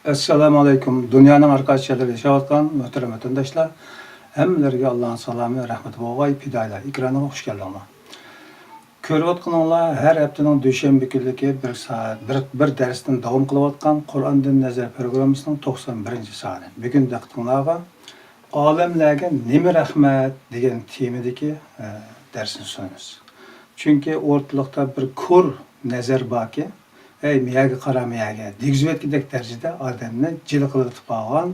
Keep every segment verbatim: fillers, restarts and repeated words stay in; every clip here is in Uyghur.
ئەسسالامۇ ئەلەيكۇم. دۇنيانىڭ ھەر قايسى شەھەرلىرىدە ياشاۋاتقان مۆھتەرەم ۋەتەنداشلار، ھەممىلەرگە ئاللانىڭ سالامى، رەھمىتى بولغاي، پىدائىيلار ئېكرانىغا خۇش كەلدىڭلار. كۆرۈۋاتقىنىڭلار ھەر ھەپتىنىڭ دۈشەنبە كۈنلۈكى بىر سائەت، بىر، بىر دەرستىن داۋام قىلىۋاتقان قۇرئاندىن نەزەر پروگراممىسىنىڭ توقسان بىرىنچى سانى. بۈگۈن دىققىتىڭلارغا «ئالەملەرگە نېمە رەھمەت» دېگەن تېمىدىكى، ئە، دەرسنى سۇنىمىز. چۈنكى ئورتىلىقتا بىر كور نەزەر باركى، «ئەي، مىيەگە قارا، مىيەگە» دېگۈزۈۋەتكۈدەك دەرىجىدە ئادەمنى جىلە قىلىۋېتىپ قالغان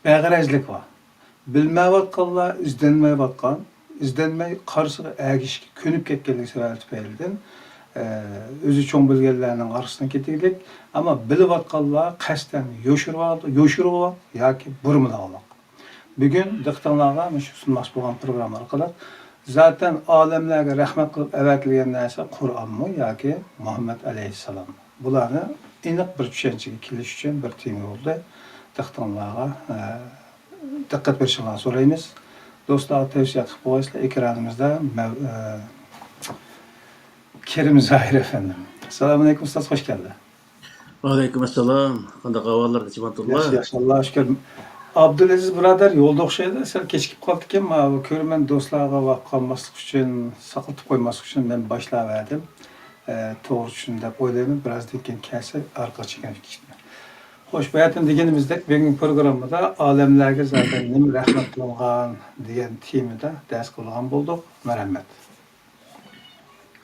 بەغەرەزلىك بار. بىلمەيۋاتقانلار ئىزدەنمەيۋاتقان، ئىزدەنمەي قارىسىغا ئەگىشىشكە كۆنۈپ كەتكەنلىكى سەۋەبى تۈپەيلىدىن، ئە، ئۆزى چوڭ بىلگەنلەرنىڭ ئارىسىدىن كېتىگلىك، ئەمما بىلىۋاتقانلار قەستەن يوشۇرۇۋال-، يوشۇرۇۋالغان ياكى بۇرمىلاۋالغان. بۈگۈن دىققىتىڭلارغا مۇشۇ سۇنماقچى بولغان پروگرامما ئارقىلىق، زاتەن ئالەملەرگە رەھمەت قىلىپ ئەۋەتىلگەن نەرسە قۇرئانمۇ ياكى مۇھەممەد ئەلەيھىسسالاممۇ؟ بۇلارنى ئېنىق بىر چۈشەنچىگە كېلىش ئۈچۈن بىر تېما بولدى. دىققىتىڭلارغا، ئە، دىققەت بېرىشىڭلارنى سورايمىز. دوستلارغا تەۋسىيە قىلىپ قويغايسىلەر، ئېكرانىمىزدا مەۋ-، ئە، كېرىم زاھىر ئەپەندىم. ئەسسالامۇئەلەيكۇم ئۇستاز، خوش كەلدى. ۋەئەلەيكۇم ئەسسالام. قانداق ئەھۋاللار، نېمە ئەھۋاللار؟ ياخشى، ياخشى، ئاللاھقا شۈكۈر. ئابدۇلئەزىز بۇرادەر يولدا ئوخشايدۇ، سەل كېچىكىپ قاپتىكەن، ماۋۇ كۆرۈرمەن دوستلارغا ۋاقىت قالماسلىق ئۈچۈن، ساقلىتىپ قويماسلىق ئۈچۈن مەن باشلاۋەردىم. ئە، توغرا چۈشىندىم دەپ ئويلايمەن، بىرازدىن كېيىن كەلسە ئارقىغا چېكىنىپ كېتىشتى. خوش، باياتىن دېگىنىمىزدەك، بۈگۈنكى پروگراممىدا «ئالەملەرگە زاتەن نېمە رەھمەت قىلىنغان» دېگەن تېمىدا دەرس قىلىدىغان بولدۇق. مەرھەمەت.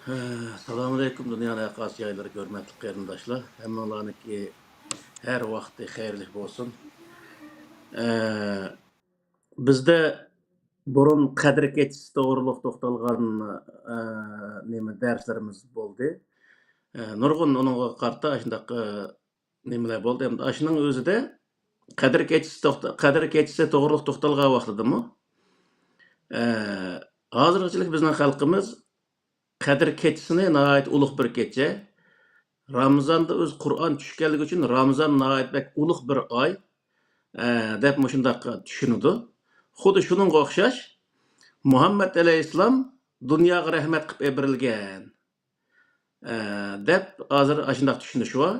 ھە، سالامۇئەلەيكۇم، دۇنيانىڭ ھەر قايسى جايلىرىدىكى ھۆرمەتلىك قېرىنداشلار. ھەممىڭلارنىڭكى ھەر ۋاقتى خەيرلىك بولسۇن. ئە، بىزدە بۇرۇن قەدىر كېچىسى توغرۇلۇق توختالغان، ئە، نېمە، دەرسلىرىمىز بولدى. ئە، نۇرغۇن ئۇنىڭغا قارىتا شۇنداق، ئە، نېمىلەر بولدى. ئەمدى ئاشۇنىڭ ئۆزىدە قەدىر كېچىسى توختا-، قەدىر كېچىسى توغرۇلۇق توختالغان ۋاقتىدىمۇ، ئە، ھازىرغىچىلىك بىزنىڭ خەلقىمىز قەدىر كېچىسىنى ناھايىتى ئۇلۇغ بىر كېچە، رامىزاندا ئۆز قۇرئان چۈشكەنلىكى ئۈچۈن رامىزان ناھايىتى بەك ئۇلۇغ بىر ئاي، ئە، دەپ مۇشۇنداق چۈشىنىدۇ. خۇددى شۇنىڭغا ئوخشاش، مۇھەممەد ئەلەيھىسسالام دۇنياغا رەھمەت قىلىپ ئېبىرىلگەن، ئە، دەپ ھازىر ئاشۇنداق چۈشىنىش بار.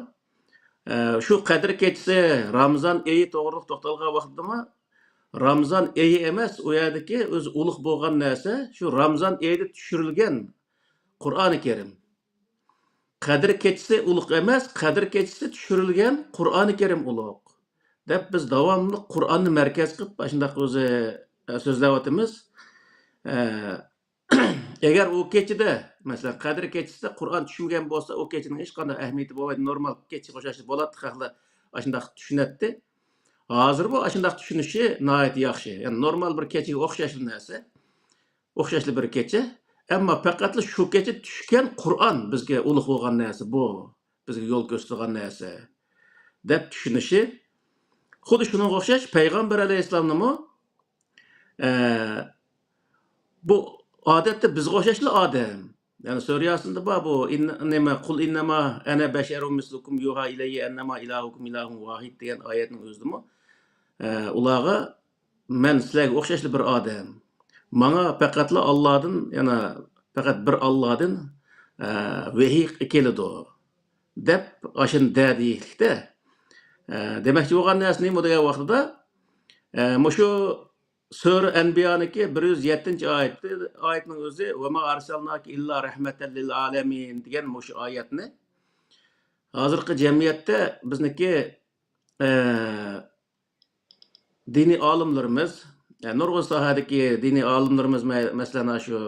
ئە، شۇ قەدىر كېچىسى رامىزان ئېيى توغرۇلۇق توختالغان ۋاقتىدىمۇ، رامىزان ئېيى ئەمەس، ئۇ يەردىكى ئۆزى ئۇلۇغ بولغان نەرسە شۇ رامىزان ئېيىدا چۈشۈرۈلگەن قۇرئانى كەرىم. قەدىر كېچىسى ئۇلۇغ ئەمەس، قەدىر كېچىسى چۈشۈرۈلگەن قۇرئانى كەرىم ئۇلۇغ، دەپ بىز داۋاملىق قۇرئاننى مەركەز قىلىپ ئاشۇنداق ئۆزى، ئە، سۆزلەۋاتىمىز. ئە، ئەگەر ئۇ كېچىدە، مەسىلەن، قەدىر كېچىسىدە قۇرئان چۈشمىگەن بولسا، ئۇ كېچىنىڭ ھېچقانداق ئەھمىيىتى بولمايدۇ، نورمال كېچىگە ئوخشاش بولاتتى، خەقلەر ئاشۇنداق چۈشىنەتتى. ھازىر بۇ ئاشۇنداق چۈشىنىشى ناھايىتى ياخشى. يەنى نورمال بىر كېچىگە ئوخشاشلا نەرسە. ئوخشاشلا بىر كېچە. ئەمما پەقەتلا شۇ كېچە چۈشكەن قۇرئان بىزگە ئۇلۇغ بولغان نەرسە بۇ. بىزگە يول كۆرسىتىدىغان نەرسە. دەپ چۈشىنىشى. خۇددى شۇنىڭغا ئوخشاش پەيغەمبەر ئەلەيھىسسالامنىمۇ، ئە، بۇ ئادەتتە بىزگە ئوخشاشلا ئادەم. يەنى سۈرە ياسىندا بار بۇ، ئىن-، نېمە، «قۇل ئىننەما ئەنە بەشەرۇم مىسلۇكۇم يۇھا ئىلەييە ئەننەما ئىلاھۇكۇم ئىلاھۇن ۋاھىد» دېگەن ئايەتنىڭ ئۆزىدىمۇ، ئە، ئۇلارغا، «مەن سىلەرگە ئوخشاشلا بىر ئادەم. ماڭا پەقەتلا ئاللادىن، يەنى پەقەت بىر ئاللادىن، ئە، ۋەھىي كېلىدۇ» دەپ ئاشۇنى دە دېيىشلىكتە، ئە، دېمەكچى بولغان نەرسە نېمە دېگەن ۋاقتىدا، ئە، مۇشۇ سۈرە ئەنبىيانىڭكى بىر يۈز يەتتىنچى ئايىتى، ئايەتنىڭ ئۆزى «ۋەما ئارسەلناكە ئىللا رەھمەتەن لىل ئالەمىن» دېگەن مۇشۇ ئايەتنى ھازىرقى جەمئىيەتتە بىزنىڭكى، ئە، دىنىي ئالىملىرىمىز، ئە، نۇرغۇن ساھەدىكى دىنىي ئالىملىرىمىز، مە-، مەسىلەن، شۇ،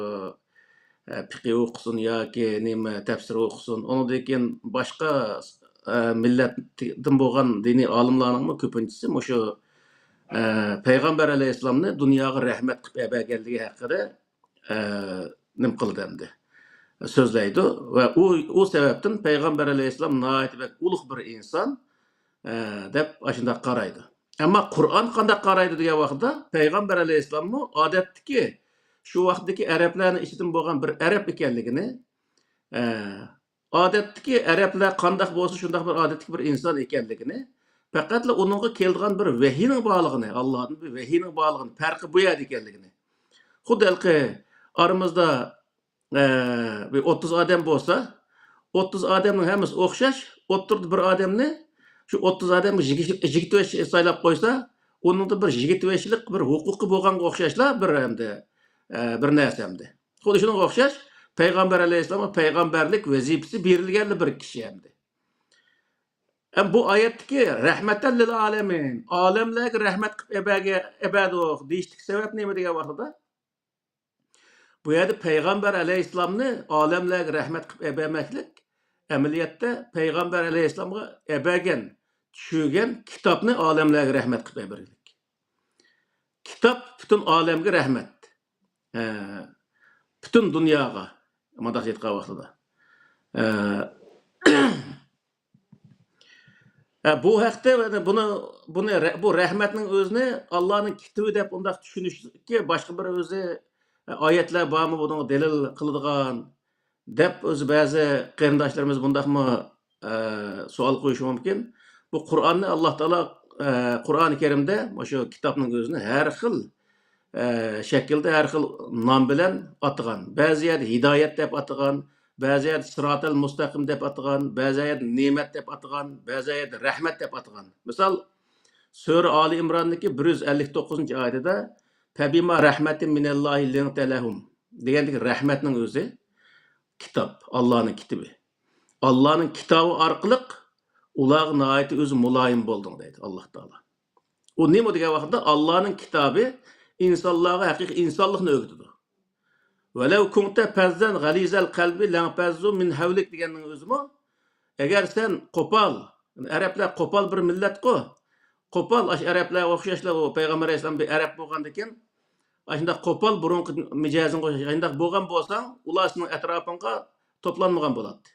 ئە، پىقى ئوقۇسۇن ياكى نېمە تەپسىر ئوقۇسۇن، ئۇنىڭدىن كېيىن باشقا، ئە، مىللەتتىن بولغان دىنىي ئالىملارنىڭمۇ كۆپىنچىسى مۇشۇ، ئە، پەيغەمبەر ئەلەيھىسسالامنى دۇنياغا رەھمەت قىلىپ ئەبەرگەنلىكى ھەققىدە، ئە، نېمە قىلىدۇ ئەمدى؟ سۆزلەيدۇ. ۋە ئۇ، ئۇ سەۋەبتىن پەيغەمبەر ئەلەيھىسسالام ناھايىتى بەك ئۇلۇغ بىر ئىنسان، ئە، دەپ ئاشۇنداق قارايدۇ. ئەمما قۇرئان قانداق قارايدۇ دېگەن ۋاقىتتا، پەيغەمبەر ئەلەيھىسسالاممۇ ئادەتتىكى، شۇ ۋاقىتتىكى ئەرەبلەرنىڭ ئىچىدىن بولغان بىر ئەرەب ئىكەنلىكىنى، ئە، ئادەتتىكى ئەرەبلەر قانداق بولسا، شۇنداق بىر ئادەتتىكى بىر ئىنسان ئىكەنلىكىنى، پەقەتلا ئۇنىڭغا كېلىدىغان بىر ۋەھىينىڭ بارلىقىنى، ئاللادىن بىر ۋەھىينىڭ بارلىقىنى، پەرقى بۇ يەردە ئىكەنلىكىنى. خۇددى ھېلىقى ئارىمىزدا، ئە، بىر ئوتتۇز ئادەم بولسا، ئوتتۇز ئادەمنىڭ ھەممىسى ئوخشاش، ئوتتۇرىدا بىر ئادەمنى شۇ ئوتتۇز ئادەمگە يىگىرمە بەش سايلاپ قويسا، ئۇنىڭدا بىر يىگىرمە بەشلىك بىر ھوقۇقى بولغانغا ئوخشاشلا بىر ئەمدى، ئە، بىر نەرسە ئەمدى. خۇددى شۇنىڭغا ئوخشاش، پەيغەمبەر ئەلەيھىسسالامغا پەيغەمبەرلىك ۋەزىپىسى بېرىلگەنلا بىر كىشى ئەمدى. ئەم، بۇ ئايەتتىكى رەھمەتەن لىل ئالەمىن، ئالەملەرگە رەھمەت قىلىپ ئەبەگە-، ئەبەدۇق دېيىشتىكى سەۋەب نېمە دېگەن ۋاقتىدا، بۇ يەردە پەيغەمبەر ئەلەيھىسسالامنى ئالەملەرگە رەھمەت قىلىپ ئەبەرمەكلىك، ئەمەلىيەتتە پەيغەمبەر ئەلەيھىسسالامغا ئەبەرگەن، چۈشۈرگەن كىتابنى ئالەملەرگە رەھمەت قىلىپ ئەبەرگەنلىك. كىتاب پۈتۈن ئالەمگە رەھمەت. ئە، پۈتۈن دۇنياغا، مۇنداق ئېيتقان ۋاقتىدا. ئە، ئە، بۇ ھەقتە بۇنى، بۇنى، بۇ رەھمەتنىڭ ئۆزىنى ئاللانىڭ كىتابى دەپ ئۇنداق چۈشىنىشكە باشقا بىر ئۆزى، ئە، ئايەتلەر بارمۇ بۇنىڭغا دەلىل قىلىدىغان دەپ ئۆزى بەزى قېرىنداشلىرىمىز بۇنداقمۇ، ئە، سوئال قويۇشى مۇمكىن. بۇ قۇرئاننى ئاللا تائالا، ئە، قۇرئانى كەرىمدە مۇشۇ كىتابنىڭ ئۆزىنى ھەر خىل، ئە، شەكىلدە، ھەر خىل نام بىلەن ئاتىغان. بەزى يەردە ھىدايەت دەپ ئاتىغان، بەزى يەردە سىراتەل مۇستەقىم دەپ ئاتىغان، بەزى يەردە نېمەت دەپ ئاتىغان، بەزى يەردە رەھمەت دەپ ئاتىغان. مىسال، سۈرە ئالى ئىمراندىكى بىر يۈز ئەللىك توققۇزىنچى ئايىتىدە، «فەبىما رەھمەتىن مىنەللاھى لىنتە لەھۇم» دېگەندىكى رەھمەتنىڭ ئۆزى كىتاب، ئاللانىڭ كىتابى. ئاللانىڭ كىتابى ئارقىلىق ئۇلارغا ناھايىتى ئۆزى مۇلايىم بولدۇڭ، دەيدۇ ئاللا تائالا. ئۇ نېمە دېگەن ۋاقىتتا، ئاللانىڭ كىتابى ئىنسانلارغا ھەقىقىي ئىنسانلىقنى ئۆگىتىدۇ. «ۋەلەۋ كۇنتە پەززەن غەلىزەل قەلبى لەنپەززۇ مىن ھەۋلىك» دېگەننىڭ ئۆزىمۇ، ئەگەر سەن قوپال، ئەرەبلەر قوپال بىر مىللەتقۇ، قوپال، ئاشۇ ئەرەبلەرگە ئوخشاشلا، ئۇ پەيغەمبەر ئەلەيھىسسالام بىر ئەرەب بولغاندىكىن، ئاشۇنداق قوپال، بۇرۇنقى مىجەزىڭگە ئوخشاش، شۇنداق بولغان بولساڭ، ئۇلار سېنىڭ ئەتراپىڭغا توپلانمىغان بولاتتى.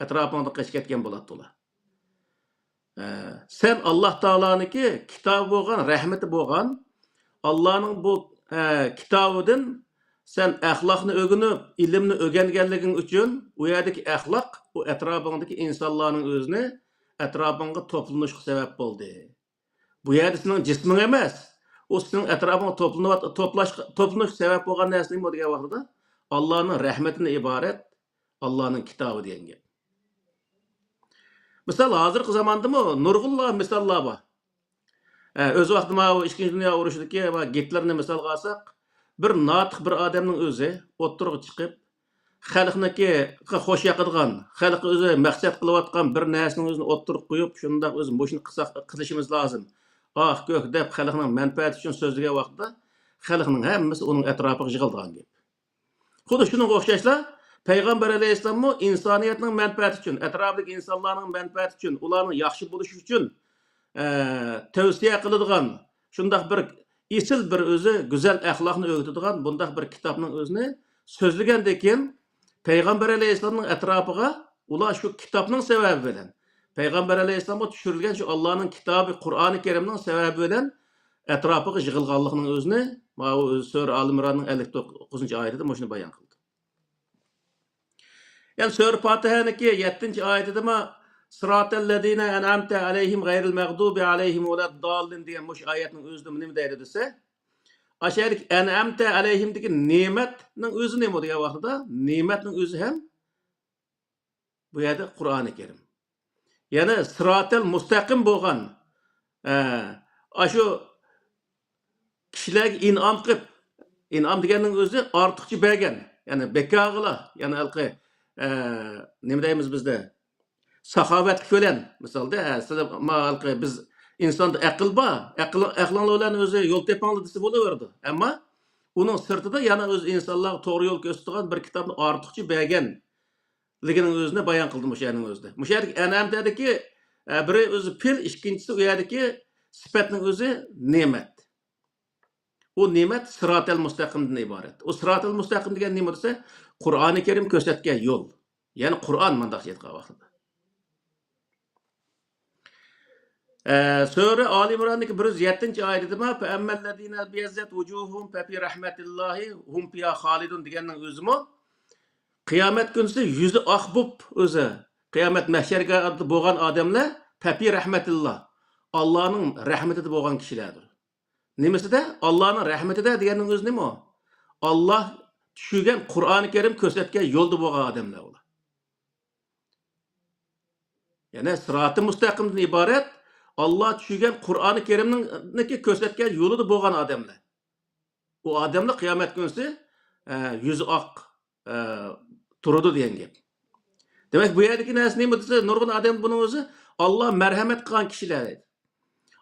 ئەتراپىڭدىن قېچىپ كەتكەن بولاتتى ئۇلار. ئە، سەن ئاللا تائالانىڭكى كىتابى بولغان، رەھمىتى بولغان، ئاللانىڭ بۇ، ئە، كىتابىدىن سەن ئەخلاقنى ئۆگىنىپ، ئىلىمنى ئۆگەنگەنلىكىڭ ئۈچۈن، ئۇ يەردىكى ئەخلاق، ئۇ ئەتراپىڭدىكى ئىنسانلارنىڭ ئۆزىنى ئەتراپىڭغا توپلىنىشقا سەۋەب بولدى. بۇ يەردە سېنىڭ جىسمىڭ ئەمەس، ئۇ سېنىڭ ئەتراپىڭغا توپلىنىۋات-، توپلاشقا، توپلىنىشقا سەۋەب بولغان نەرسە نېمە دېگەن ۋاقتىدا، ئاللانىڭ رەھمىتىدىن ئىبارەت، ئاللانىڭ كىتابى دېگەن گەپ. مىسال، ھازىرقى زاماندىمۇ نۇرغۇنلىغان مىساللار بار. ئە، ئۆز ۋاقتىدا ماۋۇ ئىككىنچى دۇنيا ئۇرۇشىدىكى ۋە گىتلېرنى مىسالغا ئالساق، بىر ناتىق بىر ئادەمنىڭ ئۆزى ئوتتۇرىغا چىقىپ، خەلقنىڭكى خوش ياقىدىغان، خەلققە ئۆزى مەقسەت قىلىۋاتقان بىر نەرسىنىڭ ئۆزىنى ئوتتۇرىغا قويۇپ، شۇنداق ئۆزى مۇشۇنى قىلساق، قىلىشىمىز لازىم، ئاھ، كۆك دەپ خەلقنىڭ مەنپەئەتى ئۈچۈن سۆزلىگەن ۋاقتىدا، خەلقنىڭ ھەممىسى ئۇنىڭ ئەتراپىغا يىغىلىدىغان گەپ. خۇددى شۇنىڭغا ئوخشاشلا، پەيغەمبەر ئەلەيھىسسالاممۇ ئىنسانىيەتنىڭ مەنپەئەتى ئۈچۈن، ئەتراپىدىكى ئىنسانلارنىڭ مەنپەئەتى ئۈچۈن، ئۇلارنىڭ ياخشى بولۇشى ئۈچۈن، ئە، تەۋسىيە قىلىدىغان، شۇنداق بىر ئېسىل بىر ئۆزى گۈزەل ئەخلاقنى ئۆگىتىدىغان بۇنداق بىر كىتابنىڭ ئۆزىنى سۆزلىگەندىن كېيىن، پەيغەمبەر ئەلەيھىسسالامنىڭ ئەتراپىغا ئۇلار شۇ كىتابنىڭ سەۋەبى بىلەن، پەيغەمبەر ئەلەيھىسسالامغا چۈشۈرۈلگەن شۇ ئاللانىڭ كىتابى قۇرئانى كەرىمنىڭ سەۋەبى بىلەن ئەتراپىغا يىغىلغانلىقىنىڭ ئۆزىنى ماۋۇ سۈرە ئال ئىمراننىڭ ئەللىك توققۇزىنچى ئايىتىدە مۇشۇنى بايان قىلدى. يەنى سۈرە پاتىھەنىڭكى يەتتىنچى ئايىتىدىمۇ، «سىراتەللەزىنە ئەنئەمتە ئەلەيھىم غەيرىل مەغدۇبى ئەلەيھىم ۋەلەدداللىن» دېگەن مۇشۇ ئايەتنىڭ ئۆزىدە نېمە دەيدۇ دېسە، ئاشۇ يەردىكى «ئەنئەمتە ئەلەيھىم» دېگەن نېمەتنىڭ ئۆزى نېمە دېگەن ۋاقتىدا، نېمەتنىڭ ئۆزى ھەم بۇ يەردە قۇرئانى كەرىم. يەنى سىراتەل مۇستەقىم بولغان، ئە، ئاشۇ كىشىلەرگە ئىنئام قىلىپ، ئىنئام دېگەننىڭ ئۆزى ئارتۇقچە بەرگەن، يەنى بىكارغىلا، يەنى ھېلىقى، ئە، نېمە دەيمىز بىزدە؟ ساخاۋەتلىك بىلەن، مىسالدا، ھە، سىلەر، ما، ھېلىقى بىز ئىنساندا ئەقىل بار، ئەقىل، ئەقلىڭلار بىلەن ئۆزى يول تېپىڭلار دېسە بولۇۋېرىدۇ. ئەمما ئۇنىڭ سىرتىدا يەنە ئۆزى ئىنسانلارغا توغرا يول كۆرسىتىدىغان بىر كىتابنى ئارتۇقچە بەرگەنلىكىنىڭ ئۆزىنى بايان قىلدى مۇشۇ يەرنىڭ ئۆزىدە. مۇشۇ يەردىكى ئەنئەمتەدىكى، ئە، بىرى ئۆزى پېئىل، ئىككىنچىسى ئۇ يەردىكى سۈپەتنىڭ ئۆزى نېمەت. ئۇ نېمەت سىراتەل مۇستەقىمدىن ئىبارەت. ئۇ سىراتەل مۇستەقىم دېگەن نېمە دېسە، قۇرئانى كەرىم كۆرسەتكەن يول. يەنى قۇرئان مۇنداق ئېيتقان ۋاقتىدا. ئە، سۈرە ئالى ئىمراندىكى بىر يۈز يەتتىنچى ئايىتىدىمۇ، «فەئەممەللەزىنە بىيەززەت ۋۇجۇھۇم فەفى رەھمەتىللاھى ھۇم فىيھا خالىدۇن» دېگەننىڭ ئۆزىمۇ قىيامەت كۈنىسى يۈزى ئاق بوپ ئۆزى، قىيامەت مەھشەرگاھىدا بولغان ئادەملەر فەفى رەھمەتىللا، ئاللانىڭ رەھمىتىدە بولغان كىشىلەردۇر. نېمىسىدە؟ ئاللانىڭ رەھمىتىدە دېگەننىڭ ئۆزى نېمە ئۇ؟ ئاللا چۈشۈرگەن قۇرئانى كەرىم كۆرسەتكەن يولدا بولغان ئادەملەر ئۇلار. يەنى سىراتى مۇستەقىمدىن ئىبارەت ئاللا چۈشۈرگەن قۇرئانى كەرىمنىڭ كۆرسەتكەن يولىدا بولغان ئادەملەر. ئۇ ئادەملەر قىيامەت كۈنسى، ئە، يۈزى ئاق، ئە، تۇرىدۇ دېگەن گەپ. دېمەك، بۇ يەردىكى نەرسە نېمە دېسە، نۇرغۇن ئادەم بۇنىڭ ئۆزى ئاللا مەرھەمەت قىلغان كىشىلەر دەيدۇ.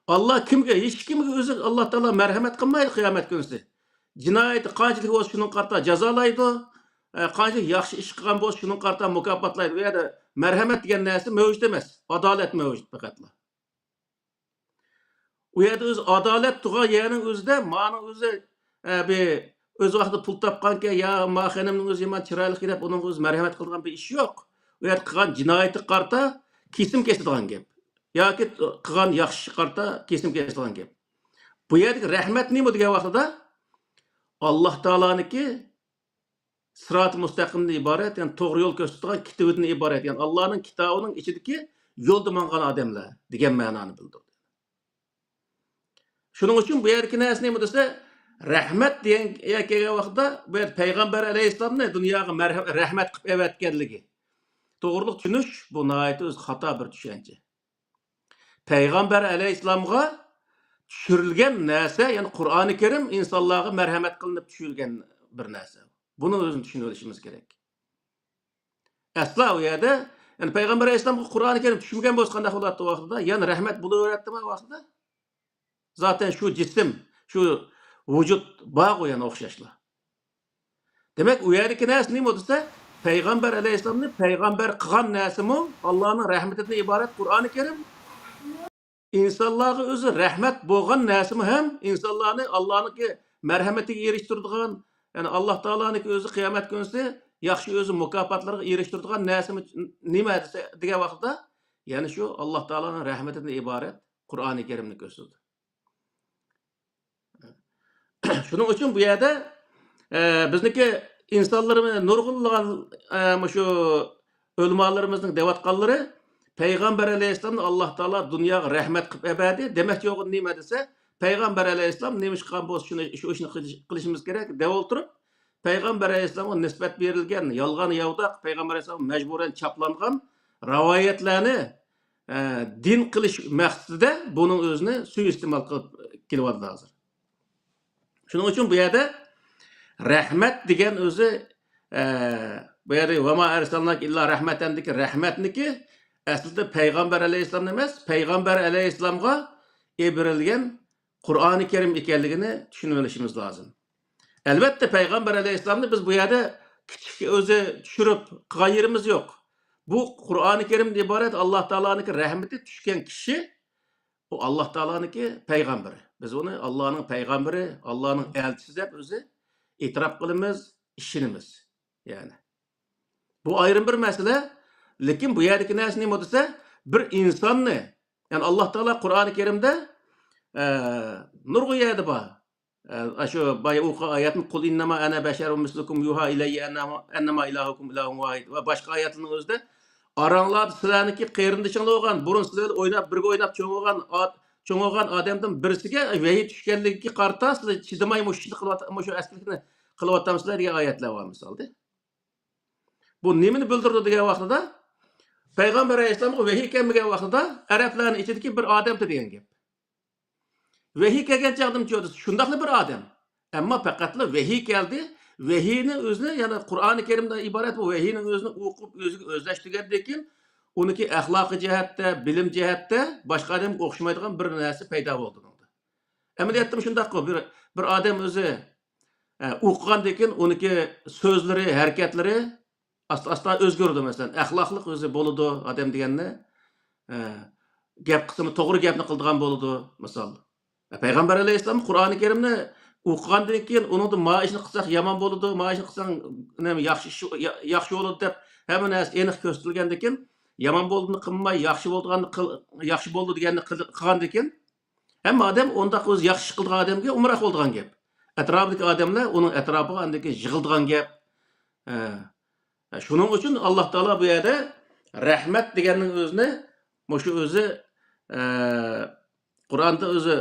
ئاللا كىمگە، ھېچكىمگە ئۆزى ئاللا تائالا مەرھەمەت قىلمايدۇ قىيامەت كۈنسى. جىنايىتى قانچىلىك بولسا شۇنىڭغا قارىتا جازالايدۇ. ئە، قانچىلىك ياخشى ئىش قىلغان بولسا شۇنىڭغا قارىتا مۇكاپاتلايدۇ. ئۇ يەردە مەرھەمەت دېگەن نەرسە مەۋجۇت ئەمەس. ئادالەت مەۋجۇت پەقەتلا. ئۇ يەردە ئۆزى ئادالەت تۇرغان يەرنىڭ ئۆزىدە مانىڭ ئۆزى، ئە، بىر ئۆز ۋاقتىدا پۇل تاپقانكەن يا ما خېنىمنىڭ ئۆزى يامان چىرايلىق دەپ ئۇنىڭغا ئۆزى مەرھەمەت قىلىدىغان بىر ئىش يوق. ئۇ يەردە قىلغان جىنايىتىگە قارىتا كېسىم كېسىدىغان گەپ. ياكى قىلغان ياخشى ئىشقا قارىتا كېسىم كېسىدىغان گەپ. بۇ يەردىكى رەھمەت نېمە دېگەن ۋاقتىدا، ئاللا تائالانىڭكى سىراتى مۇستەقىمدىن ئىبارەت، يەنى توغرا يول كۆرسىتىدىغان كىتابىدىن ئىبارەت، يەنى ئاللانىڭ كىتابىنىڭ ئىچىدىكى يولدا ماڭغان ئادەملەر دېگەن مەنانى بىلدۈرىدۇ. شۇنىڭ ئۈچۈن بۇ يەردىكى نەرسە نېمە دېسە، رەھمەت دېگەن يەرگە كەلگەن ۋاقىتتا بۇ يەردە پەيغەمبەر ئەلەيھىسسالامنى دۇنياغا مەرھە-، رەھمەت قىلىپ ئەۋەتكەنلىكى توغرۇلۇق چۈشىنىش، بۇ ناھايىتى ئۆزى خاتا بىر چۈشەنچە. پەيغەمبەر ئەلەيھىسسالامغا چۈشۈرۈلگەن نەرسە، يەنى قۇرئانى كەرىم ئىنسانلارغا مەرھەمەت قىلىنىپ چۈشۈرۈلگەن بىر نەرسە. بۇنى ئۆزىنى چۈشىنىۋېلىشىمىز كېرەك. ئەسلا ئۇ يەردە، يەنى پەيغەمبەر ئەلەيھىسسالامغا قۇرئانى كەرىم چۈشمىگەن بولسا قانداق بولاتتى ۋاقتىدا؟ يەنى رەھمەت بولۇۋېرەتتىمۇ ۋاقتىدا؟ زاتەن شۇ جىسىم، شۇ ۋۇجۇد بارغۇ يەنە ئوخشاشلا. دېمەك، ئۇ يەردىكى نەرسە نېمە دېسە، پەيغەمبەر ئەلەيھىسسالامنى پەيغەمبەر قىلغان نەرسىمۇ ئاللانىڭ رەھمىتىدىن ئىبارەت قۇرئانى كەرىم. ئىنسانلارغا ئۆزى رەھمەت بولغان نەرسىمۇ ھەم ئىنسانلارنى ئاللانىڭكى مەرھەمىتىگە ئېرىشتۈرىدىغان، يەنى ئاللا تائالانىڭكى ئۆزى قىيامەت كۈنسى ياخشى ئۆزى مۇكاپاتلىرىغا ئېرىشتۈرىدىغان نەرسىمۇ نېمە دېسە، دېگەن ۋاقىتتا، يەنى شۇ ئاللا تائالانىڭ رەھمىتىدىن ئىبارەت قۇرئانى كەرىمنى كۆرسىتىدۇ. شۇنىڭ ئۈچۈن بۇ يەردە، ئە، بىزنىڭكى ئىنسانلىرىمىز نۇرغۇنلىغان، ئە، مۇشۇ ئۆلىمالىرىمىزنىڭ دەۋاتقانلىرى، پەيغەمبەر ئەلەيھىسسالامنى ئاللا تائالا دۇنياغا رەھمەت قىلىپ ئەبەردى دېمەكچى بولغىنى نېمە دېسە، پەيغەمبەر ئەلەيھىسسالام نېمە ئىش قىلغان بولسا شۇنى، شۇ ئىشنى قىلىش-، قىلىشىمىز كېرەك دەۋولتۇرۇپ، پەيغەمبەر ئەلەيھىسسالامغا نىسبەت بېرىلگەن يالغان ياۋىداق، پەيغەمبەر ئەلەيھىسسالام مەجبۇرەن چاپلانغان راۋايەتلەرنى، ئە، دىن قىلىش مەقسىتىدە بۇنىڭ ئۆزىنى سۇيىئىستېمال قىلىپ كېلىۋاتىدۇ ھازىر. شۇنىڭ ئۈچۈن بۇ يەردە رەھمەت دېگەن ئۆزى، ئە، بۇ يەردە «ۋەما ئەرسەلناكە ئىللا رەھمەتەن» دىكى رەھمەتنىكى ئەسلىدە پەيغەمبەر ئەلەيھىسسالام ئەمەس، پەيغەمبەر ئەلەيھىسسالامغا ئېبىرىلگەن قۇرئانى كەرىم ئىكەنلىكىنى چۈشىنىۋېلىشىمىز لازىم. ئەلۋەتتە، پەيغەمبەر ئەلەيھىسسالامنى بىز بۇ يەردە كىچىك ئۆزى چۈشۈرۈپ قىلغان يېرىمىز يوق. بۇ قۇرئانى كەرىمدىن ئىبارەت ئاللا تائالانىڭكى رەھمىتى چۈشكەن كىشى، ئۇ ئاللا تائالانىڭكى پەيغەمبىرى. بىز ئۇنى ئاللانىڭ پەيغەمبىرى، ئاللانىڭ ئەلچىسى دەپ ئۆزى ئېتىراپ قىلىمىز، ئىشىنىمىز. يەنى بۇ ئايرىم بىر مەسىلە. لېكىن بۇ يەردىكى نەرسە نېمە دېسە، بىر ئىنساننى، يەنى ئاللا تائالا قۇرئانى كەرىمدە، ئە، نۇرغۇن يەردە بار. ئە، ئاشۇ بايا ئوقۇغان ئايەتنى، «قۇل ئىننەما ئەنە بەشەرۇن مىسلۇكۇم يۇھا ئىلەييە ئەننەما، ئەننەما ئىلاھۇكۇم ئىلاھۇن ۋاھىد» ۋە باشقا ئايەتلەرنىڭ ئۆزىدە، «ئاراڭلاردا سىلەرنىڭكى قېرىندىشىڭلار بولغان، بۇرۇن سىلەر بىلەن ئويناپ، بىرگە ئويناپ چوڭ بولغان ئا-، چوڭ بولغان ئادەمدىن بىرسىگە ۋەھىي چۈشكەنلىكىگە قارىتا سىلەر چىدىماي مۇشۇ ئىشنى قىلىۋات-، مۇشۇ ئەسكىلىكنى قىلىۋاتامسىلەر» دېگەن ئايەتلەر بار مىسالدا. بۇ نېمىنى بىلدۈرىدۇ دېگەن ۋاقتىدا، پەيغەمبەر ئەلەيھىسسالامغا ۋەھىي كەلمىگەن ۋاقتىدا ئەرەبلەرنىڭ ئىچىدىكى بىر ئادەمدە دېگەن گەپ. ۋەھىي كەلگەن چاغدا شۇنداقلا بىر ئادەم. ئەمما پەقەتلا ۋەھىي كەلدى. ۋەھىينى ئۆزىنى، يەنى قۇرئانى كەرىمدىن ئىبارەت بۇ ۋەھىينىڭ ئۆزىنى ئوقۇپ، ئۆزىگە ئۆزلەشتۈرگەندىن كېيىن، ئۇنىڭكى ئەخلاقىي جەھەتتە، بىلىم جەھەتتە باشقا ئادەمگە ئوخشىمايدىغان بىر نەرسە پەيدا بولدى ئۇنىڭدا. ئەمەلىيەتتىمۇ شۇنداققۇ، بىر، بىر ئادەم ئۆزى، ئە، ئوقۇغاندىن كېيىن ئۇنىڭكى سۆزلىرى، ھەرىكەتلىرى ئاستا-ئاستا ئۆزگىرىدۇ. مەسىلەن، ئەخلاقلىق ئۆزى بولىدۇ ئادەم دېگەننى، ئە، گەپ قىلسىمۇ توغرا گەپنى قىلىدىغان بولىدۇ، مىسال. ئە، پەيغەمبەر ئەلەيھىسسالام قۇرئانى كەرىمنى ئوقۇغاندىن كېيىن ئۇنىڭدا ما ئىشنى قىلساق يامان بولىدۇ، ما ئىشنى قىلساڭ، نېمە، ياخشى ئىش، يا-، ياخشى بولىدۇ دەپ ھەممە نەرسە ئېنىق كۆرسىتىلگەندىن كېيىن، يامان بولدىنى قىلماي، ياخشى بولىدىغاننى قىل-، ياخشى بولىدۇ دېگەننى قىل-، قىلغاندىن كېيىن، ھەممە ئادەم ئۇنداق ئۆزى ياخشى ئىش قىلىدىغان ئادەمگە ئومراق بولىدىغان گەپ. ئەتراپىدىكى ئادەملەر ئۇنىڭ ئەتراپىغا ئاندىن كېيىن يىغىلىدىغان گەپ. ئە، شۇنىڭ ئۈچۈن ئاللا تائالا بۇ يەردە رەھمەت دېگەننىڭ ئۆزىنى، مۇشۇ ئۆزى، ئە، قۇرئاندا ئۆزى،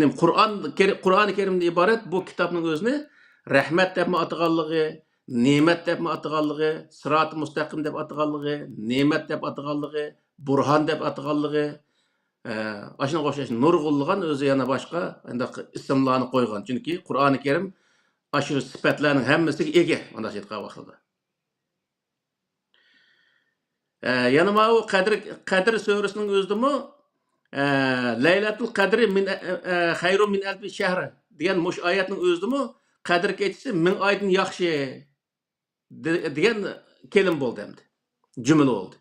نېمە، قۇرئان كەرى-، قۇرئانى كەرىمدىن ئىبارەت بۇ كىتابنىڭ ئۆزىنى رەھمەت دەپمۇ ئاتىغانلىقى، نېمەت دەپمۇ ئاتىغانلىقى، سىراتى مۇستەقىم دەپ ئاتىغانلىقى، نېمەت دەپ ئاتىغانلىقى، بۇرھان دەپ ئاتىغانلىقى، ئە، ئاشۇنىڭغا ئوخشاش نۇرغۇنلىغان ئۆزى يەنە باشقا ئانداق ئىسىملارنى قويغان. چۈنكى قۇرئانى كەرىم ئاشۇ سۈپەتلەرنىڭ ھەممىسىگە ئىگە، مۇنداق ئېيتقان ۋاقتىدا. ئە، يەنە ماۋۇ قەدىر، قەدىر سۈرىسىنىڭ ئۆزىدىمۇ، ئە، «لەيلەتۇل قەدرى مىن، ئە، ئە، خەيرۇ مىن ئەلفى شەھر» دېگەن مۇشۇ ئايەتنىڭ ئۆزىدىمۇ «قەدىر كېچىسى مىڭ ئايدىن ياخشى» دې-، دېگەن كېلىم بولدى ئەمدى. جۈملە بولدى.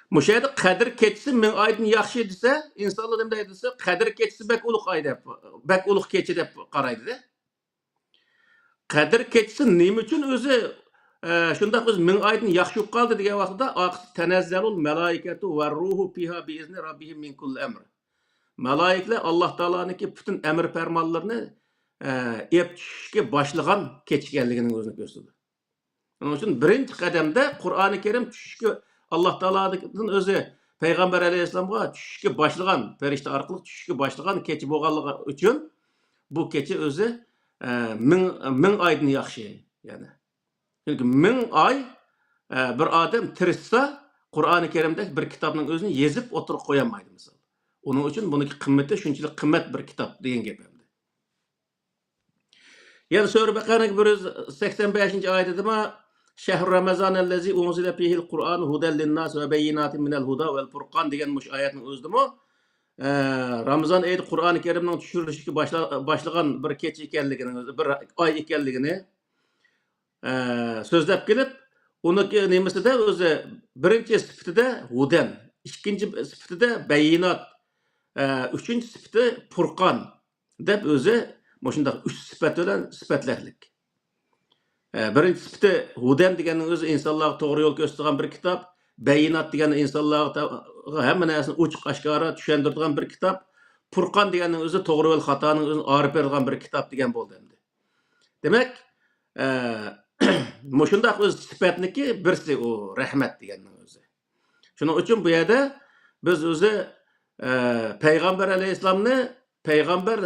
مۇشۇ يەردە «قەدىر كېچىسى مىڭ ئايدىن ياخشى» دېسە، ئىنسانلار نېمە دەيدۇ دېسە، «قەدىر كېچىسى بەك ئۇلۇغ ئاي» دەپ، بەك ئۇلۇغ كېچە دەپ قارايدۇ-دە. قەدىر كېچىسى نېمە ئۈچۈن ئۆزى، ئە، شۇنداق ئۆزى مىڭ ئايدىن ياخشى بولۇپ قالدى دېگەن ۋاقتىدا، ئارقىسى «تەنەززەلۇل مەلائىكەتۇ ۋەرروھۇ فىھا بىئىزنى رەببىھىم مىن كۇللى ئەمر». مەلائىكىلەر ئاللاھ تائالانىڭكى پۈتۈن ئەمر پەرمانلىرىنى، ئە، ئېلىپ چۈشۈشكە باشلىغان كېچە ئىكەنلىكىنىڭ ئۆزىنى كۆرسىتىدۇ. شۇنىڭ ئۈچۈن بىرىنچى قەدەمدە قۇرئانى كەرىم چۈشۈشكە، ئاللاھ تائالانىڭ ئۆزى پەيغەمبەر ئەلەيھىسسالامغا چۈشۈشكە باشلىغان، پەرىشتە ئارقىلىق چۈشۈشكە باشلىغان كېچە بولغانلىقى ئۈچۈن بۇ كېچە ئۆزى، ئە، مىڭ، مىڭ ئايدىن ياخشى، يەنى. چۈنكى مىڭ ئاي، ئە، بىر ئادەم تىرىشسا، قۇرئانى كەرىمدەك بىر كىتابنىڭ ئۆزىنى يېزىپ ئوتتۇرىغا قويالمايدۇ، مىسال. ئۇنىڭ ئۈچۈن بۇنىڭكى قىممىتى شۇنچىلىك قىممەت بىر كىتاب دېگەن گەپ ئەمدى. يەنە سۈرە بەقەرىنىڭ بىر يۈز سەكسەن بەشىنچى ئايىتىدىمۇ، «شەھرۇ رەمەزانەللەزى ئۇنزىلە فىھىل قۇرئان ھۇدەل لىنناس ۋە بەييىناتىن مىنەل ھۇدا ۋەل پۇرقان» دېگەن مۇشۇ ئايەتنىڭ ئۆزىدىمۇ، ئە، رامىزان ئېيىدا قۇرئانى كەرىمنىڭ چۈشۈرۈلۈشىگە باشلا-، باشلىغان بىر كېچە ئىكەنلىكىنى، بىر ئاي ئىكەنلىكىنى، ئە، سۆزلەپ كېلىپ، ئۇنىڭكى نېمىسىدە ئۆزى بىرىنچى سۈپىتىدە ھۇدەن، ئىككىنچى سۈپىتىدە بەييىنات، ئە، ئۈچىنچى سۈپىتى پۇرقان دەپ ئۆزى مۇشۇنداق ئۈچ سۈپەت بىلەن سۈپەتلەرلىك. ئە، بىرىنچى سۈپىتى ھۇدەن دېگەننىڭ ئۆزى ئىنسانلارغا توغرا يول كۆرسىتىدىغان بىر كىتاب، بەييىنات دېگەننى ئىنسانلارغا تا-، ھەممە نەرسىنى ئوچۇق ئاشكارا چۈشەندۈرىدىغان بىر كىتاب، پۇرقان دېگەننىڭ ئۆزى توغرا يول خاتانىڭ ئۆزىنى ئايرىپ بېرىدىغان بىر كىتاب دېگەن بولدى ئەمدى. دېمەك، ئە، مۇشۇنداق ئۆز سۈپەتنىكى بىرسى ئۇ رەھمەت دېگەننىڭ ئۆزى. شۇنىڭ ئۈچۈن بۇ يەردە بىز ئۆزى، ئە، پەيغەمبەر ئەلەيھىسسالامنى پەيغەمبەر،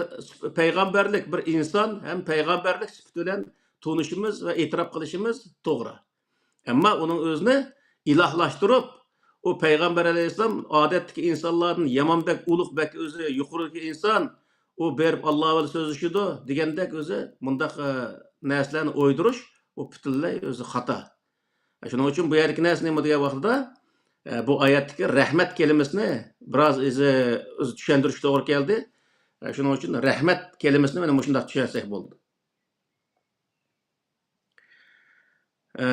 پەيغەمبەرلىك بىر ئىنسان ھەم پەيغەمبەرلىك سۈپىتى بىلەن تونۇشىمىز ۋە ئېتىراپ قىلىشىمىز توغرا. ئەمما ئۇنىڭ ئۆزىنى ئىلاھلاشتۇرۇپ، ئۇ پەيغەمبەر ئەلەيھىسسالام ئادەتتىكى ئىنسانلاردىن يامان بەك ئۇلۇغ، بەك ئۆزى يۇقىرىدىكى ئىنسان، ئۇ بېرىپ ئاللا بىلەن سۆزلىشىدۇ دېگەندەك ئۆزى مۇنداق، ئە، نەرسىلەرنى ئويدۇرۇش، ئۇ پۈتۈنلەي ئۆزى خاتا. شۇنىڭ ئۈچۈن بۇ يەردىكى نەرسە نېمە دېگەن ۋاقتىدا، ئە، بۇ ئايەتتىكى رەھمەت كەلىمىسىنى بىراز ئىزى، ئىزى چۈشەندۈرۈش توغرا كەلدى. ئە، شۇنىڭ ئۈچۈن رەھمەت كەلىمىسىنى مانا مۇشۇنداق چۈشەنسەك بولىدۇ. ئە،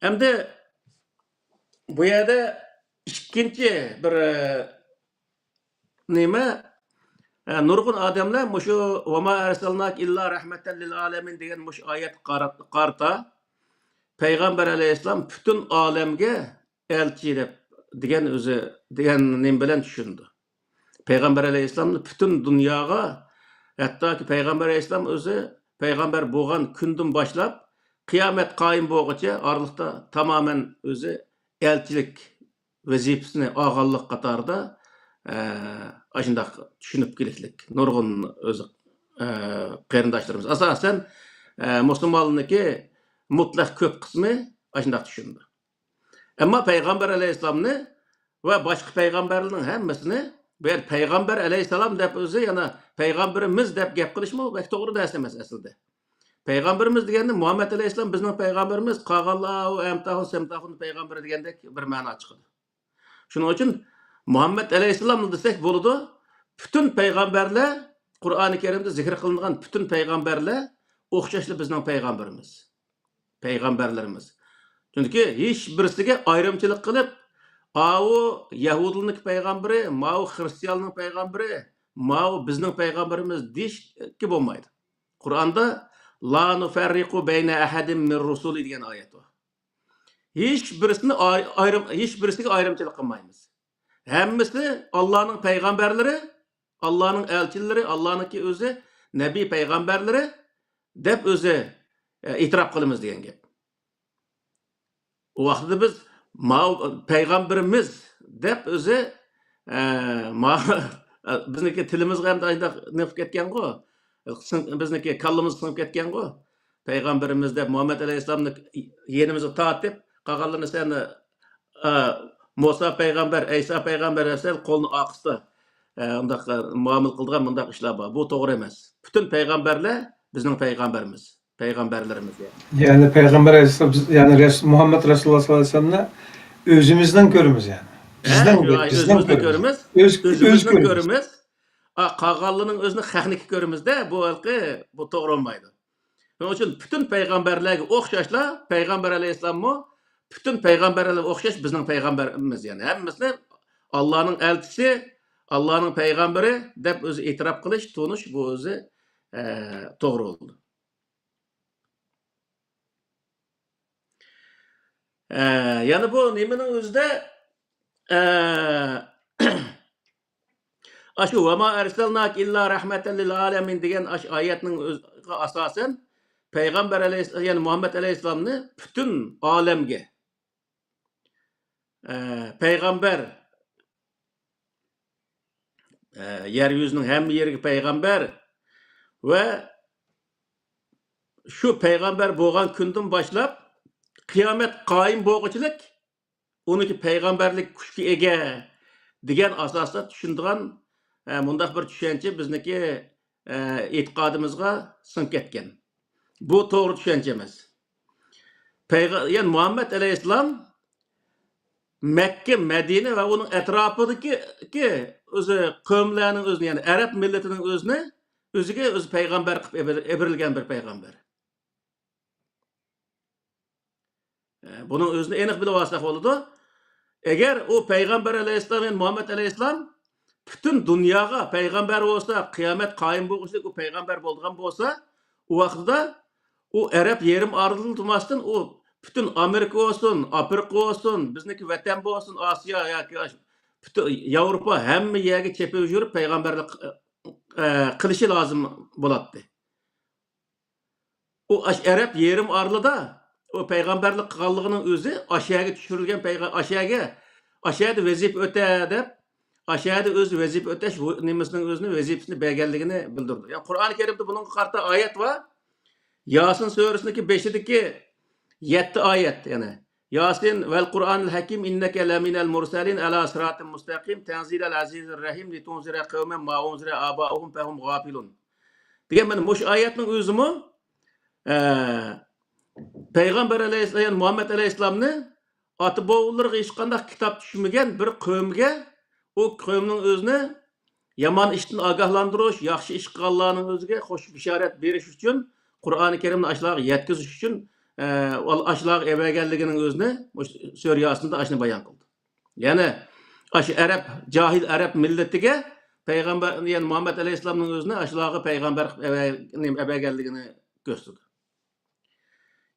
ئەمدى بۇ يەردە ئىككىنچى بىر، ئە، نېمە، ئە، نۇرغۇن ئادەملەر مۇشۇ «ۋەما ئەرسەلناكە ئىللا رەھمەتەن لىل ئالەمىن» دېگەن مۇشۇ ئايەتكە قارا-، قارىتا پەيغەمبەر ئەلەيھىسسالام پۈتۈن ئالەمگە ئەلچى دەپ دېگەن ئۆزى، دېگەن نېمە بىلەن چۈشىنىدۇ. پەيغەمبەر ئەلەيھىسسالامنى پۈتۈن دۇنياغا، ھەتتاكى پەيغەمبەر ئەلەيھىسسالام ئۆزى پەيغەمبەر بولغان كۈندىن باشلاپ، قىيامەت قايىم بولغۇچە ئارىلىقتا تامامەن ئۆزى ئەلچىلىك ۋەزىپىسىنى ئالغانلىق قاتارىدا، ئە، ئاشۇنداق چۈشىنىپ كېلىشلىك نۇرغۇن ئۆزى، ئە، قېرىنداشلىرىمىز. ئاساسەن، ئە، مۇسۇلمانلارنىڭكى مۇتلەق كۆپ قىسمى ئاشۇنداق چۈشىنىدۇ. ئەمما پەيغەمبەر ئەلەيھىسسالامنى ۋە باشقا پەيغەمبەرلەرنىڭ ھەممىسىنى بۇ يەردە پەيغەمبەر ئەلەيھىسسالام دەپ ئۆزى يەنە پەيغەمبىرىمىز دەپ گەپ قىلىشمۇ بەك توغرا نەرسە ئەمەس ئەسلىدە. پەيغەمبىرىمىز دېگەندە مۇھەممەد ئەلەيھىسسالام بىزنىڭ پەيغەمبىرىمىز، قالغانلار ئۇ ئەمتاھۇ سەمتاھۇنىڭ پەيغەمبىرى دېگەندەك بىر مەنا چىقىدۇ. شۇنىڭ ئۈچۈن مۇھەممەد ئەلەيھىسسالاملا دېسەك بولىدۇ. پۈتۈن پەيغەمبەرلەر، قۇرئانى كەرىمدە زىكىر قىلىنغان پۈتۈن پەيغەمبەرلەر ئوخشاشلا بىزنىڭ پەيغەمبىرىمىز، پەيغەمبەرلىرىمىز. چۈنكى ھېچ بىرسىگە ئايرىمچىلىق قىلىپ، ئاۋۇ يەھۇدىيلارنىڭكى پەيغەمبىرى، ماۋۇ خرىستىيانلارنىڭ پەيغەمبىرى، ماۋۇ بىزنىڭ پەيغەمبىرىمىز دېيىشكە بولمايدۇ. قۇرئاندا «لا نۇفەررىقۇ بەينە ئەھەدىم مىن رۇسۇلى» دېگەن ئايەت بار. ھېچ بىرسىنى ئاي-، ئايرىم-، ھېچ بىرسىگە ئايرىمچىلىق قىلمايمىز. ھەممىسى ئاللانىڭ پەيغەمبەرلىرى، ئاللانىڭ ئەلچىلىرى، ئاللانىڭكى ئۆزى نەبىي پەيغەمبەرلىرى دەپ ئۆزى، ئە، ئېتىراپ قىلىمىز دېگەن گەپ. ئۇ ۋاقىتتا بىز ماۋۇ پەيغەمبىرىمىز دەپ ئۆزى، ئە، ما-، بىزنىڭكى تىلىمىزغا ئەمدى ئايداق نېمە قىلىپ كەتكەنغۇ؟ سىڭ-، بىزنىڭكى كاللىمىز سىڭىپ كەتكەنغۇ؟ پەيغەمبىرىمىز دەپ مۇھەممەد ئەلەيھىسسالامنى يېنىمىزغا تارتىپ، قالغانلىرىنى سەن، ئە، مۇسا پەيغەمبەر، ئەيسا پەيغەمبەر دەپ سەن قولىنى ئارقىسىدا، ئە، ئۇنداق، ئە، مۇئامىلە قىلىدىغان مۇنداق ئىشلار بار. بۇ توغرا ئەمەس. پۈتۈن پەيغەمبەرلەر بىزنىڭ پەيغەمبەرىمىز، پەيغەمبەرلىرىمىز يەنى. يەنى پەيغەمبەر ئەلەيھىسسالام، بىز، يەنى رەس-، مۇھەممەد رەسۇلۇللاھ سەللەللاھۇ ئەلەيھى ۋەسەللەمنى ئۆزىمىزنىڭ كۆرىمىز يەنى. ھە، بىزنىڭ، شۇ، ئاي، بىزنىڭ ئۆزىمىزنىڭ كۆرىمىز. كۆرىمىز. ئۆز، ئۆز ئۆزىمىزنىڭ كۆرىمىز. كۆرىمىز. ئا، قالغانلىرىنىڭ ئۆزىنى خەقنىڭكى كۆرىمىز-دە، بۇ ھېلىقى، بۇ توغرا بولمايدۇ. شۇنىڭ ئۈچۈن پۈتۈن پەيغەمبەرلەرگە ئوخشاشلا، پەيغەمبەر ئەلەيھىسسالاممۇ پۈتۈن پەيغەمبەرلەرگە ئوخشاش بىزنىڭ پەيغەمبىرىمىز. يەنى ھەممىسىنى ئاللانىڭ ئەلچىسى، ئاللانىڭ پەيغەمبىرى دەپ ئۆزى ئېتىراپ قىلىش، تونۇش، بۇ ئۆزى، ئە، توغرا بولىدۇ. ئە، يەنە بۇ نېمىنىڭ ئۆزىدە، ئە، ئاشۇ «ۋەما ئەرسەلناكە ئىللا رەھمەتەن لىل ئالەمىن» دېگەن ئاشۇ ئايەتنىڭ ئۆزىگە ئاساسەن، پەيغەمبەر ئەلەيھىس-، يەنى مۇھەممەد ئەلەيھىسسالامنى پۈتۈن ئالەمگە، ئە، پەيغەمبەر، ئە، يەر يۈزىنىڭ ھەممە يېرىگە پەيغەمبەر ۋە شۇ پەيغەمبەر بولغان كۈندىن باشلاپ قىيامەت قايىم بولغۇچىلىك ئۇنىڭكى پەيغەمبەرلىك كۈچكە ئىگە دېگەن ئاساستا چۈشىنىدىغان، ئە، مۇنداق بىر چۈشەنچە بىزنىڭكى، ئە، ئېتىقادىمىزغا سىڭىپ كەتكەن. بۇ توغرا چۈشەنچە ئەمەس. پەيغە-، يەنى مۇھەممەد ئەلەيھىسسالام مەككە، مەدىنە ۋە ئۇنىڭ ئەتراپىدىكى، كى ئۆزى قەۋملەرنىڭ ئۆزىنى، يەنى ئەرەب مىللىتىنىڭ ئۆزىنى ئۆزىگە ئۆزى پەيغەمبەر قىلىپ ئېبىر-، ئېبىرىلگەن بىر پەيغەمبەر. ئە، بۇنىڭ ئۆزىنى ئېنىق بىلىۋالساق بولىدۇ. ئەگەر ئۇ پەيغەمبەر ئەلەيھىسسالام، يەنى مۇھەممەد ئەلەيھىسسالام پۈتۈن دۇنياغا پەيغەمبەر بولسا، قىيامەت قايىم بولغۇچىلىك ئۇ پەيغەمبەر بولىدىغان بولسا، ئۇ ۋاقتىدا ئۇ ئەرەب يېرىم ئارىلىدىن تۇرماستىن، ئۇ پۈتۈن ئامېرىكا بولسۇن، ئافرىقا بولسۇن، بىزنىڭكى ۋەتەن بولسۇن، ئاسىيا ياكى ئاش-، پۈتۈن ياۋروپا، ھەممە يەرگە چېپىپ يۈرۈپ پەيغەمبەرلىك، ئە، قىلىشى لازىم بولاتتى. ئۇ ئاش-، ئەرەب يېرىم ئارىلىدا ئۇ پەيغەمبەرلىك قىلغانلىقىنىڭ ئۆزى، ئاشۇ يەرگە چۈشۈرۈلگەن پەيغە-، ئاشۇ يەرگە، ئاشۇ يەردە ۋەزىپە ئۆتە دەپ، ئاشۇ يەردە ئۆزى ۋەزىپە ئۆتەش ۋۇ-، نېمىسىنىڭ ئۆزىنى، ۋەزىپىسىنى بەرگەنلىكىنى بىلدۈرىدۇ. يا، قۇرئان كەرىمدە بۇنىڭغا قارىتا ئايەت بار. ياسىن سۈرىسىنىڭكى بېشىدىكى يەتتە ئايەت، يەنى، ياسىن ۋەل قۇرئانىل ھەكىم ئىننەكە لەمىنەل مۇرسەلىن ئەلا سىراتىن مۇستەقىم تەنزىلەل ئەزىزىر رەھىم لىتۇنزىرە قەۋمەن ما ئۇنزىرە ئابائۇھۇم فەھۇم غافىلۇن. دېگەن مانا مۇشۇ ئايەتنىڭ ئۆزىمۇ، ئە، پەيغەمبەر ئەلەيھىسسالام، يەنى مۇھەممەد ئەلەيھىسسالامنى ئاتا-بوۋىلىرىغا ھېچقانداق كىتاب چۈشمىگەن بىر قەۋمگە، ئۇ قەۋمنىڭ ئۆزىنى يامان ئىشتىن ئاگاھلاندۇرۇش، ياخشى ئىش قىلغانلارنىڭ ئۆزىگە خوش بېشارەت بېرىش ئۈچۈن قۇرئانى كەرىمنى ئاشۇلارغا يەتكۈزۈش ئۈچۈن، ئە، ئاشۇلارغا ئەۋەرگەنلىكىنىڭ ئۆزىنى مۇشۇ سۈرە ياسىندا ئاشۇنى بايان قىلدى. يەنى ئاشۇ ئەرەب، جاھىل ئەرەب مىللىتىگە پەيغەمبەر، يەنى مۇھەممەد ئەلەيھىسسالامنىڭ ئۆزىنى ئاشۇلارغا پەيغەمبەر قىلىپ ئەۋە-، نېمە، ئەۋەرگەنلىكىنى كۆرسىتىدۇ.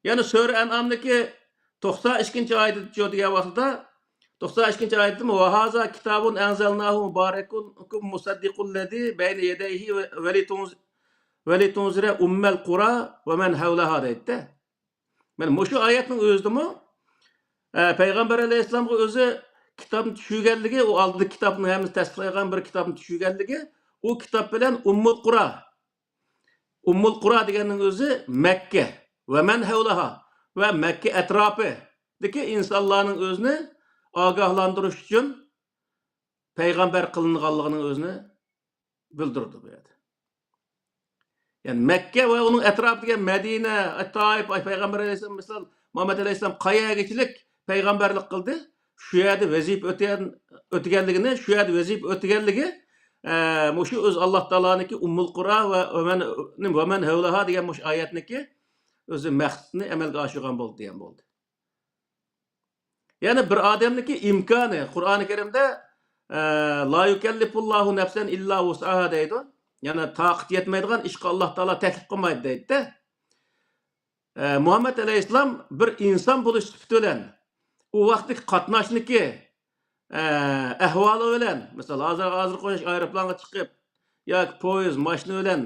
يەنى سۈرە ئەنئامدىكى توقسان ئىككىنچى ئايىتى دېگەن ۋاقتىدا، توقسان ئىككىنچى ئايىتىمۇ، «ۋەھازا كىتابۇن ئەنزەلناھۇ مۇبارەكۇن مۇسەددىقۇللەزى بەينە يەدەيھى ۋەلىتۇنز-، ۋەلىتۇنزىرە ئۇممەل قۇرا ۋە مەن ھەۋلەھا» دەيدىدە. مانا مۇشۇ ئايەتنىڭ ئۆزىدىمۇ، ئە، پەيغەمبەر ئەلەيھىسسالامغا ئۆزى كىتابنى چۈشۈرگەنلىكى، ئۇ ئالدىدا كىتابنى ھەممىسى تەستىقلايدىغان بىر كىتابنى چۈشۈرگەنلىكى، ئۇ كىتاب بىلەن ئۇممۇل قۇرا، ئۇممۇل قۇرا دېگەننىڭ ئۆزى مەككە ۋە مەن ھەۋلەھا ۋە مەككە ئەتراپىدىكى ئىنسانلارنىڭ ئۆزىنى ئاگاھلاندۇرۇش ئۈچۈن پەيغەمبەر قىلىنغانلىقىنىڭ ئۆزىنى بىلدۈرىدۇ بۇ يەردە. يەنى مەككە ۋە ئۇنىڭ ئەتراپى دېگەن مەدىنە، تائىپ، ئاي، پەيغەمبەر ئەلەيھىسسالام، مىسال، مۇھەممەد ئەلەيھىسسالام قايەرگىچىلىك پەيغەمبەرلىك قىلدى، شۇ يەردە ۋەزىپە ئۆتىگەن، ئۆتىگەنلىكىنى، شۇ يەردە ۋەزىپە ئۆتىگەنلىكى، ئە، مۇشۇ ئۆز ئاللا تائالانىڭكى ئۇممۇل قۇرا ۋە ۋەمەن، ۋەمەن ھەۋلەھا دېگەن مۇشۇ ئايەتنىڭكى ئۆزى مەقسىتىنى ئەمەلگە ئاشۇرغان بولدى دېگەن بولدى. يەنى بىر ئادەمنىڭكى ئىمكانى، قۇرئانى كەرىمدە، ئە، «لا يۇكەللىپۇللاھۇ نەفسەن ئىللا ۋۇسئەھا» دەيدۇ. يەنى تاقىتى يەتمەيدىغان ئىشقا ئاللا تائالا تەكلىپ قىلمايدۇ دەيدۇ. ئە، مۇھەممەد ئەلەيھىسسالام بىر ئىنسان بولۇش سۈپىتى بىلەن ئۇ ۋاقىتتىكى قاتناشنىكى، ئە، ئەھۋالى بىلەن، مىسال، ھازىر، ھازىرغا ئوخشاش ئايروپىلانغا چىقىپ ياكى پويىز، ماشىنا بىلەن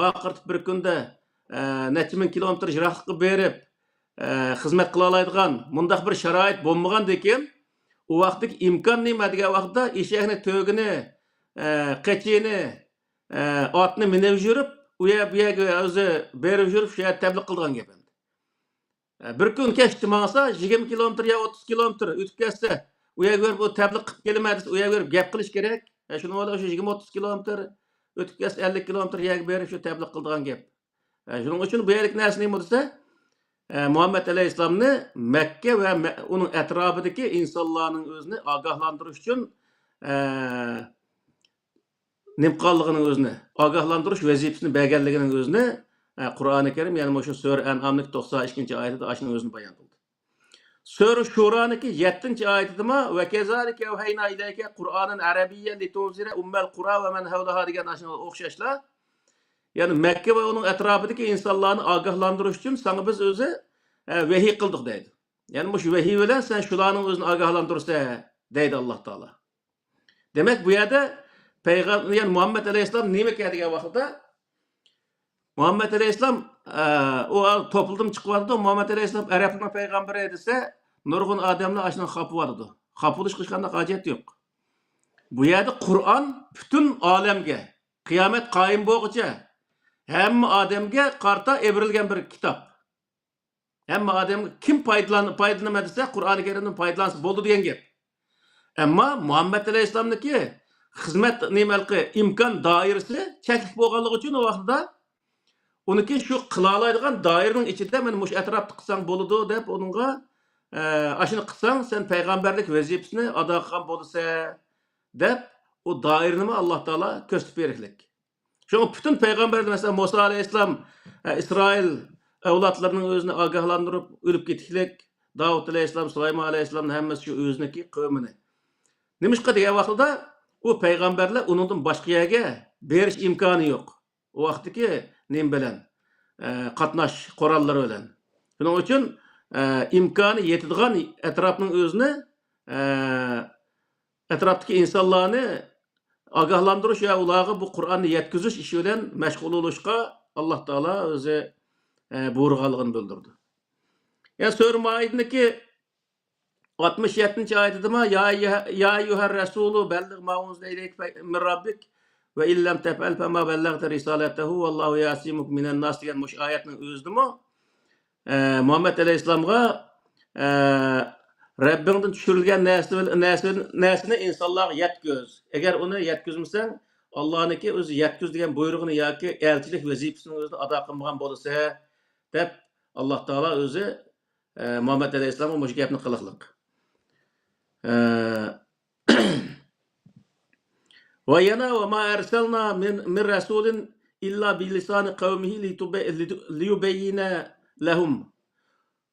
غاقىرتىپ بىر كۈندە، ئە، نەچچە مىڭ كىلومېتىر يىراقلىققا بېرىپ، ئە، خىزمەت قىلالايدىغان مۇنداق بىر شارائىت بولمىغاندىكىن، ئۇ ۋاقىتتىكى ئىمكان نېمە دېگەن ۋاقىتتا ئېشەكنى، تۆگىنى، ئە، قېچىنى، ئە، ئاتنى مىنىپ يۈرۈپ، ئۇ يەر بۇ يەرگە ئۆزى بېرىپ يۈرۈپ، شۇ يەردە تەبلىغ قىلىدىغان گەپ ئەمدى. بىر كۈن كەچتە ماڭسا، يىگىرمە كىلومېتىر يا ئوتتۇز كىلومېتىر ئۆتۈپ كەتسە، ئۇ يەرگە بېرىپ، ئۇ تەبلىغ قىلىپ كېلىمەن دېسە، ئۇ يەرگە بېرىپ گەپ قىلىش كېرەك. شۇنىڭ بىلەن شۇ يىگىرمە ئوتتۇز كىلومېتىر ئۆتۈپ كەتسە، ئەللىك كىلومېتىر يەرگە بېرىپ شۇ تەبلىغ قىلىدىغان گەپ. شۇنىڭ ئۈچۈن بۇ يەردىكى نەرسە نېمە دېسە، مۇھەممەد ئەلەيھىسسالامنى مەككە ۋە مە-، ئۇنىڭ ئەتراپىدىكى ئىنسانلارنىڭ ئۆزىنى ئاگاھلاندۇرۇش ئۈچۈن، ئە، نېمە قىلغانلىقىنىڭ ئۆزىنى، ئاگاھلاندۇرۇش ۋەزىپىسىنى بەرگەنلىكىنىڭ ئۆزىنى، ئە، قۇرئانى كەرىم، يەنى مۇشۇ سۈرە ئەنئامنىڭ توقسان ئىككىنچى ئايىتىدە ئاشۇنىڭ ئۆزىنى بايان قىلدى. سۈرە شۇرانىڭكى يەتتىنچى ئايىتىدىمۇ، «ۋە كەزالىكە ئەۋھەينا ئىلەيكە قۇرئانەن ئەرەبىييەن لىتۇنزىرە ئۇممەل قۇرا ۋە مەن ھەۋلەھا» دېگەن ئاشۇنىڭغا ئوخشاشلا، يەنى مەككە ۋە ئۇنىڭ ئەتراپىدىكى ئىنسانلارنى ئاگاھلاندۇرۇش ئۈچۈن ساڭا بىز ئۆزى، ئە، ۋەھىي قىلدۇق دەيدۇ. يەنى مۇشۇ ۋەھىي بىلەن سەن شۇلارنىڭ ئۆزىنى ئاگاھلاندۇرىسەن دەيدۇ ئاللا تائالا. دېمەك، بۇ يەردە پەيغەم-، يەنى مۇھەممەد ئەلەيھىسسالام نېمە ئىكەن دېگەن ۋاقىتتا، مۇھەممەد ئەلەيھىسسالام، ئە، ئۇ توپلىدىن چىقىۋاتىدۇ. مۇھەممەد ئەلەيھىسسالام ئەرەبلەرنىڭ پەيغەمبىرى دېسە، نۇرغۇن ئادەملەر ئاشۇنىڭغا خاپا بولىدۇ. خاپا بولۇشقا ھېچقانداق ھاجەت يوق. بۇ يەردە قۇرئان پۈتۈن ئالەمگە، قىيامەت قايىم بولغۇچە ھەممە ئادەمگە قارىتا ئېبىرىلگەن بىر كىتاب. ھەممە ئادەمگە كىم پايدىلان-، پايدىلىنىمەن دېسە، قۇرئانى كەرىمدىن پايدىلانسا بولىدۇ دېگەن گەپ. ئەمما مۇھەممەد ئەلەيھىسسالامنىڭكى خىزمەت نېمە ھېلىقى ئىمكان دائىرىسى چەكلىك بولغانلىقى ئۈچۈن ئۇ ۋاقتىدا ئۇنىڭكى شۇ قىلالايدىغان دائىرىنىڭ ئىچىدە مانا مۇشۇ ئەتراپتا قىلساڭ بولىدۇ دەپ ئۇنىڭغا، ئە، ئاشۇنى قىلساڭ سەن پەيغەمبەرلىك ۋەزىپىسىنى ئادا قىلغان بولىسەن دەپ ئۇ دائىرىنىمۇ ئاللا تائالا كۆرسىتىپ بېرىشلىك. شۇڭا پۈتۈن پەيغەمبەرلەر، مەسىلەن، مۇسا ئەلەيھىسسالام، ئە، ئىسرائىل ئەۋلادلىرىنىڭ ئۆزىنى ئاگاھلاندۇرۇپ، ئۆلۈپ كېتىشلىك، داۋۇت ئەلەيھىسسالام، سۇلايمان ئەلەيھىسسالامنى ھەممىسى شۇ ئۆزىنىڭكى قەۋمىنى. نېمىشقا دېگەن ۋاقتىدا ئۇ پەيغەمبەرلەر ئۇنىڭدىن باشقا يەرگە بېرىش ئىمكانى يوق. ئۇ ۋاقىتتىكى نېمە بىلەن، ئە، قاتناش قوراللىرى بىلەن. شۇنىڭ ئۈچۈن، ئە، ئىمكانى يېتىدىغان ئەتراپنىڭ ئۆزىنى، ئە، ئەتراپتىكى ئىنسانلارنى ئاگاھلاندۇرۇش ۋە ئۇلارغا بۇ قۇرئاننى يەتكۈزۈش ئىشى بىلەن مەشغۇل بولۇشقا ئاللا تائالا ئۆزى، ئە، بۇيرۇغانلىقىنى بىلدۈردى. يەنى سۈرە مائىدىنىڭكى ئاتمىش يەتتىنچى ئايىتىدىمۇ، يا ئەييۇھە-، يا ئەييۇھەر رەسۇلۇ بەللىغ ما ئۇنزىلە ئىلەيكە فە-، مىن رەببىك ۋە ئىن لەم تەفئەل فەما بەللەغتە رىسالەتەھۇ ۋەللاھۇ يەسىمۇكە مىنەن ناس دېگەن مۇشۇ ئايەتنىڭ ئۆزىدىمۇ، ئە، مۇھەممەد ئەلەيھىسسالامغا، ئە، رەببىڭدىن چۈشۈرۈلگەن نەرسە بىل-، نەرسە بىل-، نەرسىنى ئىنسانلارغا يەتكۈز. ئەگەر ئۇنى يەتكۈزمىسەڭ، ئاللانىڭكى ئۆزى يەتكۈز دېگەن بۇيرۇقىنى ياكى ئەلچىلىك ۋەزىپىسىنى ئۆزىنى ئادا قىلمىغان بولىسەن، دەپ ئاللا تائالا ئۆزى، ئە، مۇھەممەد ئەلەيھىسسالامغا مۇشۇ گەپنى قىلىقلىق. ئە، ۋە يەنە، ۋە ما ئەرسەلنا مىن، مىن رەسۇلىن ئىللا بىلىسانى قەۋمىھى لىتۇبە-، لىتۇ-، لىيۇبەييىنە لەھۇم.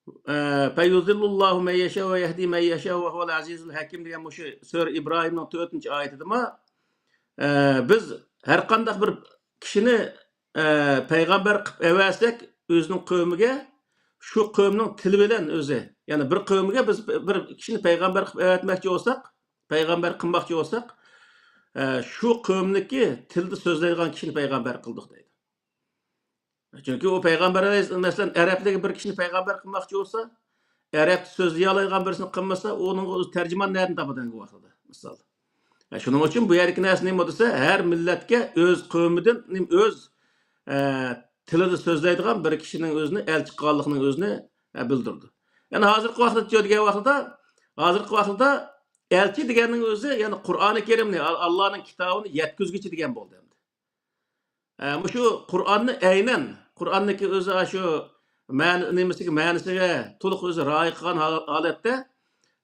ئە، فەيۇزىللۇللاھۇ مەن يەشا ۋە يەھدى مەن يەشا ۋە ھۇۋەل ئەزىزۇل ھەكىم دېگەن مۇشۇ سۈرە ئىبراھىمنىڭ تۆتىنچى ئايىتىدىمۇ، ئە، بىز ھەر قانداق بىر كىشىنى، ئە، پەيغەمبەر قىلىپ ئەۋەتسەك ئۆزىنىڭ قەۋمىگە، شۇ قەۋمنىڭ تىلى بىلەن ئۆزى، يەنى بىر قەۋمگە بىز بىر كىشىنى پەيغەمبەر قىلىپ ئەۋەتمەكچى بولساق، پەيغەمبەر قىلماقچى بولساق، ئە، شۇ قەۋمنىڭكى تىلدا سۆزلەيدىغان كىشىنى پەيغەمبەر قىلدۇق دەيدۇ. چۈنكى ئۇ پەيغەمبەر ئەلەيھىس-، مەسىلەن، ئەرەبلەرگە بىر كىشىنى پەيغەمبەر قىلماقچى بولسا، ئەرەبچە سۆزلىيەلەيدىغان بىرسىنى قىلمىسا، ئۇنىڭغا ئۆزى تەرجىمان نەدىن تاپىدۇ ئەمدى ۋاقتىدا، مىسال. ھە، شۇنىڭ ئۈچۈن بۇ يەردىكى نەرسە نېمە دېسە، ھەر مىللەتكە ئۆز قەۋمىدىن، نېمە، ئۆز، ئە، تىلىدا سۆزلەيدىغان بىر كىشىنىڭ ئۆزىنى ئەلچى قىلغانلىقىنىڭ ئۆزىنى، ئە، بىلدۈرىدۇ. يەنى ھازىرقى ۋاقىتتا دېگەن ۋاقتىدا، ھازىرقى ۋاقىتتا ئەلچى دېگەننىڭ ئۆزى، يەنى قۇرئانى كەرىمنى، ئال-، ئاللانىڭ كىتابىنى يەتكۈزگۈچى دېگەن بولدى ئەمدى. ئە، مۇشۇ قۇرئاننى ئەينەن، قۇرئاننىڭكى ئۆزى ئاشۇ مەن-، نېمىسىگە، مەنىسىگە تولۇق ئۆزى رىئايە قىلغان ھال-، ھالەتتە،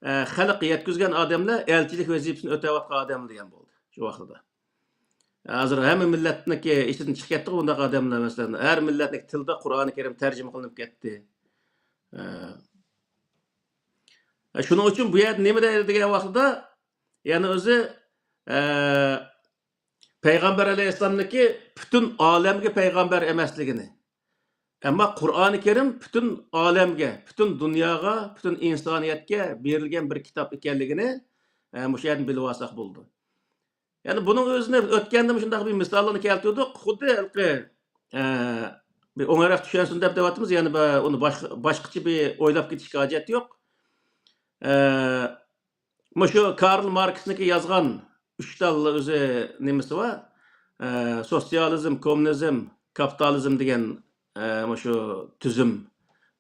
ئە، خەلققە يەتكۈزگەن ئادەملەر ئەلچىلىك ۋەزىپىسىنى ئۆتەۋاتقان ئادەملەر دېگەن بولدى شۇ ۋاقتىدا. ھازىر ھەممە مىللەتنىڭكى ئىچىدىن چىقىپ كەتتىغۇ بۇنداق ئادەملەر، مەسىلەن، ھەر مىللەتنىڭكى تىلىدا قۇرئانى كەرىم تەرجىمە قىلىنىپ كەتتى. ئە، شۇنىڭ ئۈچۈن بۇ يەردە نېمە دەيدۇ دېگەن ۋاقتىدا، يەنى ئۆزى، ئە، پەيغەمبەر ئەلەيھىسسالامنىڭكى پۈتۈن ئالەمگە پەيغەمبەر ئەمەسلىكىنى، ئەمما قۇرئانى كەرىم پۈتۈن ئالەمگە، پۈتۈن دۇنياغا، پۈتۈن ئىنسانىيەتكە بېرىلگەن بىر كىتاب ئىكەنلىكىنى، ئە، مۇشۇ يەردىن بىلىۋالساق بولىدۇ. يەنى بۇنىڭ ئۆزىنى ئۆتكەندە مۇشۇنداق بىر مىساللارنى كەلتۈردۇق. خۇددى ھېلىقى، ئە، بىر ئوڭايراق چۈشەنسۇن دەپ دەۋاتىمىز. يەنى بۇ-، ئۇنى باشقا، باشقىچە بىر ئويلاپ كېتىشكە ھاجەت يوق. ئە، مۇشۇ كارل ماركسنىڭكى يازغان ئۈچ تال ئۆزى نېمىسى بار؟ ئە، سوتسىيالىزم، كوممۇنىزم، كاپىتالىزم دېگەن، ئە، مۇشۇ تۈزۈم،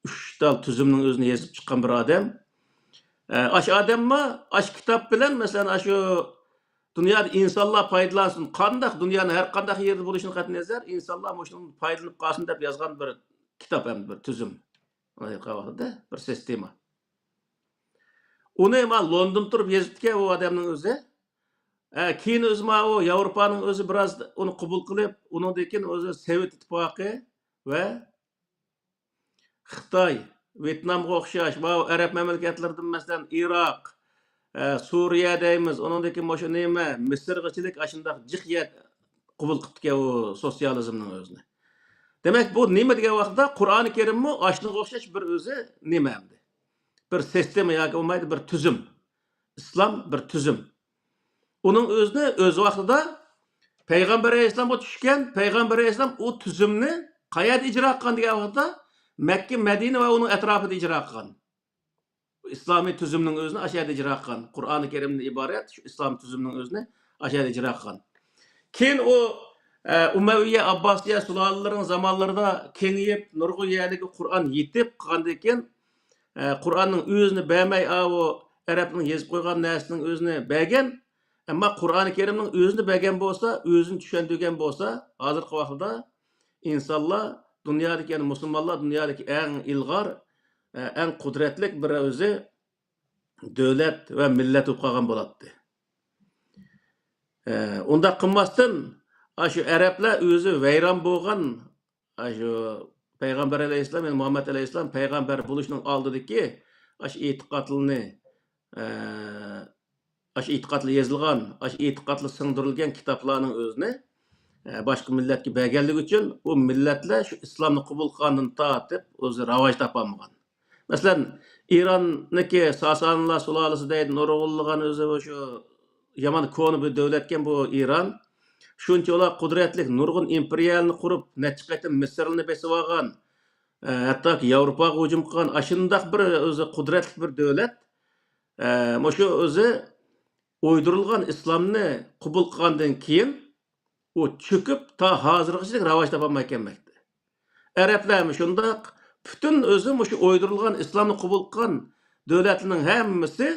ئۈچ تال تۈزۈمنىڭ ئۆزىنى يېزىپ چىققان بىر ئادەم. ئە، ئاشۇ ئادەممۇ ئاشۇ كىتاب بىلەن، مەسىلەن، ئاشۇ دۇنيادا ئىنسانلار پايدىلانسۇن، قانداق دۇنيانىڭ ھەر قانداق يېرىدە بولۇشىدىن قەتئىينەزەر، ئىنسانلار مۇشۇنىڭدىن پايدىلىنىپ قالسۇن دەپ يازغان بىر كىتاب ھەم بىر تۈزۈم. ئايقا ۋاقتىدا بىر سىستېما. ئۇنى ما لوندون تۇرۇپ يېزىپتىكەن ئۇ ئادەمنىڭ ئۆزى. ئە، كېيىن ئۆزى ما ئۇ ياۋروپانىڭ ئۆزى بىراز ئۇنى قوبۇل قىلىپ، ئۇنىڭدىن كېيىن ئۆزى سوۋېت ئىتتىپاقى ۋە خىتاي، ۋيېتنامغا ئوخشاش، ماۋۇ ئەرەب مەملىكەتلىرىدىن، مەسىلەن، ئىراق، ئە، سۈرىيە دەيمىز، ئۇنىڭدىن كېيىن مۇشۇ نېمە، مىسىرغىچىلىك ئاشۇنداق جىق يەر قوبۇل قىپتىكەن ئۇ سوتسىيالىزمنىڭ ئۆزىنى. دېمەك، بۇ نېمە دېگەن ۋاقىتتا، قۇرئانى كەرىممۇ ئاشۇنىڭغا ئوخشاش بىر ئۆزى نېمە ئەمدى؟ بىر سىستېما ياكى بولمايدۇ، بىر تۈزۈم. ئىسلام بىر تۈزۈم. ئۇنىڭ ئۆزىنى ئۆز ۋاقتىدا پەيغەمبەر ئەلەيھىسسالامغا چۈشكەن، پەيغەمبەر ئەلەيھىسسالام ئۇ تۈزۈمنى قەيەردە ئىجرا قىلغان دېگەن ۋاقىتتا، مەككە، مەدىنە ۋە ئۇنىڭ ئەتراپىدا ئىجرا قىلغان. ئىسلامىي تۈزۈمنىڭ ئۆزىنى ئاشۇ يەردە ئىجرا قىلغان. قۇرئانى كەرىمدىن ئىبارەت شۇ ئىسلام تۈزۈمنىڭ ئۆزىنى ئاشۇ يەردە ئىجرا قىلغان. كېيىن ئۇ، ئە، ئۇمەۋىيە، ئابباسىيە سۇلالىلىرىنىڭ زامانلىرىدا كېڭىيىپ، نۇرغۇن يەرلەرگە قۇرئان يېتىپ قالغاندىن كېيىن، ئە، قۇرئاننىڭ ئۆزىنى بەرمەي، ئاۋۇ ئەرەبنىڭ يېزىپ قويغان نەرسىنىڭ ئۆزىنى بەرگەن. ئەمما قۇرئانى كەرىمنىڭ ئۆزىنى بەرگەن بولسا، ئۆزىنى چۈشەندۈرگەن بولسا، ھازىرقى ۋاقىتتا ئىنسانلار دۇنيادىكى، يەنى مۇسۇلمانلار دۇنيادىكى ئەڭ ئىلغار، ئە، ئەڭ قۇدرەتلىك بىر ئۆزى دۆلەت ۋە مىللەت بولۇپ قالغان بولاتتى. ئە، ئۇنداق قىلماستىن، ئاشۇ ئەرەبلەر ئۆزى ۋەيران بولغان، ئاشۇ پەيغەمبەر ئەلەيھىسسالام، يەنى مۇھەممەد ئەلەيھىسسالام پەيغەمبەر بولۇشنىڭ ئالدىدىكى ئاشۇ ئېتىقادلىرىنى، ئە، ئاشۇ ئېتىقادلار يېزىلغان، ئاشۇ ئېتىقادلار سىڭدۈرۈلگەن كىتابلارنىڭ ئۆزىنى، ئە، باشقا مىللەتكە بەرگەنلىكى ئۈچۈن، ئۇ مىللەتلەر شۇ ئىسلامنى قوبۇل قىلغاندىن تارتىپ ئۆزى راۋاج تاپالمىغان. مەسىلەن، ئىراننىكى ساسانىلار سۇلالىسى دەيدۇ، نۇرغۇنلىغان ئۆزى شۇ يامان كونا بىر دۆلەتكەن بۇ ئىران. شۇنچىۋالا قۇدرەتلىك نۇرغۇن ئىمپېرىيەلەرنى قۇرۇپ، نەچچە قېتىم مىسىرلارنى بېسىۋالغان، ئە، ھەتتاكى ياۋروپاغا ھۇجۇم قىلغان، ئاشۇنداق بىر ئۆزى قۇدرەتلىك بىر دۆلەت. ئە، مۇشۇ ئۆزى ئويدۇرۇلغان ئىسلامنى قوبۇل قىلغاندىن كېيىن، ئۇ چۆكۈپ، تا ھازىرغىچە راۋاج تاپالماي كەلمەكتە. ئەرەبلەرمۇ شۇنداق، پۈتۈن ئۆزى مۇشۇ ئويدۇرۇلغان ئىسلامنى قوبۇل قىلغان دۆلەتلەرنىڭ ھەممىسى،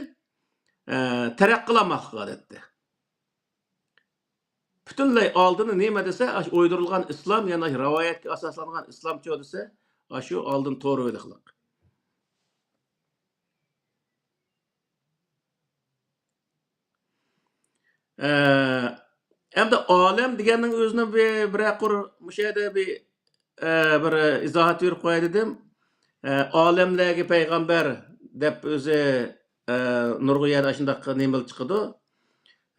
ئە، تەرەققىي قىلالماقلىق ھالەتتە. پۈتۈنلەي ئالدىنى نېمە دېسە، ئاشۇ ئويدۇرۇلغان ئىسلام، يەنى ئاشۇ رىۋايەتكە ئاساسلانغان ئىسلامچۇ دېسە، ئاشۇ ئالدىن تورۇۋېلىقلىق. ئە، ئەمدى ئالەم دېگەننىڭ ئۆزىنىڭ بىر، بىرەر قۇر مۇشۇ يەردە بىر، ئە، بىر ئىزاھات بېرىپ قوياي دېدىم. ئە، ئالەملەرگە پەيغەمبەر دەپ ئۆزى، ئە، نۇرغۇن يەردە ئاشۇنداق نېمىلەر چىقىدۇ.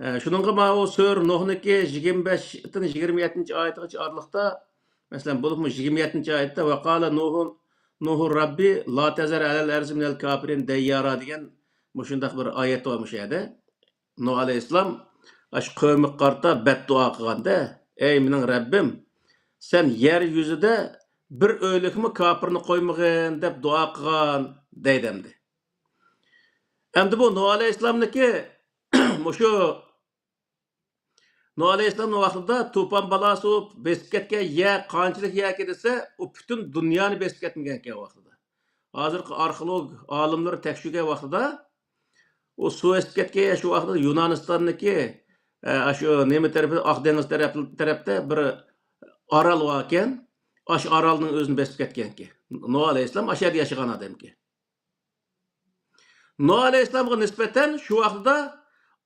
ئە، شۇنىڭغا ماۋۇ سۈرە نۇھنىڭكى يىگىرمە بەشتىن يىگىرمە يەتتىنچى ئايىتىغىچە ئارىلىقتا، مەسىلەن، بولۇپمۇ يىگىرمە يەتتىنچى ئايەتتە، «ۋەقالە نۇھۇ، نۇھۇ رەببى لا تەزەر ئەلەل ئەرزى مىنەل كاپىرىن دەييارا» دېگەن مۇشۇنداق بىر ئايەت بار مۇشۇ يەردە. نۇھ ئەلەيھىسسالام ئاشۇ قەۋمىگە قارىتا بەددۇئا قىلغاندا، «ئەي مېنىڭ رەببىم، سەن يەر يۈزىدە بىر ئۆيلۈكمۇ كاپىرنى قويمىغىن» دەپ دۇئا قىلغان دەيدۇ ئەمدى. ئەمدى بۇ نۇھ ئەلەيھىسسالامنىڭكى مۇشۇ نۇھ ئەلەيھىسسالامنىڭ ۋاقتىدا توپان بالاسى بولۇپ بېسىپ كەتكەن يەر قانچىلىك يەركى دېسە، ئۇ پۈتۈن دۇنيانى بېسىپ كەتمىگەنكەن ئۇ ۋاقتىدا. ھازىرقى ئارخېئولوگ ئالىملىرى تەكشۈرگەن ۋاقتىدا، ئۇ سۇ ئېسىپ كەتكەن يەر شۇ ۋاقتىدا يۇنانىستاندىكى، ئە، شۇ نېمە تەرىپى، ئاق دېڭىز تەرەپ، تەرەپتە بىر ئارال باركەن. ئاشۇ ئارالنىڭ ئۆزىنى بېسىپ كەتكەنكەن. نۇھ ئەلەيھىسسالام ئاشۇ يەردە ياشىغان ئادەمكەن. نۇھ ئەلەيھىسسالامغا نىسبەتەن شۇ ۋاقتىدا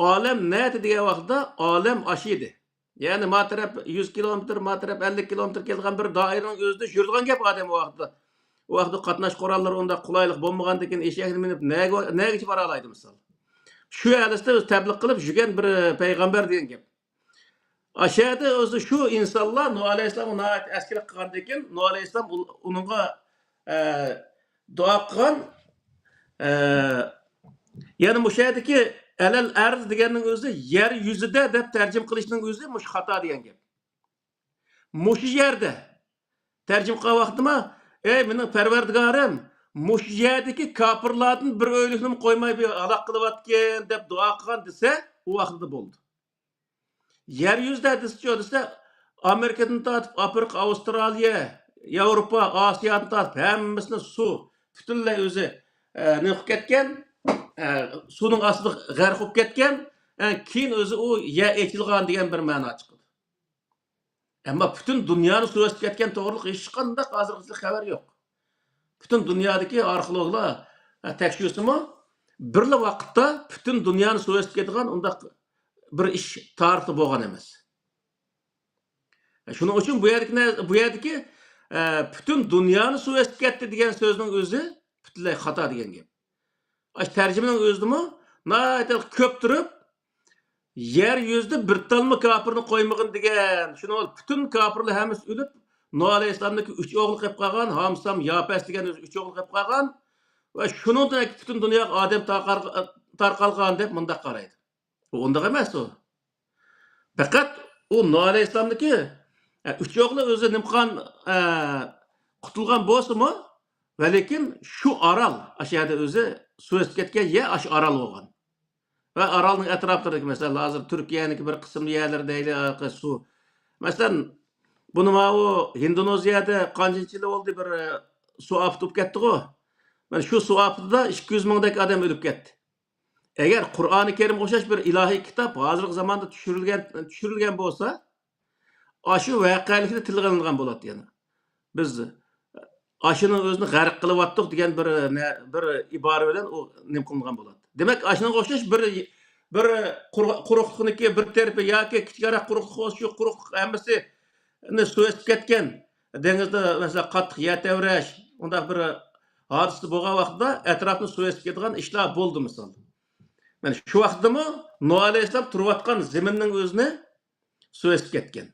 ئالەم نەتە دېگەن ۋاقتىدا ئالەم ئاشۇ ئىدى. يەنى ما تەرەپ يۈز كىلومېتىر، ما تەرەپ ئەللىك كىلومېتىر كېلىدىغان بىر دائىرىنىڭ ئۆزىدە يۈرىدىغان گەپ ئادەم ئۇ ۋاقتىدا. ئۇ ۋاقتىدا قاتناش قوراللىرى ئۇنداق قولايلىق بولمىغاندىكىن ئېشەكنى مىنىپ نەگە، نەگىچە بارالايدۇ مىسال. شۇ ھالىسىدە ئۆزى تەبلىغ قىلىپ يۈرگەن بىر پەيغەمبەر دېگەن گەپ. ئاشۇ يەردە ئۆزى شۇ ئىنسانلار نۇھ ئەلەيھىسسالامغا ناھايىتى ئەسكىلىك قىلغاندىن كېيىن، نۇھ ئەلەيھىسسالام ئۇ-، ئۇنىڭغا، ئە، دۇئا قىلغان. ئە، يەنى مۇشۇ يەردىكى ئەلەل ئەرز دېگەننىڭ ئۆزى يەر يۈزىدە دەپ تەرجىمە قىلىشنىڭ ئۆزى مۇشۇ خاتا دېگەن گەپ. مۇشۇ يەردە تەرجىمە قىلغان ۋاقتىما، «ئەي مېنىڭ پەرۋەردىگارىم، مۇشۇ يەردىكى كاپىرلاردىن بىر ئۆيلۈكنىمۇ قويماي بىر ھالاك قىلىۋەتكىن» دەپ دۇئا قىلغان دېسە، ئۇ ۋاقتىدا بولدى. يەر يۈزىدە دېسىچۇ دېسە، ئامېرىكىدىن تارتىپ ئافرىقا، ئاۋسترالىيە، ياۋروپا، ئاسىيادىن تارتىپ ھەممىسىنى سۇ پۈتۈنلەي ئۆزى، ئە، نېمە قىلىپ كەتكەن، ئە، سۇنىڭ ئاستىدا غەرق بولۇپ كەتكەن، ئە، كېيىن ئۆزى ئۇ يەر ئېچىلغان دېگەن بىر مەنا چىقىدۇ. ئەمما پۈتۈن دۇنيانى سۇ بېسىپ كەتكەن توغرىلىق ھېچقانداق ھازىرغىچە خەۋەر يوق. پۈتۈن دۇنيادىكى ئارخېئولوگلار، ئە، تەكشۈرسىمۇ، بىرلا ۋاقىتتا پۈتۈن دۇنيانى سۇ بېسىپ كەتكەن ئۇنداق بىر ئىش تارىختا بولغان ئەمەس. شۇنىڭ ئۈچۈن بۇ يەردىكى نە-، بۇ يەردىكى، ئە، پۈتۈن دۇنيانى سۇ بېسىپ كەتتى دېگەن سۆزنىڭ ئۆزى پۈتۈنلەي خاتا دېگەن گەپ. ئاشۇ تەرجىمىنىڭ ئۆزىدىمۇ ناھايىتى كۆپ تۇرۇپ، يەر يۈزىدە بىر تالما كاپىرنى قويمىغىن دېگەن. شۇنىڭ بىلەن پۈتۈن كاپىرلار ھەممىسى ئۆلۈپ، نۇھ ئەلەيھىسسالامنىڭكى ئۈچ ئوغلى قېلىپ قالغان، ھام، سام، ياپەس دېگەن ئۈچ ئوغلى قېلىپ قالغان ۋە شۇنىڭدىن پۈتۈن دۇنياغا ئادەم تارقار-، تارقالغان دەپ مۇنداق قارايدۇ. ئۇ ئۇنداق ئەمەس ئۇ. پەقەت ئۇ نۇھ ئەلەيھىسسالامنىڭكى، ئە، ئۈچ ئوغلى ئۆزى نېمە قىلغان، ئە، قۇتۇلغان بولسىمۇ، ۋەلىكىن شۇ ئارال، ئاشۇ يەردە ئۆزى سۇ بېسىپ كەتكەن يەر ئاشۇ ئارال بولغان. ۋە ئارالنىڭ ئەتراپلىرىدىكى، مەسىلەن، ھازىر تۈركىيەنىڭكى بىر قىسىم يەرلىرى دەيلى، ئارقا سۇ. مەسىلەن، بۇنى ماۋۇ ھىندونېزىيەدە قانچىنچى يىلى بولدى، بىر، ئە، سۇ ئاپىتى بولۇپ كەتتىغۇ. مانا شۇ سۇ ئاپىتىدا ئىككى يۈز مىڭدەك ئادەم ئۆلۈپ كەتتى. ئەگەر قۇرئانى كەرىمگە ئوخشاش بىر ئىلاھىي كىتاب ھازىرقى زاماندا چۈشۈرۈلگەن، چۈشۈرۈلگەن بولسا، ئاشۇ ۋەقەلىكتە تىلغا ئېلىنغان بولاتتى يەنە. بىز ئاشۇنىڭ ئۆزىنى غەرق قىلىۋاتتۇق دېگەن بىر نە-، بىر ئىبارە بىلەن ئۇ نېمە قىلىنغان بولاتتى. دېمەك، ئاشۇنىڭغا ئوخشاش بىر، بىر قۇرۇق-، قۇرۇقلۇقنىڭكى بىر تەرىپى ياكى كىچىكرەك قۇرۇقلۇق بولسا، شۇ قۇرۇقلۇق ھەممىسى سۇ بېسىپ كەتكەن، دېڭىزدا، مەسىلەن، قاتتىق يەر تەۋرەش، ئۇنداق بىر ھادىسە بولغان ۋاقتىدا ئەتراپنى سۇ بېسىپ كېتىدىغان ئىشلار بولدى، مىسال. مانا شۇ ۋاقىتتىمۇ نۇھ ئەلەيھىسسالام تۇرۇۋاتقان زېمىننىڭ ئۆزىنى سۇ بېسىپ كەتكەن.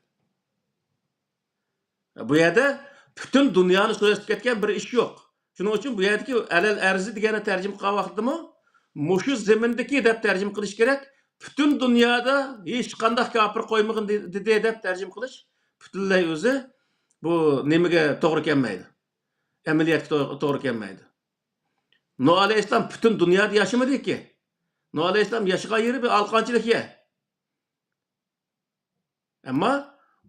بۇ يەردە پۈتۈن دۇنيانى سۇ بېسىپ كەتكەن بىر ئىش يوق. شۇنىڭ ئۈچۈن بۇ يەردىكى ئەلەل ئەرزى دېگەننى تەرجىمە قىلغان ۋاقتىدىمۇ مۇشۇ زېمىندىكى دەپ تەرجىمە قىلىش كېرەك. پۈتۈن دۇنيادا ھېچقانداق كاپىر قويمىغىن دېدى دەپ تەرجىمە قىلىش پۈتۈنلەي ئۆزى بۇ نېمىگە توغرا كەلمەيدۇ. ئەمەلىيەتكە تو-، توغرا كەلمەيدۇ. نۇھ ئەلەيھىسسالام پۈتۈن دۇنيادا ياشىمىدىكى. نۇھ ئەلەيھىسسالام ياشىغان يېرى بىر ئالىقانچىلىك يەر. ئەمما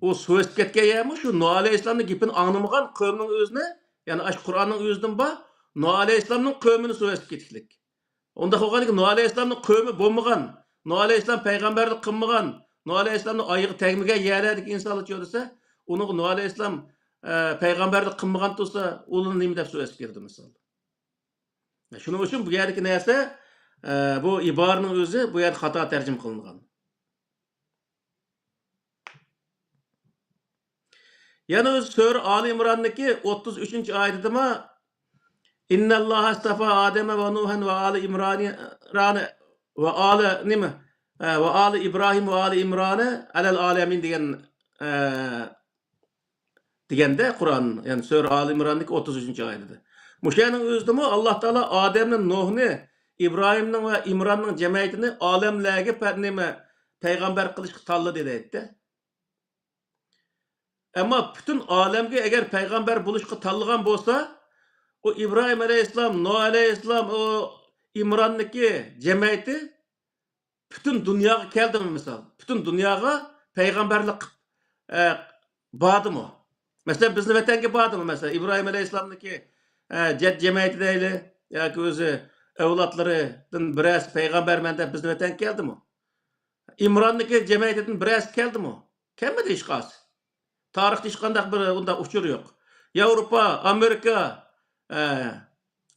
ئۇ سۇ بېسىپ كەتكەن يەرمۇ شۇ نۇھ ئەلەيھىسسالامنىڭ گېپىنى ئاڭلىمىغان قەۋمنىڭ ئۆزىنى، يەنى ئاشۇ قۇرئاننىڭ ئۆزىدىن بار، نۇھ ئەلەيھىسسالامنىڭ قەۋمىنى سۇ بېسىپ كېتىكلىك. ئۇنداق بولغاندىكىن نۇھ ئەلەيھىسسالامنىڭ قەۋمى بولمىغان، نۇھ ئەلەيھىسسالام پەيغەمبەرلىك قىلمىغان، نۇھ ئەلەيھىسسالامنىڭ ئايىغى تەگمىگەن يەرلەردىكى ئىنسانلارچۇ دېسە، ئۇنىڭغا نۇھ ئەلەيھىسسالام، ئە، پەيغەمبەرلىك قىلمىغان تۇرسا، ئۇلارنى نېمە دەپ سۇ بېسىپ كېتىدۇ، مىسال. شۇنىڭ ئۈچۈن بۇ يەردىكى نەرسە، ئە، بۇ ئىبارىنىڭ ئۆزى بۇ يەردە خاتا تەرجىمە قىلىنغان. يەنە ئۆزى سۈرە ئالى ئىمراندىكى ئوتتۇز ئۈچىنچى ئايىتىدىمۇ، «إن الله اصطفى آدم ونوحا وآل عمران، وآل نېمە، ئە، وآل إبراهيم وآل عمران على العالمين» دېگەن، ئە، دېگەندە قۇرئان، يەنى سۈرە ئالى ئىمراندىكى ئوتتۇز ئۈچىنچى ئايىتىدە. مۇشۇ يەرنىڭ ئۆزىدىمۇ ئاللا تائالا ئادەمنى، نۇھنى، ئىبراھىمنىڭ ۋە ئىمراننىڭ جەمئىيىتىنى ئالەملەرگە پە-، نېمە، پەيغەمبەر قىلىشقا تاللىدى دەيدىدە. ئەمما پۈتۈن ئالەمگە ئەگەر پەيغەمبەر بولۇشقا تاللىغان بولسا، ئۇ ئىبراھىم ئەلەيھىسسالام، نۇھ ئەلەيھىسسالام، ئۇ ئىمراننىڭكى جەمئىيىتى پۈتۈن دۇنياغا كەلدىمۇ مىسال؟ پۈتۈن دۇنياغا پەيغەمبەرلىك، ئە، باردىمۇ؟ مەسىلەن، بىزنىڭ ۋەتەنگە باردىمۇ؟ مەسىلەن، ئىبراھىم ئەلەيھىسسالامنىڭكى، ئە، جەد جەمەيتى دەيلى، ياكى ئۆزى ئەۋلادلىرىدىن بىرەرسى پەيغەمبەرمەن دەپ بىزنىڭ ۋەتەنگە كەلدىمۇ؟ ئىمراننىڭكى جەمەيتىدىن بىرەرسى كەلدىمۇ؟ كەلمىدى ھېچقايسى. تارىختا ھېچقانداق بىر ئۇنداق ئۇچۇر يوق. ياۋروپا، ئامېرىكا، ئە،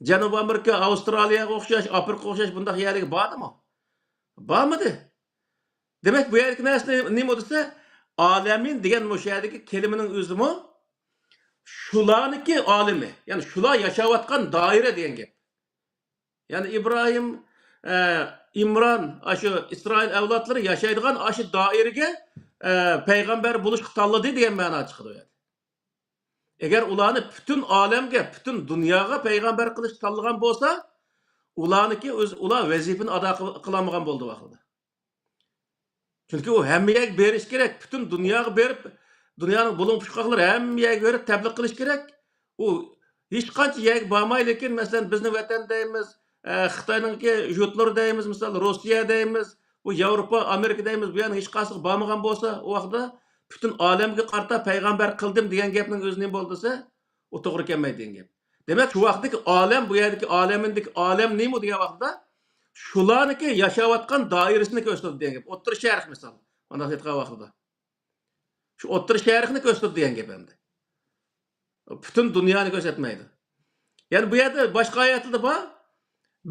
جەنۇبىي ئامېرىكا، ئاۋسترالىيەگە ئوخشاش، ئافرىقىغا ئوخشاش بۇنداق يەرلەرگە باردىمۇ؟ بارمىدى. دېمەك، بۇ يەردىكى نەرسە نېمە دېسە، ئالەمىن دېگەن مۇشۇ يەردىكى كەلىمىنىڭ ئۆزىمۇ شۇلارنىڭكى ئالىمى، يەنى شۇلار ياشاۋاتقان دائىرە دېگەن گەپ. يەنى ئىبراھىم، ئە، ئىمران، ئاشۇ ئىسرائىل ئەۋلادلىرى ياشايدىغان ئاشۇ دائىرىگە، ئە، پەيغەمبەر بولۇشقا تاللىدى دېگەن مەنا چىقىدۇ يەردە. ئەگەر ئۇلارنى پۈتۈن ئالەمگە، پۈتۈن دۇنياغا پەيغەمبەر قىلىشقا تاللىغان بولسا، ئۇلارنىڭكى ئۆز، ئۇلار ۋەزىپىنى ئادا قىل-، قىلالمىغان بولدى ۋاقتىدا. چۈنكى ئۇ ھەممە يەرگە بېرىش كېرەك، پۈتۈن دۇنياغا بېرىپ، دۇنيانىڭ بۇلۇڭ پۇچقاقلىرى ھەممە يەرگە بېرىپ تەبلىغ قىلىش كېرەك. ئۇ ھېچقانچە يەرگە بارماي، لېكىن، مەسىلەن، بىزنىڭ ۋەتەن دەيمىز، ئە، خىتاينىڭكى يۇرتلىرى دەيمىز، مىسال، روسىيە دەيمىز، بۇ ياۋروپا، ئامېرىكا دەيمىز، بۇ يەرنىڭ ھېچقايسىغا بارمىغان بولسا، ئۇ ۋاقىتتا پۈتۈن ئالەمگە قارىتا پەيغەمبەر قىلدىم دېگەن گەپنىڭ ئۆزى نېمە بولدى دېسە، ئۇ توغرا كەلمەيدۇ دېگەن گەپ. دېمەك، شۇ ۋاقىتتىكى ئالەم، بۇ يەردىكى ئالەمىندىكى ئالەم نېمە دېگەن ۋاقىتتا، شۇلارنىڭكى ياشاۋاتقان دائىرىسىنى كۆرسىتىدۇ دېگەن گەپ. ئوتتۇرا شەرق مىسال، مۇنداق ئېيتقان ۋاقتىدا. شۇ ئوتتۇرا شەرقنى كۆرسىتىدۇ دېگەن گەپ ئەمدى. پۈتۈن دۇنيانى كۆرسەتمەيدۇ. يەنى بۇ يەردە باشقا ئايەتلەردە بار.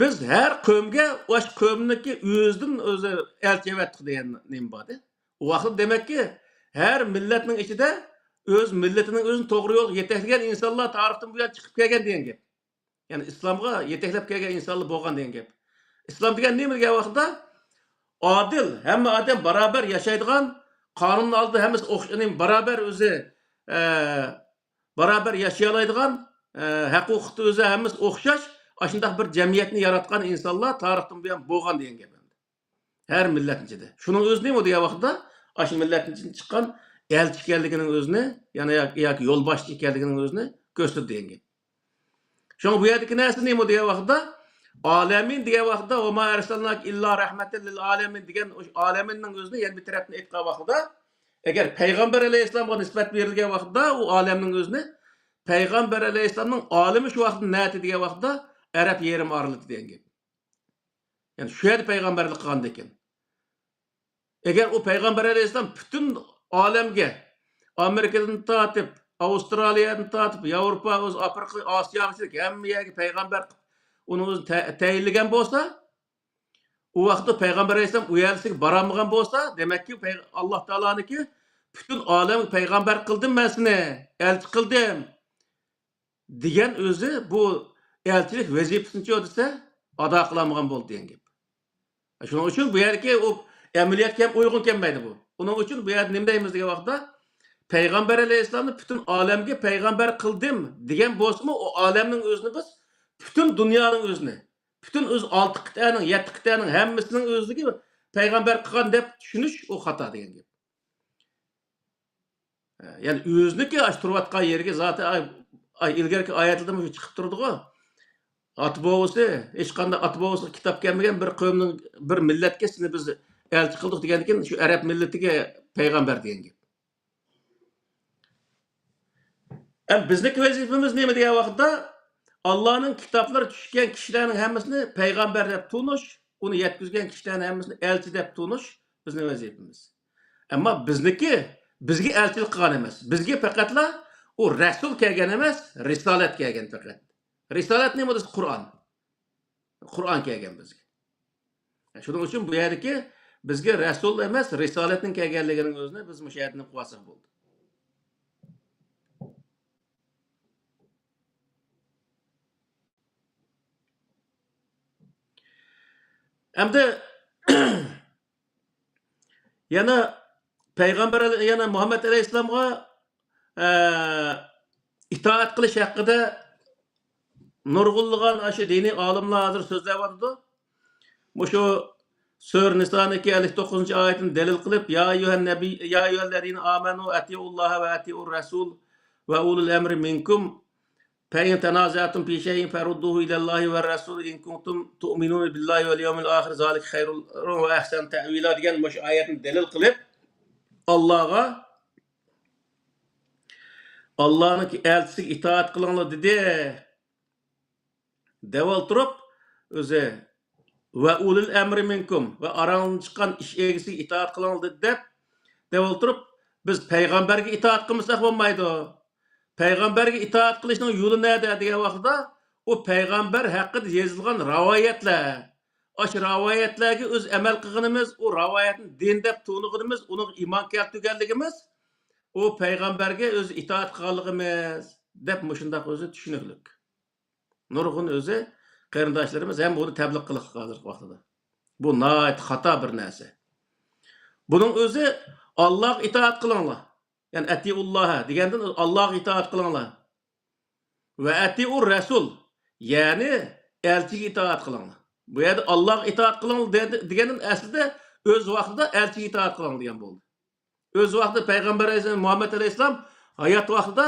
بىز ھەر قەۋمگە ئاشۇ قەۋمنىڭكى ئۆزىدىن ئۆزى ئەلچى ئەۋەتتۇق دېگەن نېمە بار. ئۇ ۋاقىتتا دېمەككى، ھەر مىللەتنىڭ ئىچىدە ئۆز مىللىتىنىڭ ئۆزىنى توغرا يولغا يېتەكلىگەن ئىنسانلار تارىختىن بۇيان چىقىپ كەلگەن دېگەن گەپ. يەنى ئىسلامغا يېتەكلەپ كەلگەن ئىنسانلار بولغان دېگەن گەپ. ئىسلام دېگەن نېمە دېگەن ۋاقىتتا، ئادىل، ھەممە ئادەم باراۋەر ياشايدىغان، قانۇن ئالدىدا ھەممىسى ئوخش-، نېمە، باراۋەر ئۆزى، ئە، باراۋەر ياشىيالايدىغان، ئە، ھەق-ھوقۇقتا ئۆزى ھەممىسى ئوخشاش، ئاشۇنداق بىر جەمئىيەتنى ياراتقان ئىنسانلار تارىختىن بۇيان بولغان دېگەن گەپ. ھەر مىللەتنىڭ ئىچىدە. شۇنىڭ ئۆزى نېمە دېگەن ۋاقىتتا، ئاشۇ مىللەتنىڭ ئىچىدىن چىققان ئەلچى ئىكەنلىكىنىڭ ئۆزىنى، يەنى ياكى، ياكى يولباشچى ئىكەنلىكىنىڭ ئۆزىنى كۆرسىتىدۇ دېگەن گەپ. شۇڭا بۇ يەردىكى نەرسە نېمە دېگەن ۋاقىتتا، ئالەمىن دېگەن ۋاقىتتا، «ۋەما ئەرسەلناكە ئىللا رەھمەتەن لىل ئالەمىن» دېگەن ئاشۇ ئالەمىننىڭ ئۆزىنى يەنە بىر تەرەپتىن ئېيتقان ۋاقتىدا، ئەگەر پەيغەمبەر ئەلەيھىسسالامغا نىسبەت بېرىلگەن ۋاقىتتا، ئۇ ئالەمنىڭ ئۆزىنى پەيغەمبەر ئەلەيھىسسالامنىڭ ئالىمى شۇ ۋاقىتتا نەتى دېگەن ۋاقىتتا، ئەرەب يېرىم ئارىلىدا دېگەن گەپ. يەنى شۇ يەردە پەيغەمبەرلىك قىلغاندىكىن. ئەگەر ئۇ پەيغەمبەر ئەلەيھىسسالام پۈتۈن ئالەمگە، ئامېرىكىدىن تارتىپ، ئاۋسترالىيەدىن تارتىپ، ياۋروپا، ئۆز ئافرىقا، ئاسىياغىچە ھەممە يەرگە پەيغەمبەر قىلىپ، ئۇنى ئۆزى تە-، تەيىنلىگەن بولسا، ئۇ ۋاقىتتا پەيغەمبەر ئەلەيھىسسالام ئۇ يەرلىسىگە بارالمىغان بولسا، دېمەككى، پەي-، ئاللا تائالانىڭكى، «پۈتۈن ئالەمگە پەيغەمبەر قىلدىم مەن سېنى، ئەلچى قىلدىم» دېگەن ئۆزى بۇ ئەلچىلىك ۋەزىپىسىنىچۇ دېسە، ئادا قىلالمىغان بولدى دېگەن گەپ. شۇنىڭ ئۈچۈن بۇ يەردىكى ئۇ ئەمەلىيەتكە ھەم ئۇيغۇن كەلمەيدۇ بۇ. ئۇنىڭ ئۈچۈن بۇ يەردە نېمە دەيمىز دېگەن ۋاقىتتا، پەيغەمبەر ئەلەيھىسسالامنى پۈتۈن ئالەمگە پەيغەمبەر قىلدىم دېگەن بولسىمۇ، ئۇ ئالەمنىڭ ئۆزىنى بىز، پۈتۈن دۇنيانىڭ ئۆزىنى، پۈتۈن ئۆز ئالتە قىتئەنىڭ، يەتتە قىتئەنىڭ ھەممىسىنىڭ ئۆزىگە پەيغەمبەر قىلغان دەپ چۈشىنىش ئۇ خاتا دېگەن گەپ. يەنى ئۆزىنىڭكى ئاشۇ تۇرۇۋاتقان يېرىگە زاتى، ئاي، ئاي، ئىلگىرىكى ئايەتلەردىمۇ شۇ چىقىپ تۇرىدىغۇ. ئاتا بوۋىسى، ھېچقانداق ئاتا بوۋىسىغا كىتاب كەلمىگەن بىر قەۋمنىڭ، بىر مىللەتكە سېنى بىز ئەلچى قىلدۇق دېگەندىكىن، شۇ ئەرەب مىللىتىگە پەيغەمبەر دېگەن گەپ. ئەم، بىزنىڭكى ۋەزىپىمىز نېمە دېگەن ۋاقىتتا، ئاللانىڭ كىتابلىرى چۈشكەن كىشىلەرنىڭ ھەممىسىنى پەيغەمبەر دەپ تونۇش، ئۇنى يەتكۈزگەن كىشىلەرنىڭ ھەممىسىنى ئەلچى دەپ تونۇش بىزنىڭ ۋەزىپىمىز. ئەمما بىزنىڭكى، بىزگە ئەلچىلىك قىلغان ئەمەس. بىزگە پەقەتلا ئۇ رەسۇل كەلگەن ئەمەس، رىسالەت كەلگەن پەقەت. رىسالەت نېمە دېسە، قۇرئان. قۇرئان كەلگەن بىزگە. شۇنىڭ ئۈچۈن بۇ يەردىكى بىزگە رەسۇل ئەمەس، رىسالەتنىڭ كەلگەنلىكىنىڭ ئۆزىنى بىز مۇشۇ يەردىن ئوقۇۋالساق بولدى. ئەمدى يەنە پەيغەمبەر ئەلە-، يەنە مۇھەممەد ئەلەيھىسسالامغا، ئە، ئىتائەت قىلىش ھەققىدە نۇرغۇنلىغان ئاشۇ دىنىي ئالىملار ھازىر سۆزلەۋاتىدۇ. مۇشۇ سۈرە نىسانىڭكى ئەللىك توققۇزىنچى ئايىتىنى دەلىل قىلىپ، يا ئەييۇھەن نەبىي، يا ئەييۇھەللەزىنە ئامەنۇ ئەتىئۇللاھە ۋە ئەتىئۇر رەسۇل ۋە ئۇلۇل ئەمرى مىنكۇم فَإِنْ تَنَازَعْتُمْ فِي شَيْءٍ فَرُدُّوهُ إِلَى اللَّهِ وَالرَّسُولِ إِنْ كُنْتُمْ تُؤْمِنُونَ بِاللَّهِ وَالْيَوْمِ الْآخِرِ ذَلِكَ خَيْرٌ وَأَحْسَنُ تَأْوِيلًا دېگەن مۇشۇ ئايەتنى دەلىل قىلىپ، ئاللاغا، ئاللانىڭ ئەلچىسىگە ئىتائەت قىلىڭلار دېدى. دەۋالتۇرۇپ، ئۆزى، «ۋە ئۇلۇل ئەمرى مىنكۇم»، ۋە ئاراڭدىن چىققان ئىش ئىگىسىگە ئىتائەت قىلىڭلار دەپ دەۋالتۇرۇپ، بىز پەيغەمبەرگە ئىتائەت قىلمىساق بولمايدۇ. پەيغەمبەرگە ئىتائەت قىلىشنىڭ يولى نەدە دېگەن ۋاقتىدا، ئۇ پەيغەمبەر ھەققىدە يېزىلغان رىۋايەتلەر، ئاشۇ رىۋايەتلەرگە ئۆز ئەمەل قىلغىنىمىز، ئۇ رىۋايەتنى دىن دەپ تونۇغىنىمىز، ئۇنىڭغا ئىمان كەلتۈرگەنلىكىمىز، ئۇ پەيغەمبەرگە ئۆز ئىتائەت قىلغانلىقىمىز دەپ مۇشۇنداق ئۆزى چۈشىنىكلىك. نۇرغۇن ئۆزى قېرىنداشلىرىمىز ھەم بۇنى تەبلىغ قىلىقلىق ھازىرقى ۋاقتىدا. بۇ ناھايىتى خاتا بىر نەرسە. بۇنىڭ ئۆزى، «ئاللاغا ئىتائەت قىلىڭلار.» يەنى «ئەتىئۇللاھە» دېگەندىن «ئاللاغا ئىتائەت قىلىڭلار.» «ۋە ئەتىئۇر رەسۇل»، يەنى ئەلچىگە ئىتائەت قىلىڭلار. بۇ يەردە «ئاللاغا ئىتائەت قىلىڭلار» دېدى، دېگەندىن ئەسلىدە ئۆز ۋاقتىدا «ئەلچىگە ئىتائەت قىلىڭلار» دېگەن بولدى. ئۆز ۋاقتىدا پەيغەمبەر ئەلەيھىسسالام، مۇھەممەد ئەلەيھىسسالام ھايات ۋاقتىدا،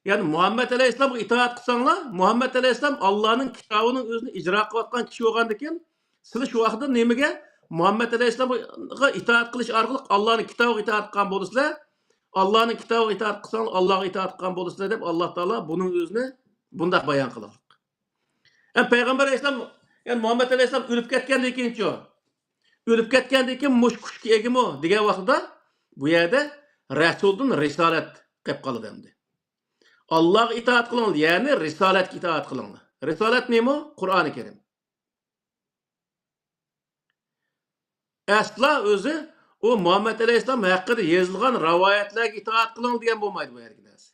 يەنى مۇھەممەد ئەلەيھىسسالامغا ئىتائەت قىلساڭلار، مۇھەممەد ئەلەيھىسسالام ئاللانىڭ كىتابىنىڭ ئۆزىنى ئىجرا قىلىۋاتقان كىشى بولغاندىكىن، سىلەر شۇ ۋاقىتتا نېمىگە، مۇھەممەد ئەلەيھىسسالامغا ئىتائەت قىلىش ئارقىلىق ئاللانىڭ كىتابىغا ئىتائەت قىلغان بولىسىلەر؟ ئاللانىڭ كىتابىغا ئىتائەت قىلساڭلار، ئاللاغا ئىتائەت قىلغان بولىسىلەر دەپ، ئاللا تائالا بۇنىڭ ئۆزىنى بۇنداق بايان قىلغان. يەنى پەيغەمبەر ئەلەيھىسسالام، يەنى مۇھەممەد ئەلەيھىسسالام ئۆلۈپ كەتكەندىن كېيىنچۇ؟ ئۆلۈپ كەتكەندىن كېيىن مۇشۇ كۈچكە ئىگىمۇ دېگەن ۋاقتىدا، بۇ يەردە رەسۇلدىن رىسالەت قېلىپ قالىدۇ ئەمدى. ئاللاغا ئىتائەت قىلىڭلار، يەنى رىسالەتكە ئىتائەت قىلىڭلار. رىسالەت نېمە؟ قۇرئانى كەرىم. ئەسلا ئۆزى ئۇ مۇھەممەد ئەلەيھىسسالام ھەققىدە يېزىلغان رىۋايەتلەرگە ئىتائەت قىلىڭ دېگەن بولمايدۇ بۇ يەردىكى نەرسە.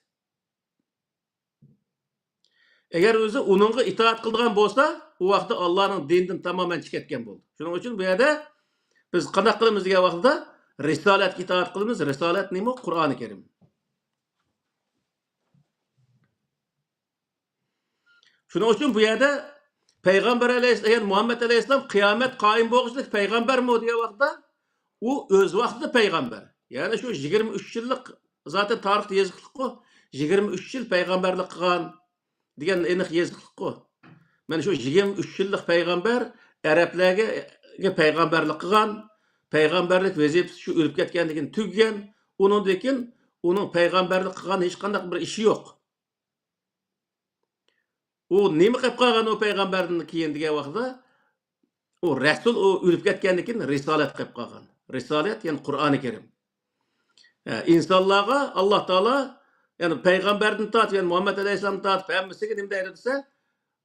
ئەگەر ئۆزى ئۇنىڭغا ئىتائەت قىلىدىغان بولسا، ئۇ ۋاقىتتا ئاللانىڭ دىنىدىن تامامەن چىقىپ كەتكەن بولىدۇ. شۇنىڭ ئۈچۈن بۇ يەردە بىز قانداق قىلىمىز دېگەن ۋاقتىدا رىسالەتكە ئىتائەت قىلىمىز. رىسالەت نېمە؟ قۇرئانى كەرىم. شۇنىڭ ئۈچۈن بۇ يەردە پەيغەمبەر ئەلەيھىسسالام، يەنى مۇھەممەد ئەلەيھىسسالام قىيامەت قايىم بولغۇچىلىك پەيغەمبەرمۇ دېگەن ۋاقىتتا، ئۇ ئۆز ۋاقتىدا پەيغەمبەر. يەنى شۇ يىگىرمە ئۈچ يىللىق، زاتەن تارىختا يېزىقلىققۇ، يىگىرمە ئۈچ يىل پەيغەمبەرلىك قىلغان دېگەن ئېنىق يېزىقلىققۇ. مانا شۇ يىگىرمە ئۈچ يىللىق پەيغەمبەر، ئەرەبلەرگە پەيغەمبەرلىك قىلغان، پەيغەمبەرلىك ۋەزىپىسى شۇ ئۆلۈپ كەتكەندىن كېيىن تۈگىگەن، ئۇنىڭدىن كېيىن ئۇنىڭ پەيغەمبەرلىك قىلغان ھېچقانداق بىر ئىشى يوق. ئۇ نېمە قىلىپ قالغان ئۇ پەيغەمبەردىن كېيىن دېگەن ۋاقتىدا، ئۇ رەسۇل، ئۇ ئۆلۈپ كەتكەندىن كېيىن رىسالەت قىلىپ قالغان. رىسالەت، يەنى قۇرئانى كەرىم. ئە، ئىنسانلارغا ئاللا تائالا، يەنى پەيغەمبەردىن تارتىپ، يەنى مۇھەممەد ئەلەيھىسسالامدىن تارتىپ ھەممىسىگە نېمە دەيدۇ دېسە،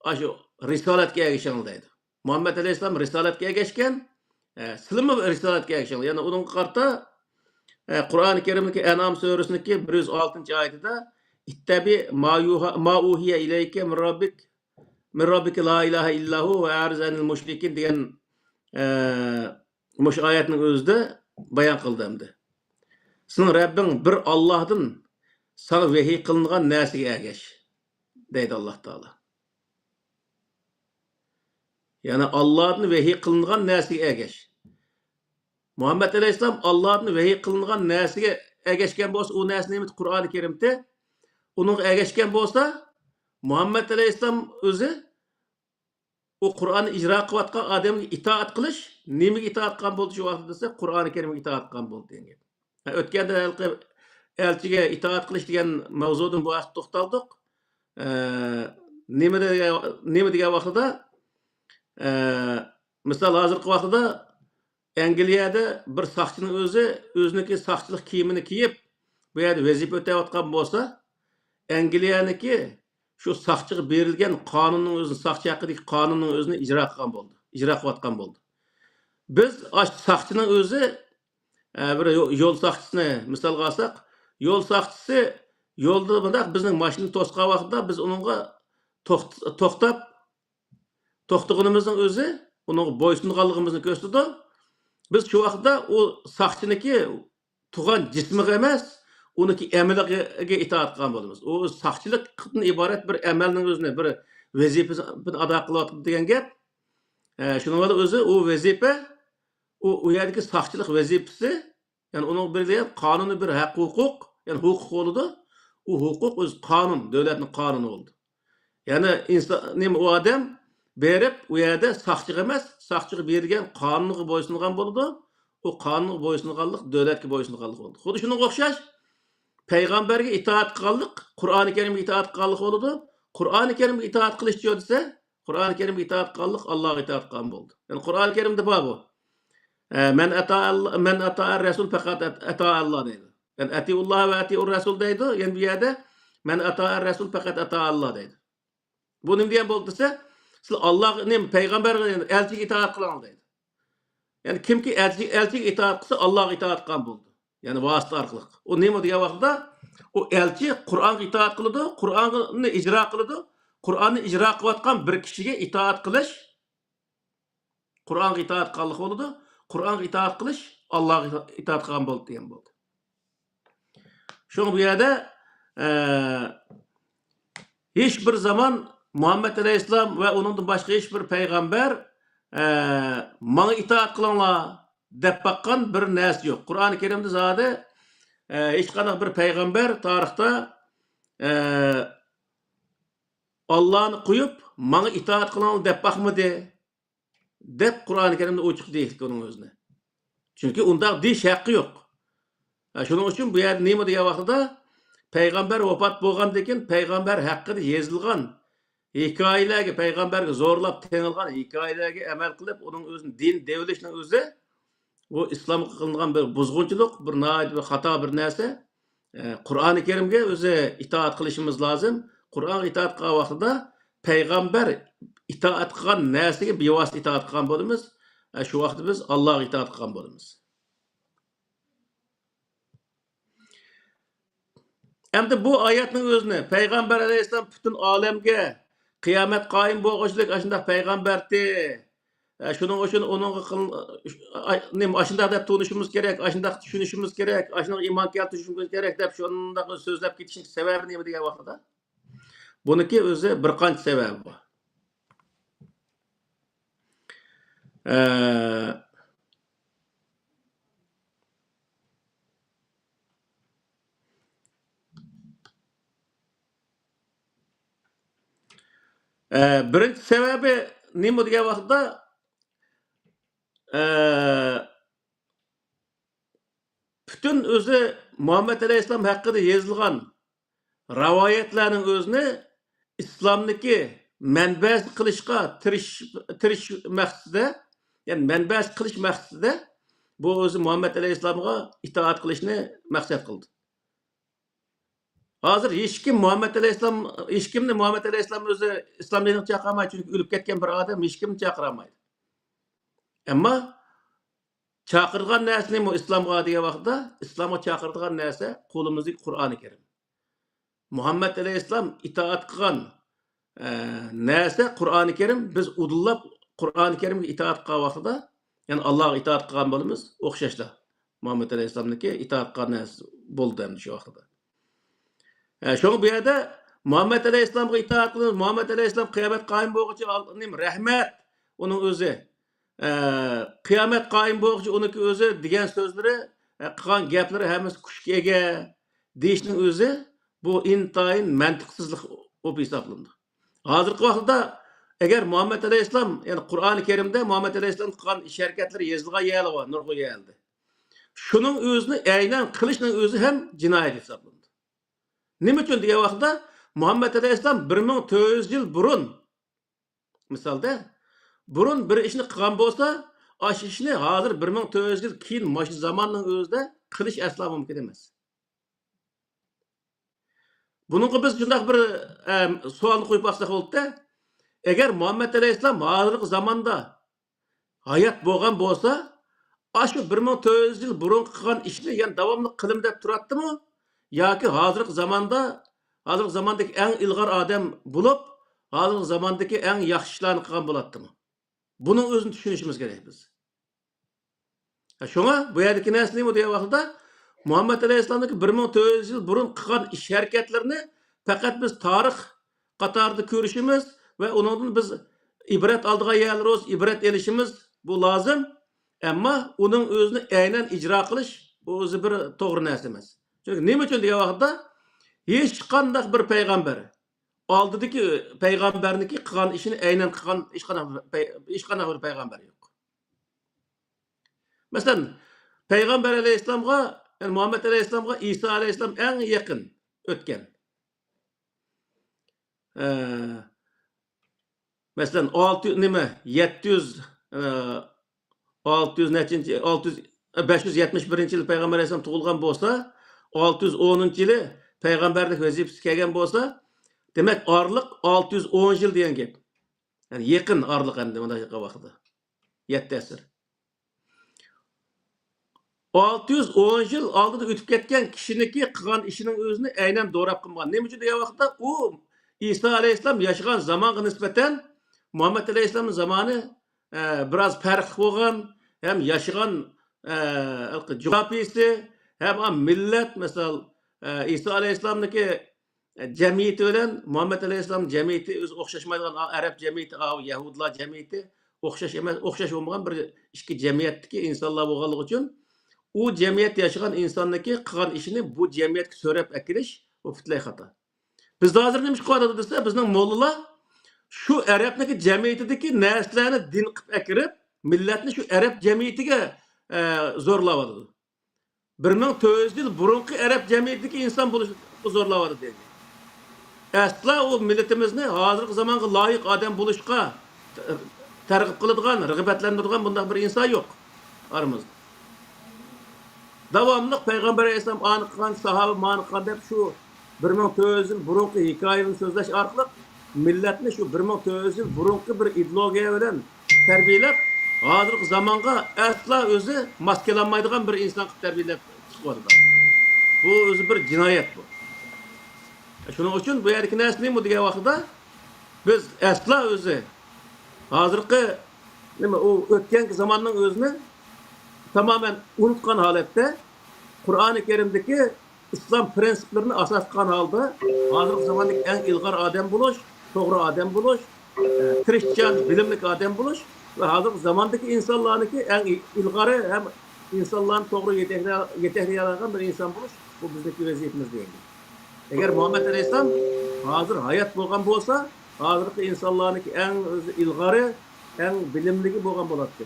ئاشۇ رىسالەتكە ئەگىشىڭلار دەيدۇ. مۇھەممەد ئەلەيھىسسالام رىسالەتكە ئەگەشكەن، ئە، سىلىمۇ رىسالەتكە ئەگىشىڭلار. يەنى ئۇنىڭغا قارىتا، ئە، قۇرئانى كەرىمدىكى ئەنئام سۈرىسىنىڭكى بىر يۈز ئالتىنچى ئايىتىدە، «اتبع ما يوحى، ما أوحي إليك من ربك، من ربك لا إله إلا هو وأعرض عن المشركين» دېگەن، ئە، مۇشۇ ئايەتنىڭ ئۆزىدە بايان قىلدى ئەمدى. سېنىڭ رەببىڭ بىر ئاللاھتىن ساڭا ۋەھىي قىلىنغان نەرسىگە ئەگەش، دەيدۇ ئاللا تائالا. يەنى ئاللادىن ۋەھىي قىلىنغان نەرسىگە ئەگەش. مۇھەممەد ئەلەيھىسسالام ئاللادىن ۋەھىي قىلىنغان نەرسىگە ئەگەشكەن بولسا، ئۇ نەرسە نېمىدى؟ قۇرئانى كەرىمتى. ئۇنىڭغا ئەگەشكەن بولسا، مۇھەممەد ئەلەيھىسسالام ئۆزى ئۇ قۇرئاننى ئىجرا قىلىۋاتقان ئادەمگە ئىتائەت قىلىش، نېمىگە ئىتائەت قىلغان بولدى شۇ ۋاقىتتا دېسە، قۇرئانى كەرىمگە ئىتائەت قىلغان بولدى دېگەن گەپ. ھە، ئۆتكەندە ھېلىقى ئەلچىگە ئىتائەت قىلىش دېگەن ماۋزۇدىن بۇ ھەقتە توختالدۇق. ئە، نېمە دېگەن، نېمە دېگەن ۋاقتىدا، ئە، مىسال، ھازىرقى ۋاقتىدا ئەنگلىيەدە بىر ساقچىنىڭ ئۆزى ئۆزىنىڭكى ساقچىلىق كىيىمىنى كىيىپ، بۇ يەردە ۋەزىپە ئۆتەۋاتقان بولسا، ئەنگلىيەنىڭكى شۇ ساقچىغا بېرىلگەن قانۇننىڭ ئۆزىنى، ساقچى ھەققىدىكى قانۇننىڭ ئۆزىنى ئىجرا قىلغان بولدى، ئىجرا قىلىۋاتقان بولدى. بىز ئاشۇ ساقچىنىڭ ئۆزى، ئە، بىر يو-، يول ساقچىسىنى مىسالغا ئالساق، يول ساقچىسى يولدا مۇنداق بىزنىڭ ماشىنا توسقان ۋاقتىدا بىز ئۇنىڭغا توخت-، توختاپ، توختىغىنىمىزنىڭ ئۆزى ئۇنىڭغا بويسۇنغانلىقىمىزنى كۆرسىتىدۇ. بىز شۇ ۋاقىتتا ئۇ ساقچىنىڭكى تۇغان جىسمىغا ئەمەس، ئۇنىڭكى ئەمىلىگە ئىتائەت قىلغان بولىمىز. ئۇ ساقچىلىقتىن ئىبارەت بىر ئەمەلنىڭ ئۆزىنى، بىر ۋەزىپىسىنى ئادا قىلىۋاتىدۇ دېگەن گەپ. ئە، شۇنىڭ بىلەن ئۆزى ئۇ ۋەزىپە، ئۇ، ئۇ يەردىكى ساقچىلىق ۋەزىپىسى، يەنى ئۇنىڭغا بېرىلگەن قانۇنىي بىر ھەق-ھوقۇق، يەنى ھوقۇق بولىدۇ. ئۇ ھوقۇق ئۆزى قانۇن، دۆلەتنىڭ قانۇنى بولىدۇ. يەنى ئىنسان، نېمە، ئۇ ئادەم بېرىپ، ئۇ يەردە ساقچىغا ئەمەس، ساقچىغا بېرىلگەن قانۇنغا بويسۇنغان بولىدۇ. ئۇ قانۇنغا بويسۇنغانلىق دۆلەتكە بويسۇنغانلىق بولىدۇ. خۇددى شۇنىڭغا ئوخشاش، پەيغەمبەرگە ئىتائەت قىلغانلىق، قۇرئانى كەرىمگە ئىتائەت قىلغانلىق بولىدۇ. قۇرئانى كەرىمگە ئىتائەت قىلىشچۇ دېسە، قۇرئانى كەرىمگە ئىتائەت قىلغانلىق ئاللاغا ئىتائەت قىلغان بولدى. يەنى قۇرئانى كەرىمدە بار بۇ. ئە، «مەن ئەتائەل-، مەن ئەتائەر رەسۇل پەقەت ئەت-، ئەتائەللا» دەيدۇ. يەنى «ئەتىئۇللاھ ۋە ئەتىئۇر رەسۇل» دەيدۇ. يەنە بۇ يەردە «مەن ئەتائەر رەسۇل پەقەت ئەتائەللا» دەيدۇ. بۇ نېمە دېگەن بولدى دېسە، سىلەر ئاللاغا، نېمە، پەيغەمبەرگە، ئەلچىگە ئىتائەت قىلىڭلار دەيدۇ. يەنى كىمكى ئەلچى، ئەلچىگە ئىتائەت قىلسا، ئاللاغا ئىتائەت قىلغان بولىدۇ. يەنى ۋاسىتە ئارقىلىق. ئۇ نېمە دېگەن ۋاقتىدا، ئۇ ئەلچى قۇرئانغا ئىتائەت قىلىدۇ، قۇرئاننى ئىجرا قىلىدۇ، قۇرئاننى ئىجرا قىلىۋاتقان بىر كىشىگە ئىتائەت قىلىش، قۇرئانغا ئىتائەت قىلغانلىق بولىدۇ، قۇرئانغا ئىتائەت قىلىش، ئاللاغا ئىتائەت قىلغان بولدى دېگەن بولدى. شۇڭا بۇ يەردە، ئە، ھېچ بىر زامان مۇھەممەد ئەلەيھىسسالام ۋە ئۇنىڭدىن باشقا ھېچ بىر پەيغەمبەر، ئە، «ماڭا ئىتائەت قىلىڭلار» دەپ باققان بىر نەرسە يوق. قۇرئانى كەرىمدە زادى، ئە، ھېچقانداق بىر پەيغەمبەر تارىختا، ئە، «ئاللانى قويۇپ، ماڭا ئىتائەت قىلىڭلار» دەپ باقمىدى. دەپ قۇرئانى كەرىمدە ئوچۇق دېيىشلىك ئۇنىڭ ئۆزىنى. چۈنكى ئۇنداق دېيىش ھەققى يوق. ھە، شۇنىڭ ئۈچۈن بۇ يەردە نېمە دېگەن ۋاقتىدا، پەيغەمبەر ۋاپات بولغاندىن كېيىن پەيغەمبەر ھەققىدە يېزىلغان ھېكايىلەرگە، پەيغەمبەرگە زورلاپ تېڭىلغان ھېكايىلەرگە ئەمەل قىلىپ، ئۇنىڭ ئۆزىنى دىن دەۋېلىشنىڭ ئۆزى، بۇ ئىسلامغا قىلىنغان بىر بۇزغۇنچىلىق، بىر ناھايىتى بىر خاتا بىر نەرسە. ئە، قۇرئانى كەرىمگە ئۆزى ئىتائەت قىلىشىمىز لازىم. قۇرئانغا ئىتائەت قىلغان ۋاقتىدا پەيغەمبەر ئىتائەت قىلغان نەرسىگە بىۋاسىتە ئىتائەت قىلغان بولىمىز. ئە، شۇ ۋاقىتتا بىز ئاللاغا ئىتائەت قىلغان بولىمىز. ئەمدى بۇ ئايەتنىڭ ئۆزىنى پەيغەمبەر ئەلەيھىسسالام پۈتۈن ئالەمگە قىيامەت قايىم بولغۇچىلىك ئاشۇنداق پەيغەمبەرتى. ئە، شۇنىڭ ئۈچۈن ئۇنىڭغا قىل-، ئاي-، نېمە، ئاشۇنداق دەپ تونۇشىمىز كېرەك، ئاشۇنداق چۈشىنىشىمىز كېرەك، ئاشۇنداق ئىمان كەلتۈرۈشىمىز كېرەك دەپ شۇنداق سۆزلەپ كېتىشنىڭ سەۋەبى نېمە دېگەن ۋاقتىدا، بۇنىڭكى ئۆزى بىر قانچە سەۋەبى بار. ئە، ئە، بىرىنچى سەۋەبى نېمە دېگەن ۋاقىتتا، ئە، پۈتۈن ئۆزى مۇھەممەد ئەلەيھىسسالام ھەققىدە يېزىلغان رىۋايەتلەرنىڭ ئۆزىنى ئىسلامنىكى مەنبەسى قىلىشقا تىرىش-، تىرىش مەقسىتىدە، يەنى مەنبەسى قىلىش مەقسىتىدە بۇ ئۆزى مۇھەممەد ئەلەيھىسسالامغا ئىتائەت قىلىشنى مەقسەت قىلدى. ھازىر ھېچكىم مۇھەممەد ئەلەيھىسسالام، ھېچكىمنى مۇھەممەد ئەلەيھىسسالام ئۆزى ئىسلام دىنىغا چاقىرالمايدۇ، چۈنكى ئۆلۈپ كەتكەن بىر ئادەم ھېچكىمنى چاقىرالمايدۇ. ئەمما چاقىرىدىغان نەرسە نېمە ئىسلامغا دېگەن ۋاقىتتا، ئىسلامغا چاقىرىدىغان نەرسە قولىمىزدىكى قۇرئانى كەرىم. مۇھەممەد ئەلەيھىسسالام ئىتائەت قىلغان، ئە، نەرسە قۇرئانى كەرىم. بىز ئۇدۇللاپ قۇرئانى كەرىمگە ئىتائەت قىلغان ۋاقتىدا، يەنى ئاللاغا ئىتائەت قىلغان بولىمىز، ئوخشاشلا. مۇھەممەد ئەلەيھىسسالامنىڭكى ئىتائەت قىلغان نەرسە بولدى ئەمدى شۇ ۋاقتىدا. ئە، شۇڭا بۇ يەردە مۇھەممەد ئەلەيھىسسالامغا ئىتائەت قىلىمىز، مۇھەممەد ئەلەيھىسسالام قىيامەت قايىم بولغۇچە ئال-، نېمە، رەھمەت، ئۇنىڭ ئۆزى. ئە، قىيامەت قايىم بولغۇچە ئۇنىڭكى ئۆزى دېگەن سۆزلىرى، ئە، قىلغان گەپلىرى ھەممىسى كۈچكە ئىگە دېيىشنىڭ ئۆزى بۇ ئىنتايىن مەنتىقسىزلىق بولۇپ ھېسابلىنىدۇ. ھازىرقى ۋاقىتتا ئەگەر مۇھەممەد ئەلەيھىسسالام، يەنى قۇرئانى كەرىمدە مۇھەممەد ئەلەيھىسسالام قىلغان ئىش ھەرىكەتلىرى يېزىلغان يەرلەر بار، نۇرغۇن يەرلەردە. شۇنىڭ ئۆزىنى ئەينەن قىلىشنىڭ ئۆزى ھەم جىنايەت ھېسابلىنىدۇ. نېمە ئۈچۈن دېگەن ۋاقىتتا، مۇھەممەد ئەلەيھىسسالام بىر مىڭ تۆت يۈز يىل بۇرۇن، مىسالدا، بۇرۇن بىر ئىشنى قىلغان بولسا، ئاشۇ ئىشنى ھازىر بىر مىڭ تۆت يۈز يىل كېيىن مۇشۇ زاماننىڭ ئۆزىدە قىلىش ئەسلا مۇمكىن ئەمەس. بۇنىڭغا بىز شۇنداق بىر، ئەم، سوئالنى قويۇپ باقساق بولىدۇ. ئەگەر مۇھەممەد ئەلەيھىسسالام ھازىرقى زاماندا ھايات بولغان بولسا، ئاشۇ بىر مىڭ تۆت يۈز يىل بۇرۇنقى قىلغان ئىشنى يەنە داۋاملىق قىلىمەن دەپ تۇراتتىمۇ؟ ياكى ھازىرقى زاماندا، ھازىرقى زاماندىكى ئەڭ ئىلغار ئادەم بولۇپ، ھازىرقى زاماندىكى ئەڭ ياخشى ئىشلارنى قىلغان بولاتتىمۇ؟ بۇنىڭ ئۆزىنى چۈشىنىشىمىز كېرەك بىز. شۇڭا بۇ يەردىكى نەرسە نېمە دېگەن ۋاقتىدا، مۇھەممەد ئەلەيھىسسالامنىڭكى بىر مىڭ تۆت يۈز يىل بۇرۇن قىلغان ئىش ھەرىكەتلىرىنى پەقەت بىز تارىخ قاتارىدا كۆرۈشىمىز ۋە ئۇنىڭدىن بىز ئىبرەت ئالىدىغان يەرلىرى بولسا ئىبرەت ئېلىشىمىز بۇ لازىم. ئەمما ئۇنىڭ ئۆزىنى ئەينەن ئىجرا قىلىش بۇ ئۆزى بىر توغرا نەرسە ئەمەس. چۈنكى نېمە ئۈچۈن دېگەن ۋاقىتتا، ھېچقانداق بىر پەيغەمبەر، ئالدىدىكى پەيغەمبەرنىڭكى قىلغان ئىشىنى ئەينەن قىلغان ھېچقانداق بىر پەي-، ھېچقانداق بىر پەيغەمبەر يوق. مەسىلەن، پەيغەمبەر ئەلەيھىسسالامغا، يەنى مۇھەممەد ئەلەيھىسسالامغا ئىسا ئەلەيھىسسالام ئەڭ يېقىن ئۆتكەن. ئە، مەسىلەن، ئالتە، نېمە، يەتتە يۈز، ئە، ئالتە يۈز نەچچىنچى، ئالتە يۈز، بەش يۈز يەتمىش بىرىنچى يىل پەيغەمبەر ئەلەيھىسسالام تۇغۇلغان بولسا، ئالتە يۈز ئونىنچى يىلى پەيغەمبەرلىك ۋەزىپىسى كەلگەن بولسا، دېمەك، ئارىلىق ئالتە يۈز ئون يىل دېگەن گەپ. يەنى يېقىن ئارىلىق ئەمدى مۇنداق ۋاقتىدا. يەتتە ئەسىر. ئالتە يۈز ئون يىل ئالدىدا ئۆتۈپ كەتكەن كىشىنىڭكى قىلغان ئىشىنىڭ ئۆزىنى ئەينەن دوراپ قىلمىغان. نېمە ئۈچۈن دېگەن ۋاقىتتا ئۇ ئىسا ئەلەيھىسسالام ياشىغان زامانغا نىسبەتەن مۇھەممەد ئەلەيھىسسالامنىڭ زامانى، ئە، بىراز پەرقلىق بولغان، ھەم ياشىغان، ئە، جۇغراپىيىسى، ھەم مىللەت، مىسال، ئە، ئىسا ئەلەيھىسسالامنىڭكى جەمئىيىتى بىلەن مۇھەممەد ئەلەيھىسسالام جەمئىيىتى ئۆزى ئوخشاشمايدىغان، ئا، ئەرەب جەمئىيىتى، ئا، يەھۇدىيلار جەمئىيىتى ئوخشاش ئەمەس، ئوخشاش بولمىغان بىر ئىككى جەمئىيەتتىكى ئىنسانلار بولغانلىقى ئۈچۈن، ئۇ جەمئىيەتتە ياشىغان ئىنساننىڭكى قىلغان ئىشىنى بۇ جەمئىيەتكە سۆرەپ ئەكېلىش، بۇ پۈتۈنلەي خاتا. بىز ھازىر نېمە ئىش قىلىۋاتىدۇ دېسە، بىزنىڭ موللىلار شۇ ئەرەبنىڭكى جەمئىيىتىدىكى نەرسىلەرنى دىن قىلىپ ئەكىرىپ، مىللەتنى شۇ ئەرەب جەمئىيىتىگە، ئە، زورلاۋاتىدۇ. بىر مىڭ تۆت يۈز يىل بۇرۇنقى ئەرەب جەمئىيىتىدىكى ئىنسان بولۇشقا زورلاۋاتىدۇ دەيدۇ. ئەسلا ئۇ مىللىتىمىزنى ھازىرقى زامانغا لايىق ئادەم بولۇشقا تەرغىب قىلىدىغان، رىغبەتلەندۈرىدىغان بۇنداق بىر ئىنسان يوق ئارىمىزدا. داۋاملىق پەيغەمبەر ئەلەيھىسسالام ئانى قىلغان، ساھابە مانى قىلغان دەپ شۇ بىر مىڭ تۆت يۈز يىل بۇرۇنقى ھېكايىلەرنى سۆزلەش ئارقىلىق مىللەتنى شۇ بىر مىڭ تۆت يۈز يىل بۇرۇنقى بىر ئىدېئولوگىيە بىلەن تەربىيەلەپ، ھازىرقى زامانغا ئەسلا ئۆزى ماس كېلەلمەيدىغان بىر ئىنسان قىلىپ تەربىيەلەپ چىقىۋاتىدۇ. بۇ ئۆزى بىر جىنايەت بۇ. شۇنىڭ ئۈچۈن بۇ يەردىكى نەرسە نېمە دېگەن ۋاقىتتا، بىز ئەسلا ئۆزى ھازىرقى نېمە، ئۇ ئۆتكەنكى زاماننىڭ ئۆزىنى تامامەن ئۇنتقان ھالەتتە، قۇرئانى كەرىمدىكى ئىسلام پىرىنسىپلىرىنى ئاساس قىلغان ھالدا، ھازىرقى زاماندىكى ئەڭ ئىلغار ئادەم بولۇش، توغرا ئادەم بولۇش، ئە، تىرىشچان، بىلىملىك ئادەم بولۇش ۋە ھازىرقى زاماندىكى ئىنسانلارنىڭكى ئەڭ ئىلغارى ھەم ئىنسانلارنى توغرا يېتەكلە-، يېتەكلىيەلەيدىغان بىر ئىنسان بولۇش، بۇ بىزنىڭكى ۋەزىپىمىز دېگەن. ئەگەر مۇھەممەد ئەلەيھىسسالام ھازىر ھايات بولغان بولسا، ھازىرقى ئىنسانلارنىڭكى ئەڭ ئۆزى ئىلغارى، ئەڭ بىلىملىكى بولغان بولاتتى.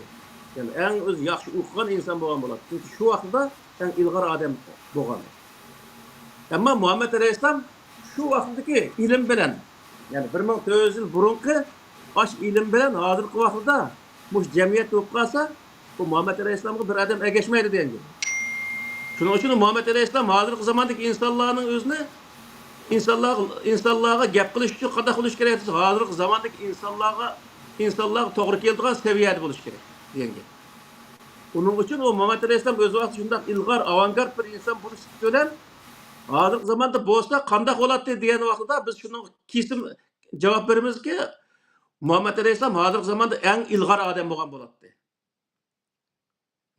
يەنى ئەڭ ئۆزى ياخشى ئوقۇغان ئىنسان بولغان بولاتتى. چۈنكى شۇ ۋاقىتتا ئەڭ ئىلغار ئادەم بولغان. ئەمما مۇھەممەد ئەلەيھىسسالام شۇ ۋاقىتتىكى ئىلىم بىلەن، يەنى بىر مىڭ تۆت يۈز يىل بۇرۇنقى ئاشۇ ئىلىم بىلەن ھازىرقى ۋاقىتتا مۇشۇ جەمئىيەت بولۇپ قالسا، بۇ مۇھەممەد ئەلەيھىسسالامغا بىر ئادەم ئەگەشمەيدۇ دېگەن گەپ. شۇنىڭ ئۈچۈن مۇھەممەد ئەلەيھىسسالام ھازىرقى زاماندىكى ئىنسانلارنىڭ ئۆزىنى ئىنسانلار، ئىنسانلارغا گەپ قىلىش ئۈچۈن قانداق بولۇش كېرەك دېسە، ھازىرقى زاماندىكى ئىنسانلارغا، ئىنسانلارغا توغرا كېلىدىغان سەۋىيەدە بولۇش كېرەك دېگەن گەپ. ئۇنىڭ ئۈچۈن ئۇ مۇھەممەد ئەلەيھىسسالام ئۆز ۋاقتىدا شۇنداق ئىلغار، ئاۋانگارد بىر ئىنسان بولۇشلۇقى بىلەن، ھازىرقى زاماندا بولسا قانداق بولاتتى دېگەن ۋاقتىدا بىز شۇنىڭغا كېسىم جاۋاب بېرىمىزكى، مۇھەممەد ئەلەيھىسسالام ھازىرقى زاماندا ئەڭ ئىلغار ئادەم بولغان بولاتتى.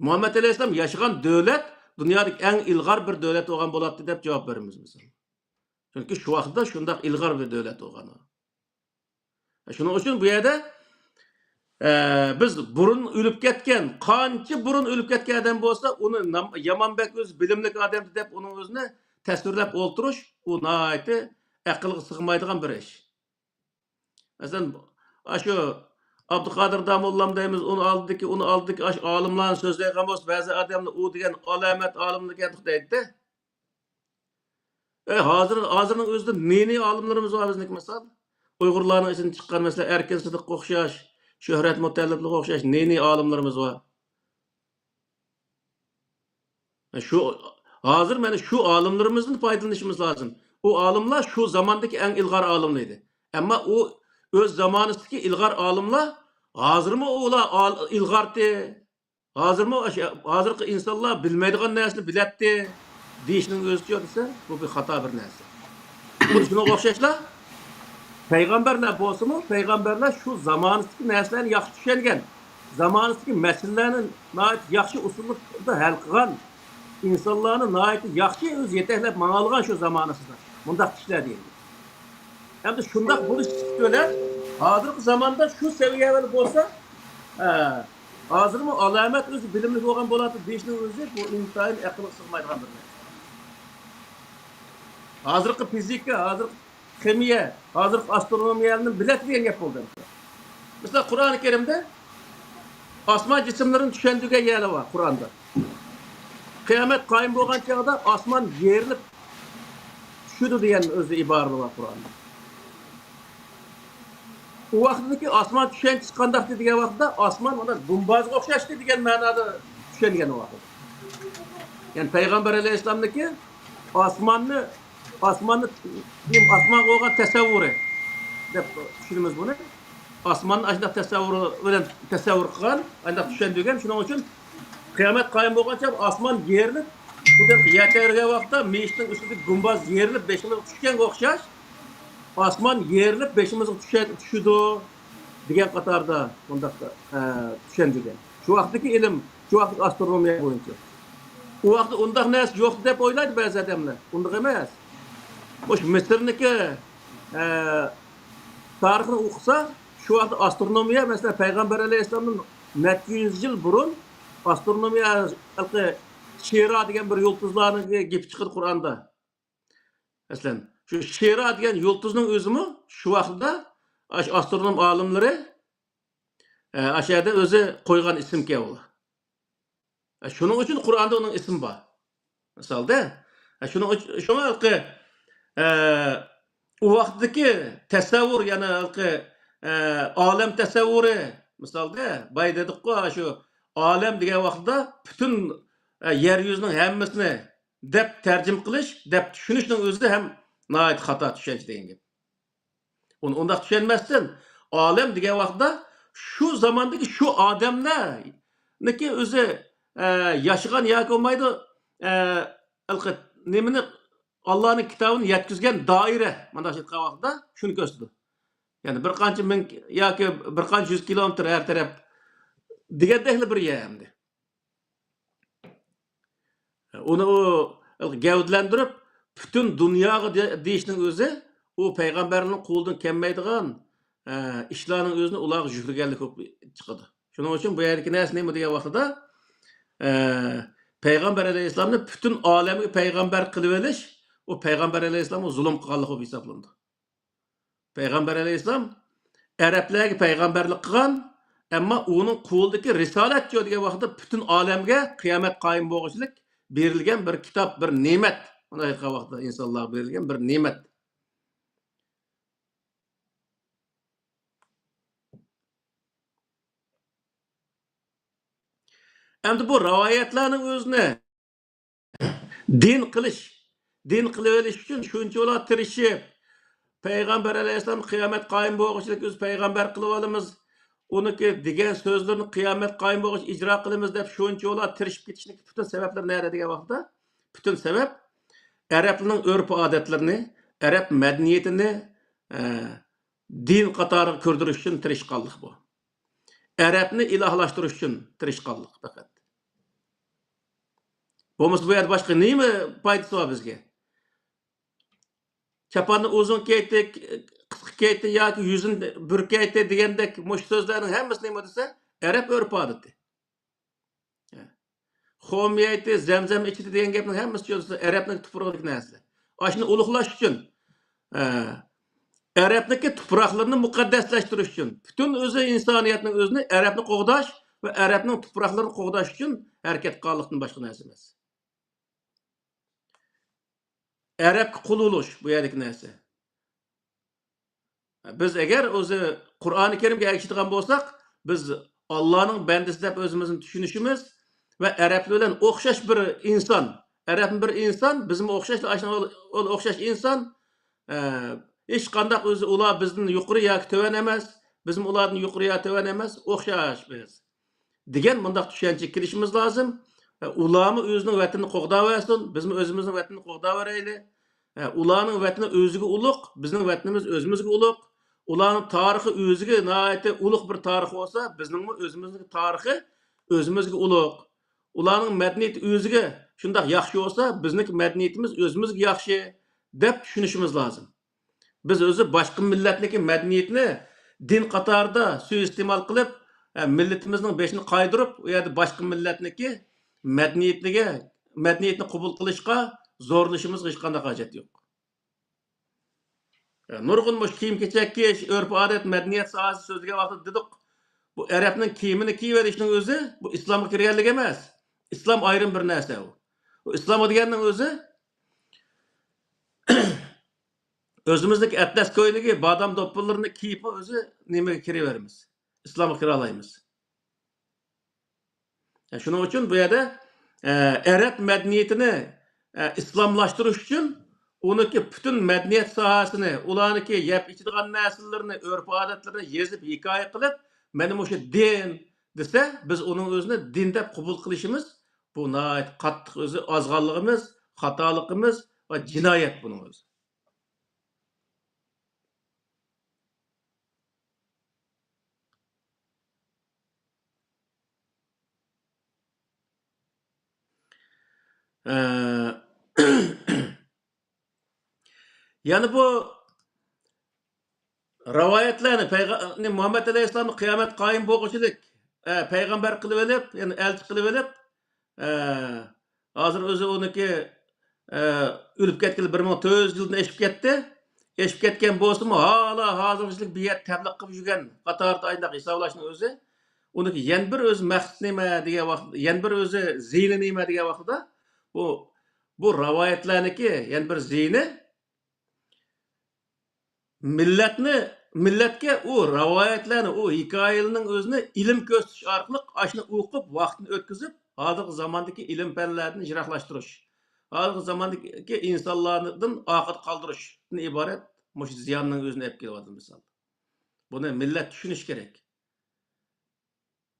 مۇھەممەد ئەلەيھىسسالام ياشىغان دۆلەت دۇنيادىكى ئەڭ ئىلغار بىر دۆلەت بولغان بولاتتى دەپ جاۋاب بېرىمىز مىسال. چۈنكى شۇ ۋاقىتتا شۇنداق ئىلغار بىر دۆلەت بولغان ئۇ. شۇنىڭ ئۈچۈن بۇ يەردە، ئە، بىز بۇرۇن ئۆلۈپ كەتكەن، قانچە بۇرۇن ئۆلۈپ كەتكەن ئادەم بولسا، ئۇنى نام-، يامان بەك ئۆزى بىلىملىك ئادەم دەپ ئۇنىڭ ئۆزىنى تەسۋىرلەپ ئولتۇرۇش، ئۇ ناھايىتى ئەقىلگە سىغمايدىغان بىر ئىش. مەسىلەن، ئاشۇ ئابدۇقادىر داموللام دەيمىز، ئۇنىڭ ئالدىدىكى، ئۇنىڭ ئالدىدىكى ئاشۇ ئالىملارنى سۆزلەيدىغان بولسا، بەزى ئادەملەر ئۇ دېگەن ئالامەت ئالىملىكەن دەيدىدە. ئەي، ھازىر، ھازىرنىڭ ئۆزىدە نى-نى ئالىملىرىمىز بار بىزنىڭكى، مىسال. ئۇيغۇرلارنىڭ ئىچىدىن چىققان، مەسىلەن، ئەركىن سىدىققا ئوخشاش، شۆھرەت مۇتەللىپلىققا ئوخشاش نى-نى ئالىملىرىمىز بار. شۇ، ھازىر مانا شۇ ئالىملىرىمىزدىن پايدىلىنىشىمىز لازىم. ئۇ ئالىملار شۇ زاماندىكى ئەڭ ئىلغار ئالىملار ئىدى. ئەمما ئۇ ئۆز زامانىسىدىكى ئىلغار ئالىملار ھازىرمۇ ئۇلار ئال-، ئىلغارتى. ھازىرمۇ ئاشۇ، ھازىرقى ئىنسانلار بىلمەيدىغان نەرسىنى بىلەتتى دېيىشنىڭ ئۆزىچۇ دېسە، بۇ بىر خاتا بىر نەرسە. خۇددى شۇنىڭغا ئوخشاشلا، پەيغەمبەرلەر بولسىمۇ، پەيغەمبەرلەر شۇ زامانىسىدىكى نەرسىلەرنى ياخشى چۈشەنگەن، زامانىسىدىكى مەسىلىلەرنى ناھايىتى ياخشى ئۇسۇلدا ھەل قىلغان، ئىنسانلارنى ناھايىتى ياخشى ئۆزى يېتەكلەپ ماڭالىغان شۇ زامانىسىدا مۇنداق كىشىلەر دېگەن. ئەمدى شۇنداق بولۇشى بىلەن ھازىرقى زاماندا شۇ سەۋىيەدە بولسا، ئە، ھازىرمۇ ئالامەت ئۆزى بىلىملىك بولغان بولاتتى دېيىشنىڭ ئۆزى بۇ ئىنتايىن ئەقىلگە سىغمايدىغان بىر نەرسە. ھازىرقى فىزىكا، ھازىرقى خىمىيە، ھازىرقى ئاسترونومىيەنى بىلەتتى دېگەن گەپ بولدى. مىسال، قۇرئانى كەرىمدە ئاسمان جىسىملىرىنى چۈشەندۈرگەن يەرلەر بار قۇرئاندا. قىيامەت قايىم بولغان چاغدا ئاسمان يېرىلىپ چۈشىدۇ دېگەن ئۆزى ئىبارىلەر بار قۇرئاندا. ئۇ ۋاقىتتىكى ئاسمان چۈشەنچىسى قانداقتى دېگەن ۋاقىتتا، ئاسمان مانا گۇمبازغا ئوخشاشتى دېگەن مەنادا چۈشەنگەن ئۇ ۋاقىت. يەنى پەيغەمبەر ئەلەيھىسسالامنىڭكى ئاسماننى، ئاسماننى، ئاسمانغا بولغان تەسەۋۋۇرى دەپ چۈشىنىمىز بۇنى. ئاسماننى ئاشۇنداق تەسەۋۋۇر بىلەن تەسەۋۋۇر قىلغان، ئانداق چۈشەندۈرگەن. شۇنىڭ ئۈچۈن قىيامەت قايىم بولغانچە ئاسمان يېرىلىپ، بۇ دەل يەر تەۋرىگەن ۋاقىتتا مېيىتنىڭ ئۈستىدىكى گۇمباز يېرىلىپ بېشىمىزغا چۈشكەنگە ئوخشاش، ئاسمان يېرىلىپ بېشىمىزغا چۈشە-، چۈشىدۇ دېگەن قاتاردا بۇنداق، ئە، چۈشەندۈرگەن. شۇ ۋاقىتتىكى ئىلىم، شۇ ۋاقىتتىكى ئاسترونومىيە بويىچە. ئۇ ۋاقىتتا ئۇنداق نەرسە يوق دەپ ئويلايدۇ بەزى ئادەملەر. ئۇنداق ئەمەس. مۇشۇ مىسىرنىڭكى، ئە، تارىخىنى ئوقۇسا، شۇ ۋاقىتتا ئاسترونومىيە، مەسىلەن، پەيغەمبەر ئەلەيھىسسالامدىن نەچچە يۈز يىل بۇرۇن ئاسترونومىيە، ھېلىقى شىرا دېگەن بىر يۇلتۇزلارنىڭ گېپى چىقىدۇ قۇرئاندا. مەسىلەن، شۇ شىرا دېگەن يۇلتۇزنىڭ ئۆزىمۇ شۇ ۋاقىتتا ئاشۇ ئاسترونوم ئالىملىرى، ئە، ئاشۇ يەردە ئۆزى قويغان ئىسىمكەن ئۇ. ئە، شۇنىڭ ئۈچۈن قۇرئاندا ئۇنىڭ ئىسمى بار. مىسالدا. ھە، شۇنىڭ ئۈچ-، شۇڭا ھېلىقى، ئە، ئۇ ۋاقىتتىكى تەسەۋۋۇر، يەنى ھېلىقى، ئە، ئالەم تەسەۋۋۇرى، مىسالدا، بايا دېدۇققۇ، شۇ ئالەم دېگەن ۋاقىتتا پۈتۈن، ئە، يەر يۈزىنىڭ ھەممىسىنى دەپ تەرجىمە قىلىش، دەپ چۈشىنىشنىڭ ئۆزى ھەم ناھايىتى خاتا چۈشەنچە دېگەن گەپ. ئۇنى ئۇنداق چۈشەنمەستىن، ئالەم دېگەن ۋاقىتتا شۇ زاماندىكى شۇ ئادەملەرنىڭكى ئۆزى، ئە، ياشىغان ياكى بولمايدۇ، ئە، ھېلىقى نېمىنى، ئاللانىڭ كىتابىنى يەتكۈزگەن دائىرە، مانا شۇ ئېيتقان ۋاقىتتا شۇنى كۆرسىتىدۇ. يەنى بىر قانچە مىڭ ياكى بىر قانچە يۈز كىلومېتىر ھەر تەرەپ دېگەندەكلا بىر يەر ئەمدى. ئۇنى ئۇ گەۋدىلەندۈرۈپ، پۈتۈن دۇنياغا دە-، دېيىشنىڭ ئۆزى، ئۇ پەيغەمبەرنىڭ قولىدىن كەلمەيدىغان، ئە، ئىشلارنىڭ ئۆزىنى ئۇلارغا يۈكلىگەنلىك بولۇپ چىقىدۇ. شۇنىڭ ئۈچۈن بۇ يەردىكى نەرسە نېمە دېگەن ۋاقتىدا، ئە، پەيغەمبەر ئەلەيھىسسالامنى پۈتۈن ئالەمگە پەيغەمبەر قىلىۋېلىش، ئۇ پەيغەمبەر ئەلەيھىسسالامغا زۇلۇم قىلغانلىق بولۇپ ھېسابلىنىدۇ. پەيغەمبەر ئەلەيھىسسالام ئەرەبلەرگە پەيغەمبەرلىك قىلغان، ئەمما ئۇنىڭ قولىدىكى رىسالەتچۇ دېگەن ۋاقىتتا پۈتۈن ئالەمگە قىيامەت قايىم بولغۇچىلىك بېرىلگەن بىر كىتاب، بىر نېمەت. مۇنداق ئېيتقان ۋاقىتتا ئىنسانلارغا بېرىلگەن بىر نېمەت. ئەمدى بۇ رىۋايەتلەرنىڭ ئۆزىنى دىن قىلىش، دىن قىلىۋېلىش ئۈچۈن شۇنچىۋالا تىرىشىپ، پەيغەمبەر ئەلەيھىسسالام قىيامەت قايىم بولغۇچىلىك ئۆزى پەيغەمبەر قىلىۋالىمىز، ئۇنىڭكى دېگەن سۆزلىرىنى قىيامەت قايىم بولغۇچە ئىجرا قىلىمىز دەپ شۇنچىۋالا تىرىشىپ كېتىشنىڭ پۈتۈن سەۋەبلىرى نەدە دېگەن ۋاقىتتا، پۈتۈن سەۋەب ئەرەبنىڭ ئۆرپ-ئادەتلىرىنى، ئەرەب مەدەنىيىتىنى، ئە، دىن قاتارىغا كىردۈرۈش ئۈچۈن تىرىشقانلىق بۇ. ئەرەبنى ئىلاھلاشتۇرۇش ئۈچۈن تىرىشقانلىق پەقەت. بولمىسا بۇ يەردە باشقا نېمە پايدىسى بار بىزگە؟ چاپاننى ئۇزۇن كىيەيتتى، قىسقا كىيەيتتى ياكى يۈزىنى بۈركەيتتى دېگەندەك مۇشۇ سۆزلەرنىڭ ھەممىسى نېمە دېسە، ئەرەب ئۆرپ-ئادىتى. خوم يەيتتى، زەمزەم ئىچتى دېگەن گەپنىڭ ھەممىسى چۈشىنىسىز، ئەرەبنىڭ تۇپرىقىدىكى نەرسىلەر. ئاشۇنى ئۇلۇغلاش ئۈچۈن، ئە، ئەرەبنىڭكى تۇپراقلىرىنى مۇقەددەسلەشتۈرۈش ئۈچۈن، پۈتۈن ئۆزى ئىنسانىيەتنىڭ ئۆزىنى ئەرەبنى قوغداش ۋە ئەرەبنىڭ تۇپراقلىرىنى قوغداش ئۈچۈن ھەرىكەت قىلغانلىقتىن باشقا نەرسە ئەمەس. ئەرەبكە قۇل بولۇش بۇ يەردىكى نەرسە. بىز ئەگەر ئۆزى قۇرئانى كەرىمگە ئەگىشىدىغان بولساق، بىز ئاللانىڭ بەندىسى دەپ ئۆزىمىزنى چۈشىنىشىمىز ۋە ئەرەبلەر بىلەن ئوخشاش بىر ئىنسان، ئەرەبمۇ بىر ئىنسان، بىزمۇ ئوخشاش، ئاشۇنىڭ ئوخشاش ئىنسان، ئە، ھېچقانداق ئۆزى ئۇلار بىزدىن يۇقىرى ياكى تۆۋەن ئەمەس، بىزمۇ ئۇلاردىن يۇقىرى يا تۆۋەن ئەمەس، ئوخشاش بىز. دېگەن مۇنداق چۈشەنچىگە كېلىشىمىز لازىم. ئۇلارمۇ ئۆزىنىڭ ۋەتىنىنى قوغداۋەرسۇن، بىزمۇ ئۆزىمىزنىڭ ۋەتىنىنى قوغداۋېرەيلى. ئۇلارنىڭ ۋەتىنى ئۆزىگە ئۇلۇغ، بىزنىڭ ۋەتىنىمىز ئۆزىمىزگە ئۇلۇغ. ئۇلارنىڭ تارىخى ئۆزىگە ناھايىتى ئۇلۇغ بىر تارىخى بولسا، بىزنىڭمۇ ئۆزىمىزنىڭ تارىخى ئۆزىمىزگە ئۇلۇغ. ئۇلارنىڭ مەدەنىيىتى ئۆزىگە شۇنداق ياخشى بولسا، بىزنىڭكى مەدەنىيىتىمىز ئۆزىمىزگە ياخشى، دەپ چۈشىنىشىمىز لازىم. بىز ئۆزى باشقا مىللەتنىڭكى مەدەنىيىتىنى دىن قاتارىدا سۇيىئىستېمال قىلىپ، ئە، مىللىتىمىزنىڭ بېشىنى قايدۇرۇپ، ئۇ يەردە باشقا مىللەتنىڭكى مەدەنىيىتىگە، مەدەنىيىتىنى قوبۇل قىلىشقا زورلىشىمىزغا ھېچقانداق ھاجەت يوق. ئە، نۇرغۇن مۇشۇ كىيىم-كېچەك كىيىش، ئۆرپ-ئادەت، مەدەنىيەت ساھەسى سۆزلىگەن ۋاقتىدا دېدۇق، بۇ ئەرەبنىڭ كىيىمىنى كىيىۋېلىشنىڭ ئۆزى بۇ ئىسلامغا كىرگەنلىك ئەمەس. ئىسلام ئايرىم بىر نەرسە ئۇ. ئۇ ئىسلامغا دېگەننىڭ ئۆزى ئۆزىمىزنىڭكى ئەتلەس كويلىكى، بادام دوپپىلىرىنى كىيىپمۇ ئۆزى نېمىگە كىرىۋېرىمىز؟ ئىسلامغا كىرالايمىز. شۇنىڭ ئۈچۈن بۇ يەردە، ئە، ئەرەب مەدەنىيىتىنى، ئە، ئىسلاملاشتۇرۇش ئۈچۈن ئۇنىڭكى پۈتۈن مەدەنىيەت ساھەسىنى، ئۇلارنىڭكى يەپ ئىچىدىغان نەرسىلىرىنى، ئۆرپ-ئادەتلىرىنى يېزىپ، ھېكايە قىلىپ، مانا مۇشۇ دىن دېسە، بىز ئۇنىڭ ئۆزىنى دىن دەپ قوبۇل قىلىشىمىز، بۇ ناھايىتى قاتتىق ئۆزى ئازغانلىقىمىز، خاتالىقىمىز ۋە جىنايەت بۇنىڭ ئۆزى. ئە، يەنە بۇ رىۋايەتلەرنى، پەيغە-، مۇھەممەد ئەلەيھىسسالامنى قىيامەت قايىم بولغۇچىلىك، ئە، پەيغەمبەر قىلىۋېلىپ، يەنى ئەلچى قىلىۋېلىپ، ئە، ھازىر ئۆزى ئۇنىڭكى، ئە، ئۆلۈپ كەتكىلى بىر مىڭ تۆت يۈز يىلدىن ئېشىپ كەتتى. ئېشىپ كەتكەن بولسىمۇ، ھالا ھازىرغىچىلىك بىر يەردە تەبلىغ قىلىپ يۈرگەن قاتارىدا ئاينداق ھېسابلاشنىڭ ئۆزى، ئۇنىڭكى يەنە بىر ئۆزى مەقسىتى نېمە دېگەن ۋاقىت، يەنە بىر ئۆزى زىيىنى نېمە دېگەن ۋاقتىدا، بۇ بۇ رىۋايەتلەرنىڭكى يەنە بىر زىيىنى، مىللەتنى، مىللەتكە ئۇ رىۋايەتلەرنى، ئۇ ھېكايىلەرنىڭ ئۆزىنى ئىلىم كۆرسىتىش ئارقىلىق ئاشۇنى ئوقۇپ، ۋاقتىنى ئۆتكۈزۈپ، ھازىرقى زاماندىكى ئىلىم پەنلەردىن يىراقلاشتۇرۇش، ھازىرقى زاماندىكى ئىنسانلاردىن ئارقىدا قالدۇرۇشتىن ئىبارەت مۇشۇ زىياننىڭ ئۆزىنى ئېلىپ كېلىۋاتىدۇ مىسال. بۇنى مىللەت چۈشىنىش كېرەك.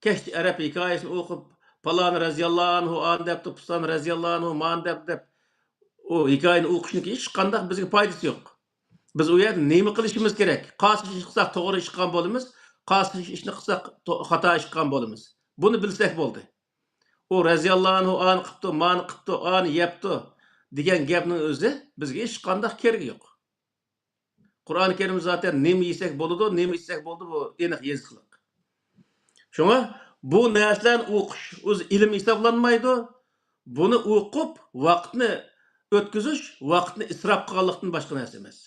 كەچتە ئەرەب ھېكايىسىنى ئوقۇپ، پالان رەزىياللاھۇ ئەنھۇ ئانى دەپتۇ، پۇلان رەزىياللاھۇ ئەنھۇ مانى دەپتۇ دەپ، ئۇ ھېكايىنى ئوقۇشنىڭ ھېچقانداق بىزگە پايدىسى يوق. بىز ئۇ يەردە نېمە قىلىشىمىز كېرەك؟ قايسى ئىشنى قىلساق توغرا ئىش قىلغان بولىمىز، قايسى ئىشنى قىلساق تو-، خاتا ئىش قىلغان بولىمىز. بۇنى بىلسەك بولدى. ئۇ رەزىياللاھۇ ئەنھۇ ئانى قىپتۇ، مانى قىپتۇ، ئانى يەپتۇ دېگەن گەپنىڭ ئۆزى بىزگە ھېچقانداق كېرىكى يوق. قۇرئان كەرىم زاتەن نېمە يېسەك بولىدۇ، نېمە ئىچسەك بولىدۇ، بۇ ئېنىق يېزىقلىق. شۇڭا بۇ نەرسىلەرنى ئوقۇش ئۆزى ئىلىم ھېسابلانمايدۇ. بۇنى ئوقۇپ ۋاقىتنى ئۆتكۈزۈش، ۋاقىتنى ئىسراپ قىلغانلىقتىن باشقا نەرسە ئەمەس.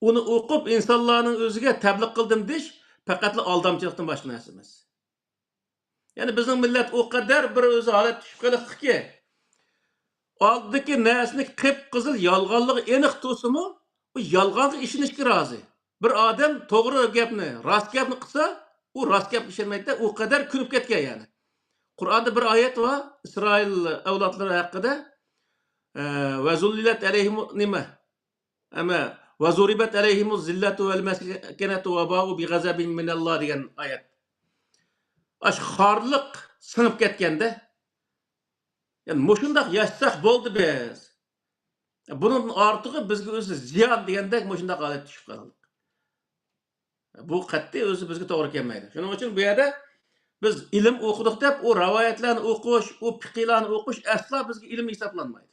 ئۇنى ئوقۇپ ئىنسانلارنىڭ ئۆزىگە تەبلىغ قىلدىم دېيىش پەقەتلا ئالدامچىلىقتىن باشقا نەرسە ئەمەس. يەنى بىزنىڭ مىللەت ئۇ قەدەر بىر ئۆزى ھالەت چۈشۈپ قېلىپتىكى، ئالدىدىكى نەرسىنى قىپقىزىل يالغانلىقى ئېنىق تۇرسىمۇ، ئۇ يالغانغا ئىشىنىشكە رازى. بىر ئادەم توغرا گەپنى، راست گەپنى قىلسا، ئۇ راست گەپكە ئىشەنمەيدىدە، ئۇ قەدەر كۆنۈپ كەتكەن يەنى. قۇرئاندا بىر ئايەت بار، ئىسرائىل ئەۋلادلىرى ھەققىدە، ئە، ۋەزۇللىلەت ئەلەيھىمۇ نېمە؟ ئەمە، ۋەزۇرىبەت ئەلەيھىمۇ زىللەتۇ ۋەل مەسكەنەتۇ ۋەباءۇ بىغەزەبىن مىنەللا دېگەن ئايەت. ئاشۇ خارلىق سىڭىپ كەتكەندە، يەنى مۇشۇنداق ياشىساق بولدى بىز. بۇنىڭدىن ئارتۇقى بىزگە ئۆزى زىيان دېگەندەك مۇشۇنداق ھالەتكە چۈشۈپ قالدۇق. بۇ قەتئىي ئۆزى بىزگە توغرا كەلمەيدۇ. شۇنىڭ ئۈچۈن بۇ يەردە بىز ئىلىم ئوقۇدۇق دەپ، ئۇ رىۋايەتلەرنى ئوقۇش، ئۇ پىقىلارنى ئوقۇش ئەسلا بىزگە ئىلىم ھېسابلانمايدۇ.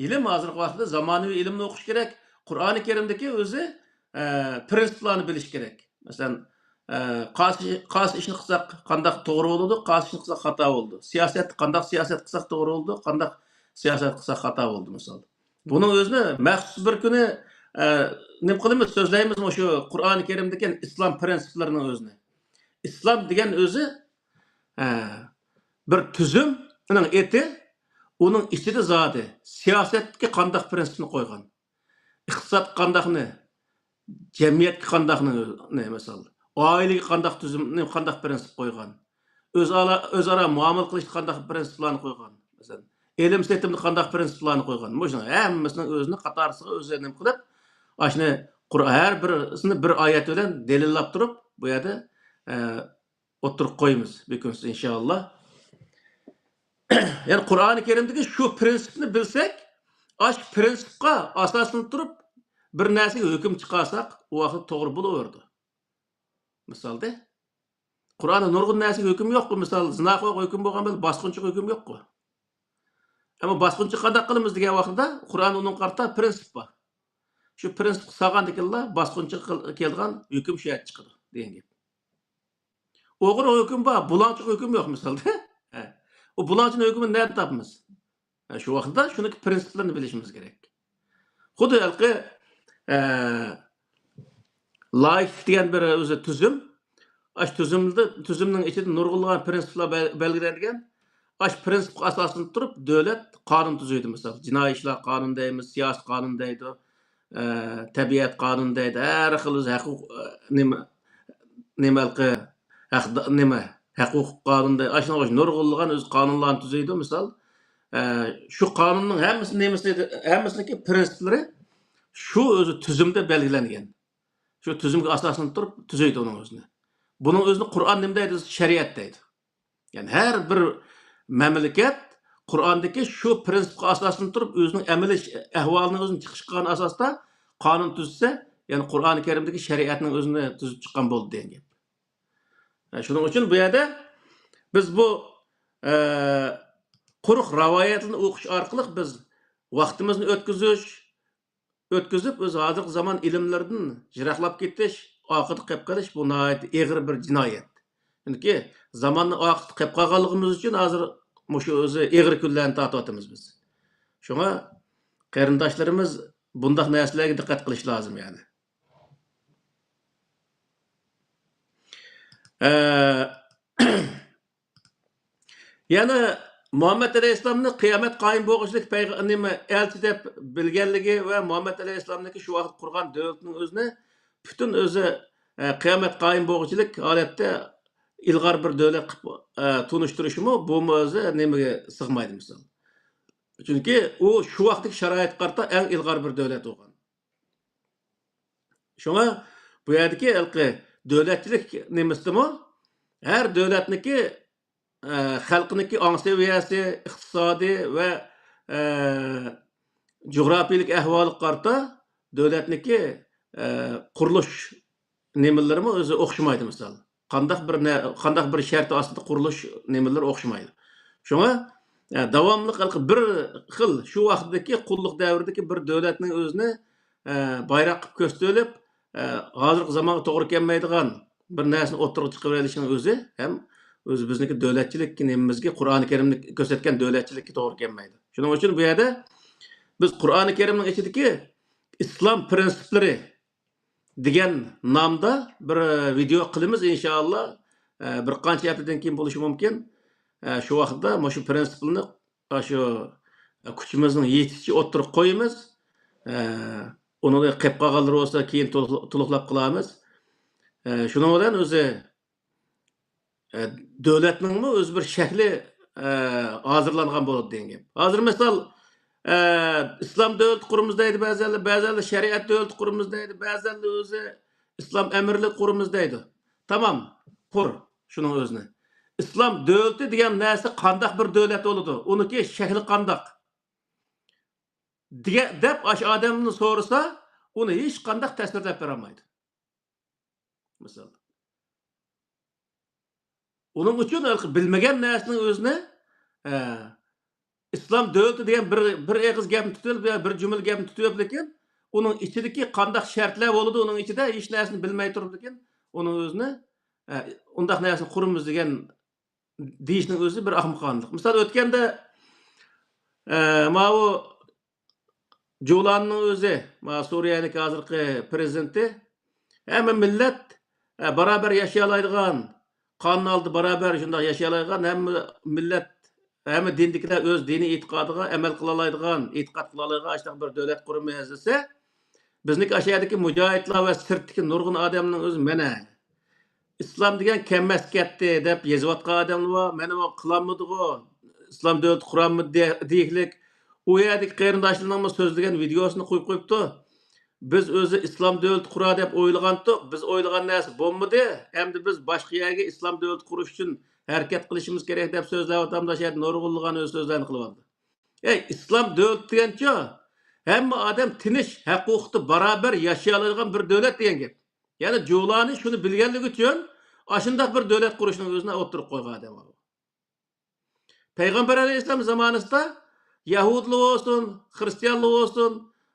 ئىلىم ھازىرقى ۋاقىتتا زامانىۋى ئىلىمنى ئوقۇش كېرەك. قۇرئانى كەرىمدىكى ئۆزى، ئە، پىرىنسىپلارنى بىلىش كېرەك. مەسىلەن، ئە، قايسى، قايسى ئىشنى قىلساق قانداق توغرا بولىدۇ، قايسى ئىشنى قىلساق خاتا بولىدۇ. سىياسەتتە قانداق سىياسەت قىلساق توغرا بولىدۇ، قانداق سىياسەت قىلساق خاتا بولىدۇ، مىسال. بۇنىڭ ئۆزىنى مەخسۇس بىر كۈنى، ئە، نېمە قىلىمىز، سۆزلەيمىز مۇشۇ قۇرئانى كەرىمدىكى ئىسلام پىرىنسىپلىرىنىڭ ئۆزىنى. ئىسلام دېگەن ئۆزى، ئە، بىر تۈزۈم، ئۇنىڭ ئېتى، ئۇنىڭ ئىچىدە زادى سىياسەتكە قانداق پىرىنسىپنى قويغان، ئىقتىسادقا قانداقنى، جەمئىيەتكە قانداقنى، مىسال، ئائىلىگە قانداق تۈزۈمنى، قانداق پىرىنسىپ قويغان، ئۆزئارا، ئۆزئارا مۇئامىلە قىلىشتا قانداق پىرىنسىپلارنى قويغان، مەسىلەن، ئېلىم سېتىمدا قانداق پىرىنسىپلارنى قويغان، مۇشۇنىڭ ھەممىسىنىڭ ئۆزىنى قاتارسىغا ئۆزى نېمە قىلىپ، ئاشۇنى قۇر-، ھەر بىرسىنى بىر ئايەت بىلەن دەلىللاپ تۇرۇپ، بۇ يەردە، ئە، ئوتتۇرىغا قويىمىز بۈگۈنسى ئىنشائاللا. يەنى قۇرئانى كەرىمدىكى شۇ پىرىنسىپنى بىلسەك، ئاشۇ پىرىنسىپقا ئاساسلىنىپ تۇرۇپ بىر نەرسىگە ھۆكۈم چىقارساق، ئۇ ۋاقىت توغرا بولۇۋېرىدۇ. مىسالدا، قۇرئاندا نۇرغۇن نەرسىگە ھۆكۈم يوققۇ، مىسال، زىنا قىلغانغا ھۆكۈم بولغان بىلەن باسقۇنچىغا ھۆكۈم يوققۇ. ئەمما باسقۇنچىغا قانداق قىلىمىز دېگەن ۋاقتىدا، قۇرئاندا ئۇنىڭغا قارىتا پىرىنسىپ بار. شۇ پىرىنسىپقا سالغاندىكىنلا باسقۇنچىغا قىل-، كېلىدىغان ھۆكۈم شۇ يەردە چىقىدۇ دېگەن گەپ. ئوغرىغا ھۆكۈم بار، بۇلاڭچىغا ھۆكۈم يوق مىسالدا. ھە. ئۇ بۇلاڭچىنىڭ ھۆكمىنى نەدىن تاپىمىز؟ ھە، شۇ ۋاقىتتا شۇنىڭكى پىرىنسىپلىرىنى بىلىشىمىز كېرەك. خۇددى ھېلىقى، ئە، لايىكلىق دېگەن بىر ئۆزى تۈزۈم. ئاشۇ تۈزۈمدە، تۈزۈمنىڭ ئىچىدە نۇرغۇنلىغان پىرىنسىپلار بەل-، بەلگىلەنگەن. ئاشۇ پىرىنسىپقا ئاساسلىنىپ تۇرۇپ دۆلەت قانۇن تۈزىدۇ. مىسال، جىنايى ئىشلار قانۇنى دەيمىز، سىياسىي قانۇن دەيدۇ، ئە، تەبىئەت قانۇنى دەيدۇ، ھەر خىل ئۆزى ھەقۇق، ئە، نېمە، نېمە ھېلىقى ھەق، نېمە، ھەقۇق قانۇنى دەيدۇ، ئاشۇنىڭغا ئوخشاش نۇرغۇنلىغان ئۆزى قانۇنلارنى تۈزىدۇ. مىسال، ئە، شۇ قانۇننىڭ ھەممىسى نېمىسى، ھەممىسىنىڭكى پىرىنسىپلىرى شۇ ئۆزى تۈزۈمدە بەلگىلەنگەن. شۇ تۈزۈمگە ئاساسلىنىپ تۇرۇپ تۈزەيدۇ ئۇنىڭ ئۆزىنى. بۇنىڭ ئۆزىنى قۇرئان نېمە دەيدۇ؟ شەرىئەت دەيدۇ. يەنى ھەر بىر مەملىكەت قۇرئاندىكى شۇ پىرىنسىپقا ئاساسلىنىپ تۇرۇپ ئۆزىنىڭ ئەمەلىي ئەھۋالىنى ئۆزىنى چىقىش قىلغان ئاساستا قانۇن تۈزسە، يەنى قۇرئانى كەرىمدىكى شەرىئەتنىڭ ئۆزىنى تۈزۈپ چىققان بولدى دېگەن گەپ. ھە، شۇنىڭ ئۈچۈن بۇ يەردە بىز بۇ، ئە، قۇرۇق رىۋايەتلەرنى ئوقۇش ئارقىلىق بىز ۋاقتىمىزنى ئۆتكۈزۈش، ئۆتكۈزۈپ، ئۆز ھازىرقى زامان ئىلىملىرىدىن يىراقلاپ كېتىش، ئارقىدا قېلىپ قېلىش، بۇ ناھايىتى ئېغىر بىر جىنايەت. چۈنكى زاماننىڭ ئارقىدا قېلىپ قالغانلىقىمىز ئۈچۈن ھازىر مۇشۇ ئۆزى ئېغىر كۈنلەرنى تارتىۋاتىمىز بىز. شۇڭا قېرىنداشلىرىمىز بۇنداق نەرسىلەرگە دىققەت قىلىشى لازىم، يەنى. ئە، يەنە مۇھەممەد ئەلەيھىسسالامنى قىيامەت قايىم بولغۇچىلىك پەيغ-، نېمە، ئەلچى دەپ بىلگەنلىكى ۋە مۇھەممەد ئەلەيھىسسالامنىڭكى شۇ ۋاقىت قۇرغان دۆلىتىنىڭ ئۆزىنى پۈتۈن ئۆزى، ئە، قىيامەت قايىم بولغۇچىلىك ھالەتتە ئىلغار بىر دۆلەت قىلىپ، ئە، تونۇشتۇرۇشىمۇ، بۇمۇ ئۆزى نېمىگە سىغمايدۇ، مىسال. چۈنكى ئۇ شۇ ۋاقىتتىكى شارائىتقا قارىتا ئەڭ ئىلغار بىر دۆلەت بولغان. شۇڭا بۇ يەردىكى ھېلىقى دۆلەتچىلىك نېمىسىدىمۇ ھەر دۆلەتنىكى، ئە، خەلقىنىڭكى ئاڭ سەۋىيەسى، ئىقتىسادى ۋە، ئە، جۇغراپىيىلىك ئەھۋالىغا قارىتا دۆلەتنىڭكى، ئە، قۇرۇلۇش نېمىلىرىمۇ ئۆزى ئوخشىمايدۇ، مىسال. قانداق بىر نە-، قانداق بىر شەرت ئاستىدا قۇرۇلۇش نېمىلىرى ئوخشىمايدۇ. شۇڭا، ئە، داۋاملىق ھېلىقى بىر خىل شۇ ۋاقىتتىكى قۇللۇق دەۋرىدىكى بىر دۆلەتنىڭ ئۆزىنى، ئە، بايراق قىلىپ كۆرسىتىۋېلىپ، ئە، ھازىرقى زامانغا توغرا كەلمەيدىغان بىر نەرسىنى ئوتتۇرىغا چىقىرىۋېلىشنىڭ ئۆزى ھەم ئۆزى بىزنىڭكى دۆلەتچىلىك نېمىمىزگە، قۇرئانى كەرىمنى كۆرسەتكەن دۆلەتچىلىككە توغرا كەلمەيدۇ. شۇنىڭ ئۈچۈن بۇ يەردە بىز قۇرئانى كەرىمنىڭ ئىچىدىكى ئىسلام پرىنسىپلىرى دېگەن نامدا بىر ۋىدېئو قىلىمىز، ئىنشائاللا. ئە، بىر قانچە ھەپتىدىن كېيىن بولۇشى مۇمكىن. ئە، شۇ ۋاقىتتا مۇشۇ پرىنسىپلارنى، ئاشۇ، ئە، كۈچىمىزنىڭ يېتىشىچە ئوتتۇرىغا قويىمىز. ئە، ئۇنىڭدىن قېلىپ قالغانلىرى بولسا كېيىن تولۇق-، تولۇقلاپ قىلارمىز. ئە، شۇنىڭ بىلەن ئۆزى ئە، دۆلەتنىڭمۇ ئۆزى بىر شەكلى، ئە، ھازىرلانغان بولىدۇ دېگەن گەپ. ھازىر مىسال، ئە، ئىسلام دۆلىتى قۇرىمىز دەيدۇ بەزىلەر، بەزىلەر شەرىئەت دۆلىتى قۇرىمىز دەيدۇ، بەزىلەر ئۆزى ئىسلام ئەمىرلىكى قۇرىمىز دەيدۇ. تامام، قۇر شۇنىڭ ئۆزىنى. ئىسلام دۆلىتى دېگەن نەرسە قانداق بىر دۆلەت بولىدۇ؟ ئۇنىڭكى شەكلى قانداق؟ دېگە-، دەپ ئاشۇ ئادەمدىن سورىسا، ئۇنى ھېچقانداق تەسۋىرلەپ بېرەلمەيدۇ. مىسال. ئۇنىڭ ئۈچۈن ھېلىقى بىلمىگەن نەرسىنىڭ ئۆزىنى، ئە، ئىسلام دۆلىتى دېگەن بىر، بىر ئېغىز گەپنى تۇتۇۋېلىپ، يا بىر جۈملە گەپنى تۇتۇۋېلىپ، لېكىن ئۇنىڭ ئىچىدىكى قانداق شەرتلەر بولىدۇ، ئۇنىڭ ئىچىدە ھېچ نەرسىنى بىلمەي تۇرۇپ، لېكىن ئۇنىڭ ئۆزىنى، ئە، ئۇنداق نەرسىنى قۇرىمىز دېگەن دېيىشنىڭ ئۆزى بىر ئەخمىقانىلىق. مىسال، ئۆتكەندە، ئە، ماۋۇ جۇلاننىڭ ئۆزى، ما، سۈرىيەدىكى ھازىرقى پرېزىدېنتى، ھەممە مىللەت، ئە، باراۋەر ياشىيالايدىغان، قانۇن ئالدىدا باراۋەر شۇنداق ياشىيالايدىغان، ھەممە مىللەت، ھەممە دىندىكىلەر ئۆز دىنىي ئېتىقادىغا ئەمەل قىلالايدىغان، ئېتىقاد قىلالايدىغان ئاشۇنداق بىر دۆلەت قۇرىمىز دېسە، بىزنىڭكى ئاشۇ يەردىكى مۇجاھىدلار ۋە سىرتتىكى نۇرغۇن ئادەمنىڭ ئۆزى مانا ئىسلام دېگەن كەممەس كەتتى دەپ يېزىۋاتقان ئادەملەر بار. مانا بۇ قىلالمىدىغۇ، ئىسلام دۆلىتى قۇرالمىدى دېيىكلىك. ئۇ يەردىكى قېرىنداشلىرىنىڭمۇ سۆزلىگەن ۋىدېئوسىنى قويۇپ قويۇپتۇ. بىز ئۆزى ئىسلام دۆلىتى قۇرار دەپ ئويلىغانتۇق. بىز ئويلىغان نەرسە بولمىدى. ئەمدى بىز باشقا يەرگە ئىسلام دۆلىتى قۇرۇش ئۈچۈن ھەرىكەت قىلىشىمىز كېرەك دەپ سۆزلەۋاتامدۇ، شۇ يەردە نۇرغۇنلىغان ئۆز سۆزلەرنى قىلىۋالدى. ئەي، ئىسلام دۆلىتى دېگەنچۇ، ھەممە ئادەم تىنچ، ھەق ھوقۇقتا باراۋەر ياشىيالايدىغان بىر دۆلەت دېگەن گەپ. يەنى جۇلانى شۇنى بىلگەنلىكى ئۈچۈن ئاشۇنداق بىر دۆلەت قۇرۇشنىڭ ئۆزىنى ئوتتۇرىغا قويغان ئادەم بار. پەيغەمبەر ئەلەيھىسسالام زامانىسىدا يەھۇدىيلار بولسۇن، خرىستىيانلار بولسۇن،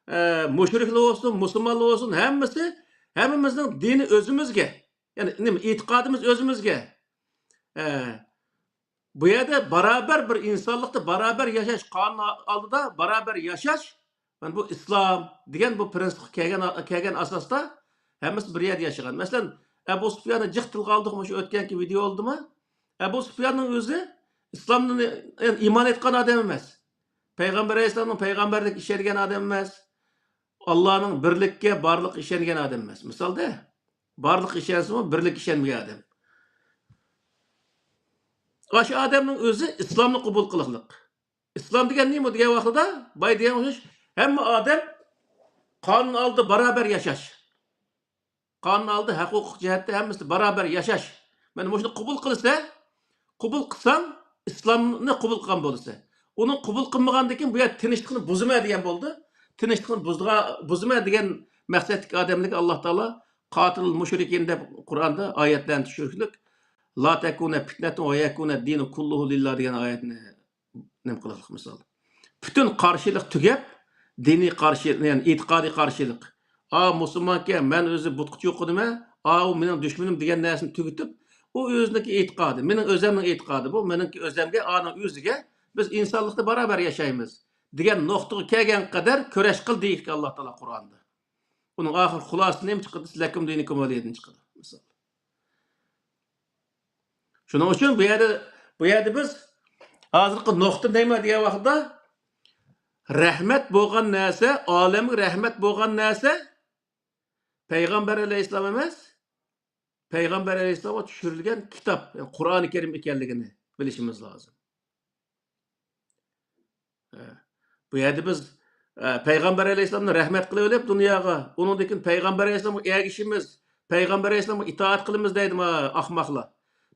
ئە، مۇشرىكلار بولسۇن، مۇسۇلمانلار بولسۇن، ھەممىسى، ھەممىمىزنىڭ دىنى ئۆزىمىزگە. يەنى نېمە، ئېتىقادىمىز ئۆزىمىزگە. ئە، بۇ يەردە باراۋەر بىر ئىنسانلىقتا باراۋەر ياشاش، قانۇن ئالدىدا باراۋەر ياشاش، مانا بۇ ئىسلام دېگەن بۇ پرىنسىپقا كەلگەن، كەلگەن ئاساستا ھەممىسى بىر يەردە ياشىغان. مەسىلەن، ئەبۇ سۇپياننى جىق تىلغا ئالدۇق مۇشۇ ئۆتكەنكى ۋىدېئو ئالدىمۇ؟ ئەبۇ سۇپياننىڭ ئۆزى ئىسلامنى، يەنى ئىمان ئېيتقان ئادەم ئەمەس. پەيغەمبەر ئەلەيھىسسالامنىڭ پەيغەمبەرلىكىگە ئىشەنگەن ئادەم ئەمەس. ئاللانىڭ بىرلىككە، بارلىققا ئىشەنگەن ئادەم ئەمەس. مىسالدا، بارلىققا ئىشەنسىمۇ، بىرلىككە ئىشەنمىگەن ئادەم. ئاشۇ ئادەمنىڭ ئۆزى ئىسلامنى قوبۇل قىلىقلىق. ئىسلام دېگەن نېمە دېگەن ۋاقتىدا، باي دېگەن ئوخشاش، ھەممە ئادەم قانۇن ئالدىدا باراۋەر ياشاش. قانۇن ئالدىدا ھەق ھوقۇق جەھەتتە ھەممىسى باراۋەر ياشاش. مانا مۇشۇنى قوبۇل قىلسا، قوبۇل قىلساڭ، ئىسلامنى قوبۇل قىلغان بولىسەن. ئۇنى قوبۇل قىلمىغاندىن كېيىن بۇ يەردە تىنچلىقنى بۇزىمەن دېگەن بولدى. تىنچلىقنى بۇزىدىغان، بۇزىمەن دېگەن مەقسەتتىكى ئادەملەرگە ئاللا تائالا قاتىلۇل مۇشرىكىن دەپ قۇرئاندا ئايەتلەرنى چۈشۈرۈشلۈك، لا تەكۇنە پىتنەتۇن ۋە يەكۇنە دىنۇ كۇللۇھۇ لىللا دېگەن ئايەتنى نېمە قىلىقلىق مىسال. پۈتۈن قارشىلىق تۈگەپ، دىنىي قارشى، يەنى ئېتىقادىي قارشىلىق. ئا، مۇسۇلمانكەن، مەن ئۆزى بۇتقا چوقۇنىمەن، ئا، ئۇ مېنىڭ دۈشمىنىم دېگەن نەرسىنى تۈگىتىپ، ئۇ ئۆزىنىڭكى ئېتىقادى، مېنىڭ ئۆزەمنىڭ ئېتىقادى بۇ، مېنىڭكى ئۆزەمگە، ئانىڭ ئۆزىگە، بىز ئىنسانلىقتا باراۋەر ياشايمىز دېگەن نۇقتىغا كەلگەن قەدەر كۈرەش قىل دېيىپتىكەن ئاللا تائالا قۇرئاندا. ئۇنىڭ ئاخىر خۇلاسىسى نېمە چىقىدۇ؟ لەكۇم دىنۇكۇم ۋەلىيە دىن چىقىدۇ. مىسال. شۇنىڭ ئۈچۈن بۇ يەردە، بۇ يەردە بىز ھازىرقى نۇقتا نېمە دېگەن ۋاقىتتا، رەھمەت بولغان نەرسە، ئالەمگە رەھمەت بولغان نەرسە پەيغەمبەر ئەلەيھىسسالام ئەمەس، پەيغەمبەر ئەلەيھىسسالامغا چۈشۈرۈلگەن كىتاب، يەنى قۇرئانى كەرىم ئىكەنلىكىنى بىلىشىمىز لازىم. ھە. بۇ يەردە بىز، ھە، پەيغەمبەر ئەلەيھىسسالامنى رەھمەت قىلىۋېلىپ دۇنياغا، ئۇنىڭدىن كېيىن پەيغەمبەر ئەلەيھىسسالامغا ئەگىشىمىز، پەيغەمبەر ئەلەيھىسسالامغا ئىتائەت قىلىمىز دەيدۇ ما ئاخماقلار.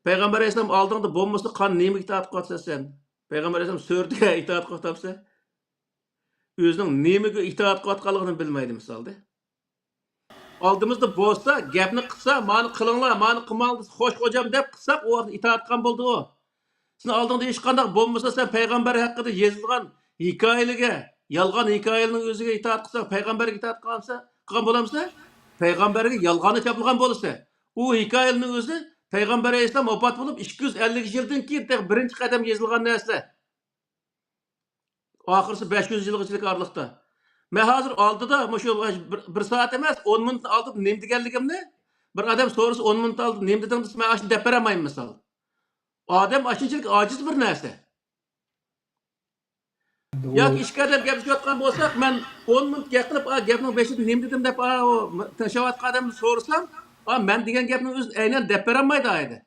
پەيغەمبەر ئەلەيھىسسالام ئالدىڭدا بولمىسا، قان نېمىگە ئىتائەت قىلىۋاتىسەن سەن؟ پەيغەمبەر ئەلەيھىسسالام سۈرىتىگە ئىتائەت قىلىۋاتامسەن؟ ئۆزىنىڭ نېمىگە ئىتائەت قىلىۋاتقانلىقىنى بىلمەيدۇ مىسالدا. ئالدىمىزدا بولسا، گەپنى قىلسا، مانى قىلىڭلار، مانى قىلماڭ دېسە، خوش خوجام دەپ قىلساق، ئۇ ۋاقىت ئىتائەت قىلغان بولىدۇ ئۇ. سېنىڭ ئالدىڭدا ھېچقانداق بولمىسا، سەن پەيغەمبەر ھەققىدە يېزىلغان ھېكايىلىگە، يالغان ھېكايىلىنىڭ ئۆزىگە ئىتائەت قىلساڭ، پەيغەمبەرگە ئىتائەت قىلغانسەن، قىلغان بولامسەن؟ پەيغەمبەرگە يالغاننى چاپلىغان بولىسەن. ئۇ ھېكايىلىنىڭ ئۆزى پەيغەمبەر ئەلەيھىسسالام ۋاپات بولۇپ ئىككى يۈز ئەللىك يىلدىن كېيىن تېخى بىرىنچى قەدەم يېزىلغان نەرسىلەر. ئاخىرسى بەش يۈز يىلغىچىلىك ئارىلىقتا. مەن ھازىر ئالدىدا مۇشۇ بىر، بىر سائەت ئەمەس، ئون مىنۇتنى ئالدىدا نېمە دېگەنلىكىمنى بىر ئادەم سورىسا، ئون مىنۇت ئالدىدا نېمە دېدىڭ دېسە، مەن ئاشۇنى دەپ بەرەلمەيمەن مىسال. ئادەم ئاشۇنچىلىك ئاجىز بىر نەرسە. ياكى ئىككى ئادەم گەپلىشىۋاتقان بولساق، مەن ئون مىنۇت گەپ قىلىپ، ئا، گەپنىڭ بېشىدا نېمە دېدىم دەپ، ئا، ئۇ تىڭشاۋاتقان ئادەمدىن سورىسام، ئا، مەن دېگەن گەپنىڭ ئۆزىنى ئەينەن دەپ بەرەلمەيدۇ ئايدا.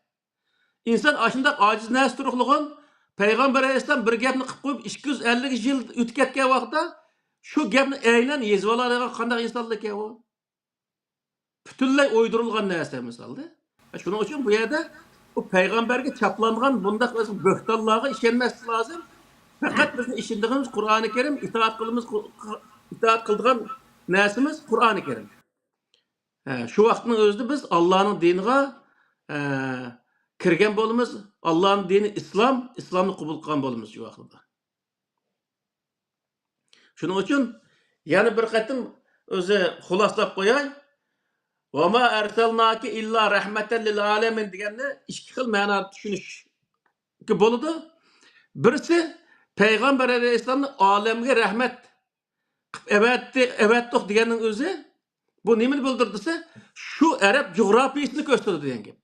ئىنسان ئاشۇنداق ئاجىز نەرسە تۇرۇقلىغۇن، پەيغەمبەر ئەلەيھىسسالام بىر گەپنى قىلىپ قويۇپ، ئىككى يۈز ئەللىك يىل ئۆتۈپ كەتكەن ۋاقىتتا شۇ گەپنى ئەينەن يېزىۋالالايدىغان قانداق ئىنسانلىكەن ئۇ؟ پۈتۈنلەي ئويدۇرۇلغان نەرسە مىسالدا. شۇنىڭ ئۈچۈن بۇ يەردە بۇ پەيغەمبەرگە چاپلانغان بۇنداق بۆھتانلارغا ئىشەنمەسلىك لازىم. پەقەت بىزنىڭ ئىشىنىدىغىنىمىز قۇرئانى كەرىم، ئىتائەت قىلىمىز، ئىتائەت قىلىدىغان نەرسىمىز قۇرئانى كەرىم. ھە، شۇ ۋاقىتنىڭ ئۆزىدە بىز ئاللانىڭ دىنىغا، ھە، كىرگەن بولىمىز. ئاللانىڭ دىنى ئىسلام، ئىسلامنى قوبۇل قىلغان بولىمىز شۇ ۋاقىتتا. شۇنىڭ ئۈچۈن يەنە بىر قېتىم ئۆزى خۇلاسىلاپ قوياي. «ۋەما ئەرسەلناكە ئىللا رەھمەتەن لىل ئالەمىن» دېگەننى ئىككى خىل مەنادا چۈشىنىشكە بولىدۇ. بىرسى، پەيغەمبەر ئەلەيھىسسالامنى ئالەمگە رەھمەت قىلىپ ئەۋەتتى، ئەۋەتتۇق دېگەننىڭ ئۆزى، بۇ نېمىنى بىلدۈرىدۇ دېسە، شۇ ئەرەب جۇغراپىيىسىنى كۆرسىتىدۇ دېگەن گەپ.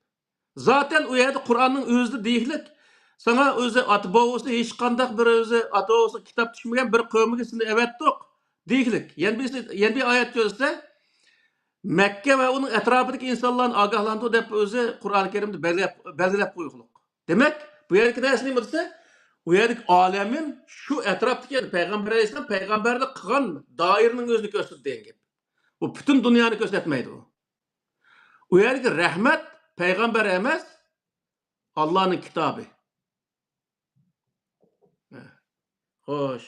زاتەن ئۇ يەردە قۇرئاننىڭ ئۆزىدە دېيىكلىك، ساڭا ئۆزى ئاتا بوۋىسى ھېچقانداق بىر ئۆزى ئاتا بوۋىسىغا كىتاب چۈشمىگەن بىر قەۋمگە سېنى ئەۋەتتۇق دېيىكلىك. يەنە بىر، يەنە بىر ئايەت كۆرسىتە، مەككە ۋە ئۇنىڭ ئەتراپىدىكى ئىنسانلارنى ئاگاھلاندۇر دەپ ئۆزى قۇرئانى كەرىمدە بەلگىلەپ، بەلگىلەپ قويغۇلۇق. دېمەك، بۇ يەردىكى نەرسە نېمە دېسە، ئۇ يەردىكى ئالەمىن شۇ ئەتراپتىكى، يەنى پەيغەمبەر ئەلەيھىسسالام پەيغەمبەرلىك قىلغان دائىرىنىڭ ئۆزىنى كۆرسىتىدۇ دېگەن گەپ. ئۇ پۈتۈن دۇنيانى كۆرسەتمەيدۇ ئۇ. ئۇ يەردىكى رەھمەت پەيغەمبەر ئەمەس، ئاللانىڭ كىتابى. ھە. خوش.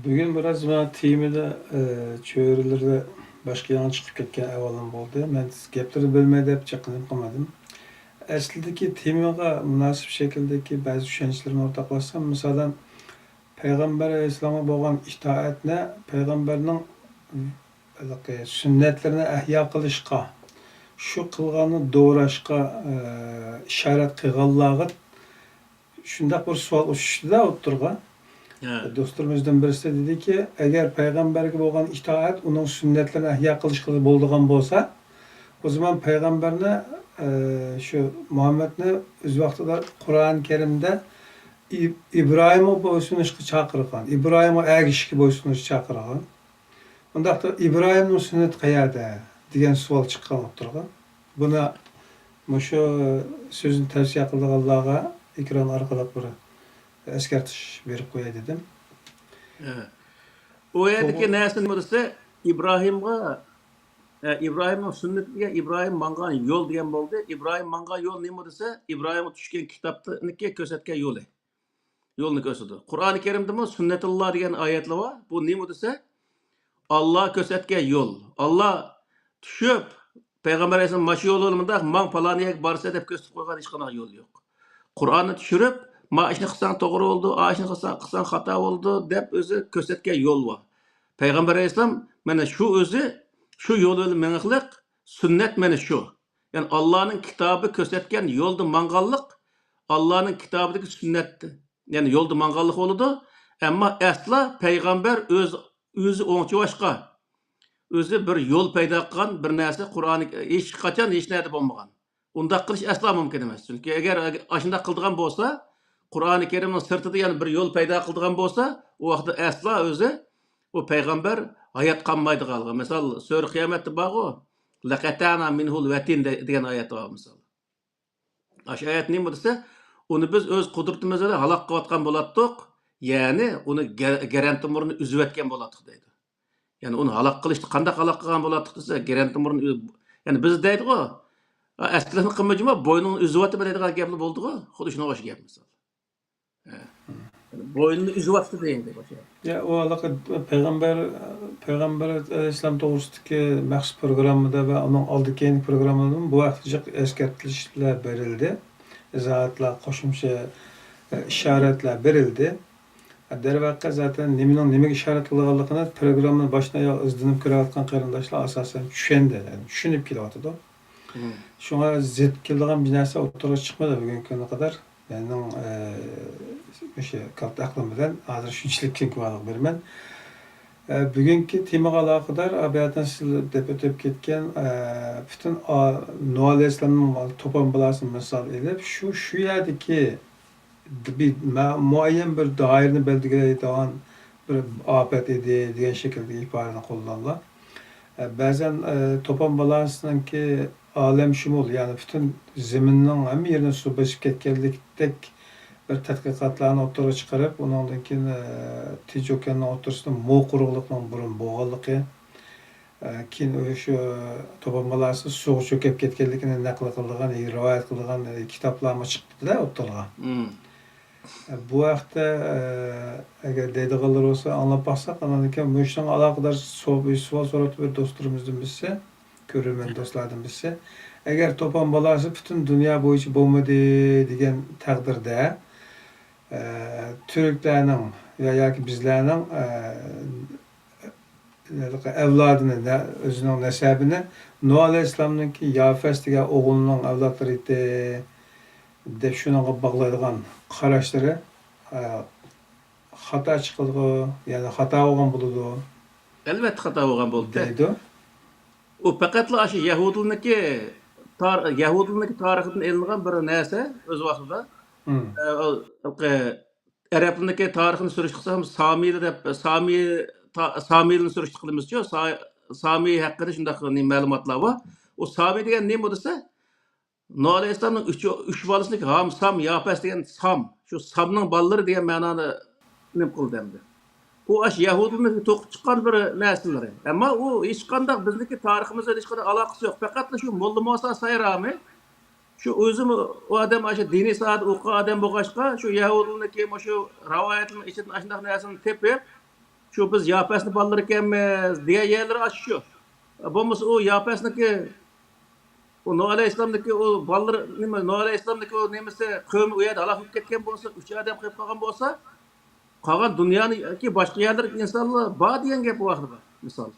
بۈگۈن بىراز مانا تېمىدا، ئى، چۆرىلىرىدە باشقا يېڭى چىقىپ كەتكەن ئەھۋاللار بولدى. مەن گەپلىرىنى بۆلمەي دەپ چېقىنىپ قالمىدىم. ئەسلىدىكى تېمىغا مۇناسىپ شەكىلدىكى بەزى چۈشەنچىلىرىمنى ئورتاقلاشسام، مىسالەن، پەيغەمبەر ئەلەيھىسسالامغا بولغان ئىتائەتنى پەيغەمبەرنىڭ ھېلىقى سۈننەتلىرىنى ئەھيا قىلىشقا، شۇ قىلغاننى دوراشقا، ئى، ئىشارەت قىلغانلارغا شۇنداق بىر سوئال ئۇچۇشتى-دە ئوتتۇرىغا. ھە. دوستلىرىمىزدىن بىرسى دېدىكى، ئەگەر پەيغەمبەرگە بولغان ئىتائەت ئۇنىڭ سۈننەتلىرىنى ئەھيا قىلىشقا بولىدىغان بولسا، ئۇ زامان پەيغەمبەرنى، ئى، شۇ مۇھەممەدنى ئۆز ۋاقتىدا قۇرئان كەرىمدە ئىب-، ئىبراھىمغا بويسۇنۇشقا چاقىرغان، ئىبراھىمغا ئەگىشىشكە بويسۇنۇشقا چاقىرغان. ئۇنداقتا ئىبراھىمنىڭ سۈننىتى قەيەردە؟ دېگەن سوئال چىققان ئوتتۇرىغا. بۇنى مۇشۇ سۆزنى تەۋسىيە قىلىدىغانلارغا ئېكران ئارقىلىق بىر ئەسكەرتىش بېرىپ قوياي دېدىم. ھە. ئۇ يەردىكى توغرا. نەرسە نېمە دېسە، ئىبراھىمغا، ھە، ئىبراھىمنىڭ سۈننىتى دېگەن ئىبراھىم ماڭغان يول دېگەن بولدى. ئىبراھىم ماڭغان يول نېمە دېسە، ئىبراھىمغا چۈشكەن كىتابنىڭكى كۆرسەتكەن يولى. يولنى كۆرسىتىدۇ. قۇرئانى كەرىمدىمۇ سۈننەتۇللا دېگەن ئايەتلەر بار. بۇ نېمە دېسە، ئاللا كۆرسەتكەن يول. ئاللا چۈشۈپ، پەيغەمبەر ئەلەيھىسسالام مانا شۇ يول بىلەن مۇنداق ماڭ، پالان يەرگە بارىسەن دەپ كۆرسىتىپ قويغان ھېچقانداق يول يوق. قۇرئاننى چۈشۈرۈپ، ما ئىشنى قىلساڭ توغرا بولىدۇ، ئا ئىشنى قىلساڭ، قىلساڭ خاتا بولىدۇ دەپ ئۆزى كۆرسەتكەن يول بار. پەيغەمبەر ئەلەيھىسسالام مانا شۇ ئۆزى، شۇ يول بىلەن مېڭىقلىق، سۈننەت مانا شۇ. يەنى ئاللانىڭ كىتابى كۆرسەتكەن يولدا ماڭغانلىق، ئاللانىڭ كىتابىدىكى سۈننەت، يەنى يولدا ماڭغانلىق بولىدۇ. ئەمما ئەسلا پەيغەمبەر ئۆز-، ئۆزى ئوڭچىۋاشقا، ئۆزى بىر يول پەيدا قىلغان بىر نەرسە قۇرئانى ھېچقاچان ھېچ نەدە بولمىغان. ئۇنداق قىلىش ئەسلا مۇمكىن ئەمەس. چۈنكى ئەگەر ئاشۇنداق قىلىدىغان بولسا، قۇرئانى كەرىمنىڭ سىرتىدا يەنە بىر يول پەيدا قىلىدىغان بولسا، ئۇ ۋاقىتتا ئەسلا ئۆزى، ئۇ پەيغەمبەر ھايات قالمايدىغانلىقى. مىسال، سۈرە قىيامەتتە بارغۇ، «لەقەتەنا مىنھۇل ۋەتىن» دە-، دېگەن ئايەت بار، مىسال. ئاشۇ ئايەت نېمە دېسە، ئۇنى بىز ئۆز قۇدرىتىمىز بىلەن ھالاك قىلىۋاتقان بولاتتۇق، يەنى ئۇنى گە-، گەرەن تومۇرىنى ئۈزۈۋەتكەن بولاتتۇق دەيدۇ. يەنى ئۇنى ھالاك قىلىشتا قانداق ھالاك قىلغان بولاتتۇق دېسە، گەرەن تومۇرىنى ئۈ-، يەنى بىز دەيدىغۇ، «ئا، ئەسكىلەرنى قىلما جۇما، بوينۇڭنى ئۈزۈۋەتىمەن» دەيدىغان گەپلا بولدىغۇ، خۇددى شۇنىڭغا ئوخشاش گەپ مىسال. ھە. بوينىنى ئۈزۈۋەتتى دېگەندەك ئوخشاش. يا، ئۇ ھېلىقى پەيغەمبەر، پەيغەمبەر ئەلەيھىسسالام توغرىسىدىكى مەخسۇس پروگراممىدا ۋە ئۇنىڭ ئالدى كېيىنكى پروگراممىدىمۇ بۇ ھەقتە جىق ئەسكەرتىشلەر بېرىلدى. ئىزاھاتلار، قوشۇمچە، ئە، ئىشارەتلەر بېرىلدى. دەرۋەقە، زاتەن نېمىنىڭ نېمىگە ئىشارەت قىلىدىغانلىقىنى پروگراممىنى باشتىن ئاياغ ئىزدىنىپ كۆرۈۋاتقان قېرىنداشلار ئاساسەن چۈشەندى، يەنى چۈشىنىپ كېلىۋاتىدۇ. مم. شۇڭا زىت كېلىدىغان بىر نەرسە ئوتتۇرىغا چىقمىدى بۈگۈنكى كۈنگە قەدەر. مېنىڭ، ئە، مۇشۇ كالتە ئەقلىم بىلەن ھازىر شۇنچىلىك كېڭ گۇۋاھلىق بېرىمەن. ئە، بۈگۈنكى تېمىغا ئالاقىدار، ئابىياتىن سىز دەپ ئۆتۈپ كەتكەن، ئە، پۈتۈن ئا-، نۇھ ئەلەيھىسسالامنىڭ توپان بالاسىنى مىسال ئېلىپ، شۇ، شۇ يەردىكى بىر مە-، مۇئەييەن بىر دائىرىنى بەلگىلەيدىغان بىر ئاپەت ئىدى دېگەن شەكىلدىكى ئىپادىنى قوللانغان. ئە، بەزەن، ئە، توپان بالاسىنىڭكى ئالەمشۇمۇل، يەنى پۈتۈن زېمىننىڭ ھەممە يېرىنى سۇ بېسىپ كەتكەنلىكتەك بىر تەتقىقاتلارنى ئوتتۇرىغا چىقىرىپ، ئۇنىڭدىن كېيىن، ئە، تىنچ ئوكياننىڭ ئوتتۇرىسىدا مۇ قۇرۇقلۇقنىڭ بۇرۇن بولغانلىقى، ئە، كېيىن ئۇ شۇ توپان بالاسى سۇغا چۆكۈپ كەتكەنلىكىنى نەقىل قىلىدىغان، رىۋايەت قىلىدىغان، ئە، كىتابلارمۇ چىقتىدە ئوتتۇرىغا. مم. ئە، بۇ ھەقتە، ئە، ئەگەر دەيدىغانلىرى بولسا ئاڭلاپ باقساق، ئاندىن كېيىن مۇشۇنىڭغا ئالاقىدار سو-، سوئال سوراپتۇ بىر دوستلىرىمىزدىن بىرسى، كۆرۈرمەن دوستلاردىن بىرسى. ئەگەر توپان بالاسى پۈتۈن دۇنيا بويىچە بولمىدى دېگەن تەقدىردە، ئە، تۈركلەرنىڭ يا، ياكى بىزلەرنىڭ، ئە، ھېلىقى ئەۋلادىنى، نە-، ئۆزىنىڭ نەسەبىنى نۇھ ئەلەيھىسسالامنىڭكى يافەس دېگەن ئوغلىنىڭ ئەۋلادلىرى ئىدى، دەپ شۇنىڭغا باغلايدىغان قاراشلىرى، ئە، خاتا چىقىدىغۇ، يەنى خاتا بولغان بولىدۇ. ئەلۋەتتە خاتا بولغان بولىدۇ. دەيدۇ. ئۇ پەقەتلا ئاشۇ يەھۇدىيلارنىڭكى تار-، يەھۇدىيلارنىڭكى تارىخىدىن ئېلىنغان بىر نەرسە ئۆز ۋاقتىدا. مم. ئە، ئەرەبلەرنىڭكى تارىخىنى سۈرۈشتە قىلسام، سامىيلار دەپ، سامىي، تا-، سامىيلارنى سۈرۈشتە قىلىمىزچۇ، سا-، سامىي ھەققىدە شۇنداق نېمە مەلۇماتلار بار. ئۇ سامىي دېگەن نېمە دېسە، نۇھ ئەلەيھىسسالامنىڭ ئۈچ، ئۈچ بالىسىنىڭ ھام، سام، ياپەس دېگەن سام. شۇ سامنىڭ بالىلىرى دېگەن مەنانى نېمە قىلدى ئەمدى. ئۇ ئاشۇ يەھۇدىيلارنىڭ توقۇپ چىققان بىر نەرسىلىرى. ئەمما ئۇ ھېچقانداق بىزنىڭكى تارىخىمىز بىلەن ھېچقانداق ئالاقىسى يوق. پەقەتلا شۇ موللا مۇسا سايرامى، شۇ ئۆزىمۇ ئۇ ئادەم ئاشۇ دىنىي ساھەدە ئوقۇغان ئادەم بولغاچقا، شۇ يەھۇدىيلارنىڭكى مۇشۇ رىۋايەتلىرىنىڭ ئىچىدىن ئاشۇنداق نەرسىنى تېپىپ، شۇ بىز ياپەسنىڭ بالىلىرى ئىكەنمىز دېگەن يەرلىرى ئاشۇ شۇ. بولمىسا ئۇ ياپەسنىڭكى ئۇ نۇھ ئەلەيھىسسالامنىڭكى ئۇ بالىلىرى نېمە، نۇھ ئەلەيھىسسالامنىڭكى ئۇ نېمىسى، قەۋمى ئۇ يەردە ھالاك بولۇپ كەتكەن بولسا، ئۈچ ئادەم قېلىپ قالغان بولسا، قالغان دۇنيانىڭكى باشقا يەرلىرىدىكى ئىنسانلار بار دېگەن گەپ بۇ ھەقتە، مىسال.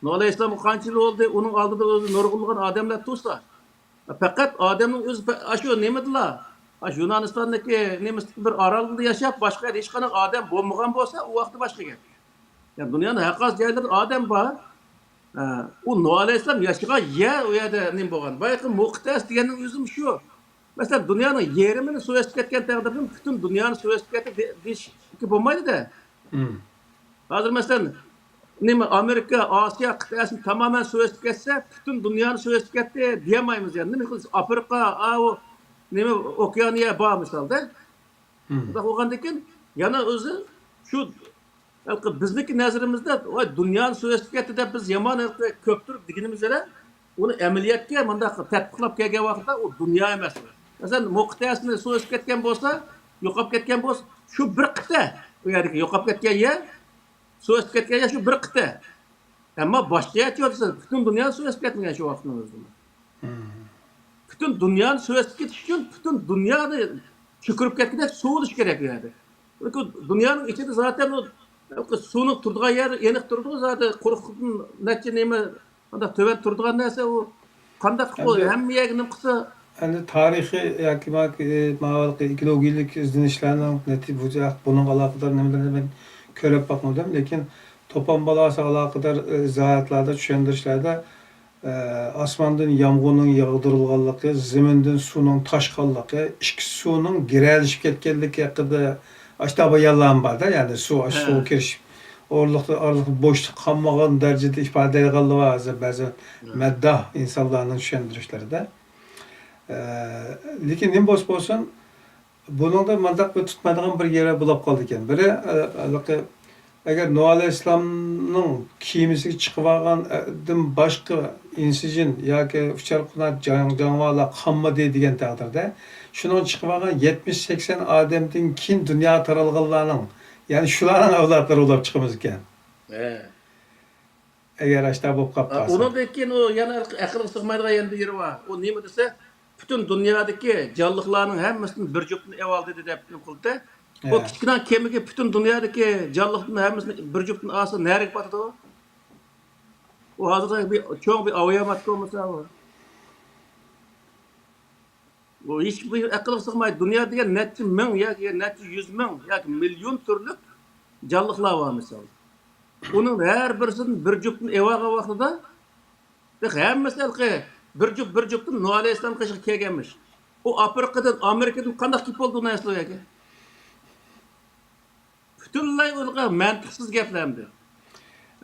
نۇھ ئەلەيھىسسالامغا قانچە يىل بولدى، ئۇنىڭ ئالدىدا ئۆزى نۇرغۇنلىغان ئادەملەر تۇرسا، پەقەت ئادەمنىڭ ئۆزى پە-، ئاشۇ نېمىدىلا، ئاشۇ يۇنانىستاندىكى نېمىسىدىكى بىر ئارالدا ياشاپ، باشقا يەردە ھېچقانداق ئادەم بولمىغان بولسا، ئۇ ۋاقىتتا باشقا گەپ. يەنى دۇنيانىڭ ھەر قايسى جايلىرىدا ئادەم بار. ئە، ئۇ نۇھ ئەلەيھىسسالام ياشىغان يەر، ئۇ يەردە نېمە بولغان. بايىقى مۇقتەس دېگەننىڭ ئۆزىمۇ شۇ. مەسىلەن، دۇنيانىڭ يېرىمىنى سۇ بېسىپ كەتكەن تەقدىردىمۇ پۈتۈن دۇنيانى سۇ بېسىپ كەتتى دە-، دېيىشكە بولمايدۇ-دە. مم. ھازىر مەسىلەن، نېمە، ئامېرىكا، ئاسىيا قىتئەسىنى تامامەن سۇ بېسىپ كەتسە، پۈتۈن دۇنيانى سۇ بېسىپ كەتتى دېيەلمەيمىز يەنى. نېمە قىلسا، ئافرىقا، ئاۋۇ، نېمە، ئوكيانىيە بار مىسالدا. مم. شۇنداق بولغاندىكىن، يەنە ئۆزى شۇ ھېلىقى بىزنىڭكى نەزىرىمىزدە، ۋاي، دۇنيانى سۇ بېسىپ كەتتى دەپ بىز يامان ھېلىقى كۆپتۈرۈپ دېگىنىمىز بىلەن، ئۇنى ئەمەلىيەتكە مۇنداق تەتبىقلاپ كەلگەن ۋاقىتتا ئۇ دۇنيا ئەمەس. مەسىلەن، مۇقتەسىنى سۇ بېسىپ كەتكەن بولسا، يوقاپ كەتكەن بولسا، شۇ بىر قىتئە. ئۇ يەردىكى يوقاپ كەتكەن يەر، سۇ بېسىپ كەتكەن يەر شۇ بىر قىتئە. ئەمما باشقا يەر دېسە، پۈتۈن دۇنيانى سۇ بېسىپ كەتمىگەن شۇ ۋاقىتنىڭ ئۆزىدىمۇ. مم. پۈتۈن دۇنيانى سۇ بېسىپ كېتىش ئۈچۈن پۈتۈن دۇنيانى چۆكۈرۈپ كەتكۈدەك سۇ بولۇشى كېرەك ئۇ يەردە. چۈنكى دۇنيانىڭ ئىچىدە زاتەن ئۇ سۇنىڭ تۇرىدىغان يەر ئېنىق تۇرىدىغۇ زاتەن، قۇرۇقلۇقتىن نەچچە نېمە ئانداق تۆۋەن تۇرىدىغان نەرسە ئۇ. قانداق ئۇ ئەمدى، ھەممە يەرگە نېمە قىلسا؟ ئەمدى تارىخىي ياكى ماكى، ماۋالىقى ئېكولوگىيەلىك ئىزدىنىشلەرنىڭ نەتىجە، بۇنىڭغا ئالاقىدار نېمىلەرنى مەن كۆرۈپ باقمىدىم، لېكىن توپان بالاسىغا ئالاقىدار، ئە، ئىزاھاتلاردا، چۈشەندۈرۈشلەردە ئاسماندىن يامغۇرنىڭ ياغدۇرۇلغانلىقى، زېمىندىن سۇنىڭ تاشقانلىقى، ئىككى سۇنىڭ گىرەلىشىپ كەتكەنلىكى ھەققىدە ئاشتا بايانلارمۇ بار-دە، يەنى سۇ ئاشۇ ھە. سۇغا كىرىشىپ، ئورۇنلۇقتا ئارىلىق بوشلۇق قالمىغان دەرىجىدە ئىپادىلەيدىغانلار بار ھازىر بەزى ھە. مەدداھ ئىنسانلارنىڭ چۈشەندۈرۈشلىرىدە. ئە، لېكىن نېمە بولسا بولسۇن، بۇنىڭدا مۇنداق بىر تۇتمايدىغان بىر يېرى بولۇپ قالىدىكەن. بىرى، ئە، ھېلىقى، ئەگەر نۇھ ئەلەيھىسسالامنىڭ كېمىسىگە چىقىۋالغاندىن باشقا ئىنسىجىن ياكى ئۇچار قانات جان-، جانىۋارلار قالمىدى دېگەن تەقدىردە، شۇنىڭ چىقىۋالغان يەتمىش سەكسەن ئادەمدىن كېيىن دۇنياغا تارالغانلارنىڭ، يەنى شۇلارنىڭ ئەۋلادلىرى بولاپ چىقىمىزكەن. ھە. ئەگەر ئاشتا بولۇپ قاپ قالسا. ئۇنىڭدىن كېيىن ئۇ يەنە ئەقىلگە سىغمايدىغان يەنە بىر يېرى بار. ئۇ نېمە دېسە، پۈتۈن دۇنيادىكى جانلىقلارنىڭ ھەممىسىدىن بىر جۈپتىنى ئېۋالدى دېدى دەپ نېمە قىلدى. ئۇ ھە. كىچىككىنە كېمىگە پۈتۈن دۇنيادىكى جانلىقتىن ھەممىسىنى بىر جۈپتىنى ئالسا نەرىگە پاتىدۇ؟ ئۇ ھازىر بىر چوڭ بىر ئاۋۇ ياماتكا بولمىسا ئۇ. بۇ ھېچ بىر ئەقىلگە سىغمايدۇ. دۇنيا دېگەن نەچچە مىڭ ياكى نەچچە يۈز مىڭ ياكى مىليون تۈرلۈك جانلىقلار بار مىسال. ئۇنىڭ ھەر بىرسىدىن بىر جۈپتىن ئېۋالغان ۋاقتىدا، ھەممىسى ھېلىقى بىر جۈپ، بىر جۈپتىن نۇھ ئەلەيھىسسالام قېشىغا كەلگەنمىش. ئۇ ئافرىقىدىن، ئامېرىكىدىن قانداق كېلىپ بولدى ئۇ نەرسىلەر ياكى؟ پۈتۈنلەي ئۇنىڭغا مەنتىقسىز گەپلەر ئەمدى.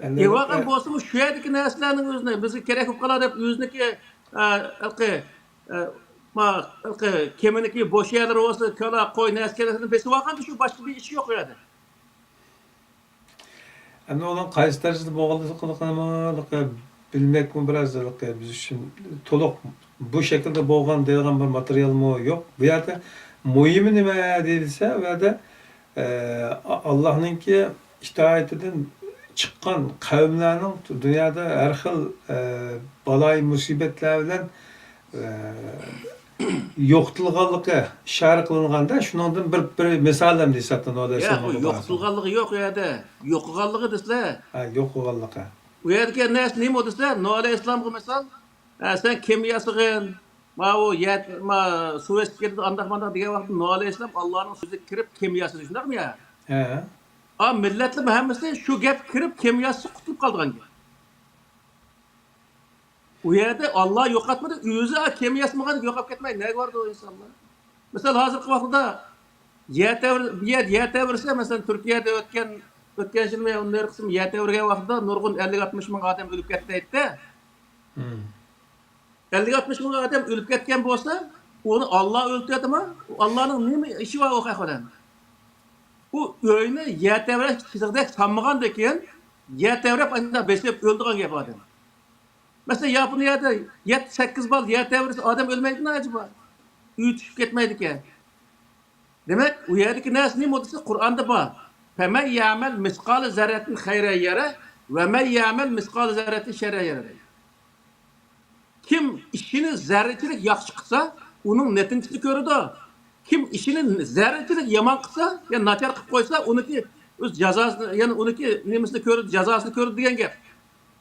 ئەمدى ئېۋالغان ئە- بولسىمۇ، شۇ يەردىكى نەرسىلەرنىڭ ئۆزىنى بىزگە كېرەك بولۇپ قالار دەپ، ئۆزىنىڭكى، ئە، ھېلىقى، ئە، ما، ھېلىقى كېمىنىڭكى بوش يەرلىرى بولسا، كالا، قوي، نەرسە-كېرەكلىرىنى بېسىۋالغاندۇ، شۇ باشقا بىر ئىش يوق ئۇ يەردە. ئەمدى ئۇنىڭ قايسى دەرىجىدە بولغانلىقىنىمۇ بىلمەكمۇ بىراز، بىز ئۈچۈن تولۇق بۇ شەكىلدە بولغان دەيدىغان بىر ماتېرىيالمۇ يوق. بۇ يەردە مۇھىمى نېمە دېيىلسە، ئۇ يەردە، ئە، ئاللاھنىڭكى ئىتائىتىدىن چىققان قەۋملەرنىڭ دۇنيادا ھەر خىل، ئە، بالايىي مۇسىبەتلەر بىلەن، ئە، يوقىتىلغانلىقى ئىشارە قىلىنغاندا، شۇنىڭدىن بىر، بىر مىسال ھەم دېسەتتىن يوقىتىلغانلىقى يوق ئۇ يەردە. يوقىغانلىقى دېسىلە. ھە، يوقىغانلىقى. ئۇ يەردىكى نەرسە نېمە دېسە، نۇھ ئەلەيھىسسالامغا مىسال، ھە، سەن كېمە ياسىغىن، ماۋۇ يەر، ما، سۇ ئېسىپ كېتىدۇ، ئانداق مانداق دېگەن ۋاقىتتا نۇھ ئەلەيھىسسالام ئاللانىڭ سۆزىگە كىرىپ كېمە ياسىدى، شۇنداقمۇ يا؟ ھە. ئا، مىللەتلىرىمۇ ھەممىسى شۇ گەپكە كىرىپ كېمە ياسىسا قۇتۇلۇپ قالىدىغان گەپ. ئۇ يەردە ئاللا يوقاتمىدى، ئۆزى كېمە ياسىمىغان يوقاپ كەتمەي نەگە بارىدۇ ئىنسانلار؟ مىسال، ھازىرقى ۋاقىتتا يەر تەۋر-، يەر، يەر تەۋرىسە، مەسىلەن، تۈركىيەدە ئۆتكەن، ئۆتكەن يىلمۇ يا ئۇنىڭ قىسمى يەر تەۋرىگەن ۋاقتىدا نۇرغۇن ئەللىك ئاتمىش مىڭ ئادەم ئۆلۈپ كەتتى دەيدىدە. مم. ئەللىك ئاتمىش مىڭ ئادەم ئۆلۈپ كەتكەن بولسا، ئۇنى ئاللا ئۆلتۈرەتتىما؟ ئاللانىڭ نېمە ئىشى بار ئۇ خەق بىلەن؟ ئۇ ئۆينى يەر تەۋرەش چىزىقىدەك سانمىغاندىن كېيىن، يەر تەۋرەپ ئانداق بېسىپ ئۆلىدىغان گەپ ئادەم. مەسىلەن، ياپونىيەدە يەتتە، سەككىز بال يەر تەۋرىسە ئادەم ئۆلمەيدىنا ئەجەبا؟ ئۆي چۈشۈپ كەتمەيدىكەن. دېمەك، ئۇ يەردىكى نەرسە نېمە دېسە، قۇرئاندا بار. فَمَنْ يَعْمَلْ مِثْقَالَ ذَرَّةٍ خَيْرًا يَرَهُ وَمَنْ يَعْمَلْ مِثْقَالَ ذَرَّةٍ شَرًّا يَرَهُ. كىم ئىشىنى زەررىچىلىك ياخشى قىلسا، ئۇنىڭ نەتىجىسىنى كۆرىدۇ. كىم ئىشىنى زەررىچىلىك يامان قىلسا، يا ناچار قىلىپ قويسا، ئۇنىڭكى ئۆز جازاسىنى، يەنى ئۇنىڭكى نېمىسىنى كۆرىدۇ، جازاسىنى كۆرىدۇ دېگەن گەپ.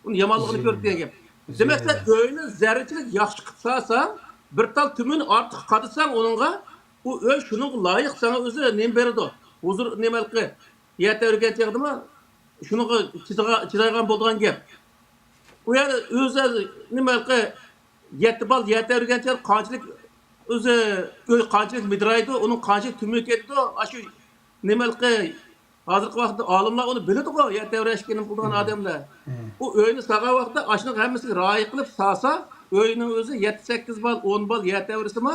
ئۇنى يامانلىقىنى كۆرىدۇ دېگەن گەپ. دېمەك، سەن ئۆينى زەررىچىلىك ياخشى قىلىپ سالساڭ، بىر تال تۈمۈن ئارتۇق قادىساڭ ئۇنىڭغا، ئۇ ئۆي شۇنىڭغا لايىق ساڭا ئۆزى نېمە بېرىدۇ؟ ھۇزۇر، نېمە ھېلىقى، يەر تەۋرىگەن چېغىدىمۇ شۇنىڭغا چىدىغا-، چىدايدىغان بولىدىغان گەپ. ئۇ يەر ئۆزى نېمە ھېلىقى، يەتتە بال يەر تەۋرىگەن چېغى قانچىلىك ئۆزى، ئۆي قانچىلىك مىدىرايدۇ، ئۇنىڭ قانچىلىك تۈمۈگە كېتىدۇ، ئاشۇ نېمە ھېلىقى، ھازىرقى ۋاقىتتا ئالىملار ئۇنى بىلىدىغۇ، يەر تەۋرەشكە نېمە قىلىدىغان ئادەملەر. ئۇ ئۆينى سالغان ۋاقىتتا ئاشۇنىڭ ھەممىسىگە رىئايە قىلىپ سالسا، ئۆينىڭ ئۆزى يەتتە، سەككىز بال، ئون بال يەر تەۋرىسىمۇ،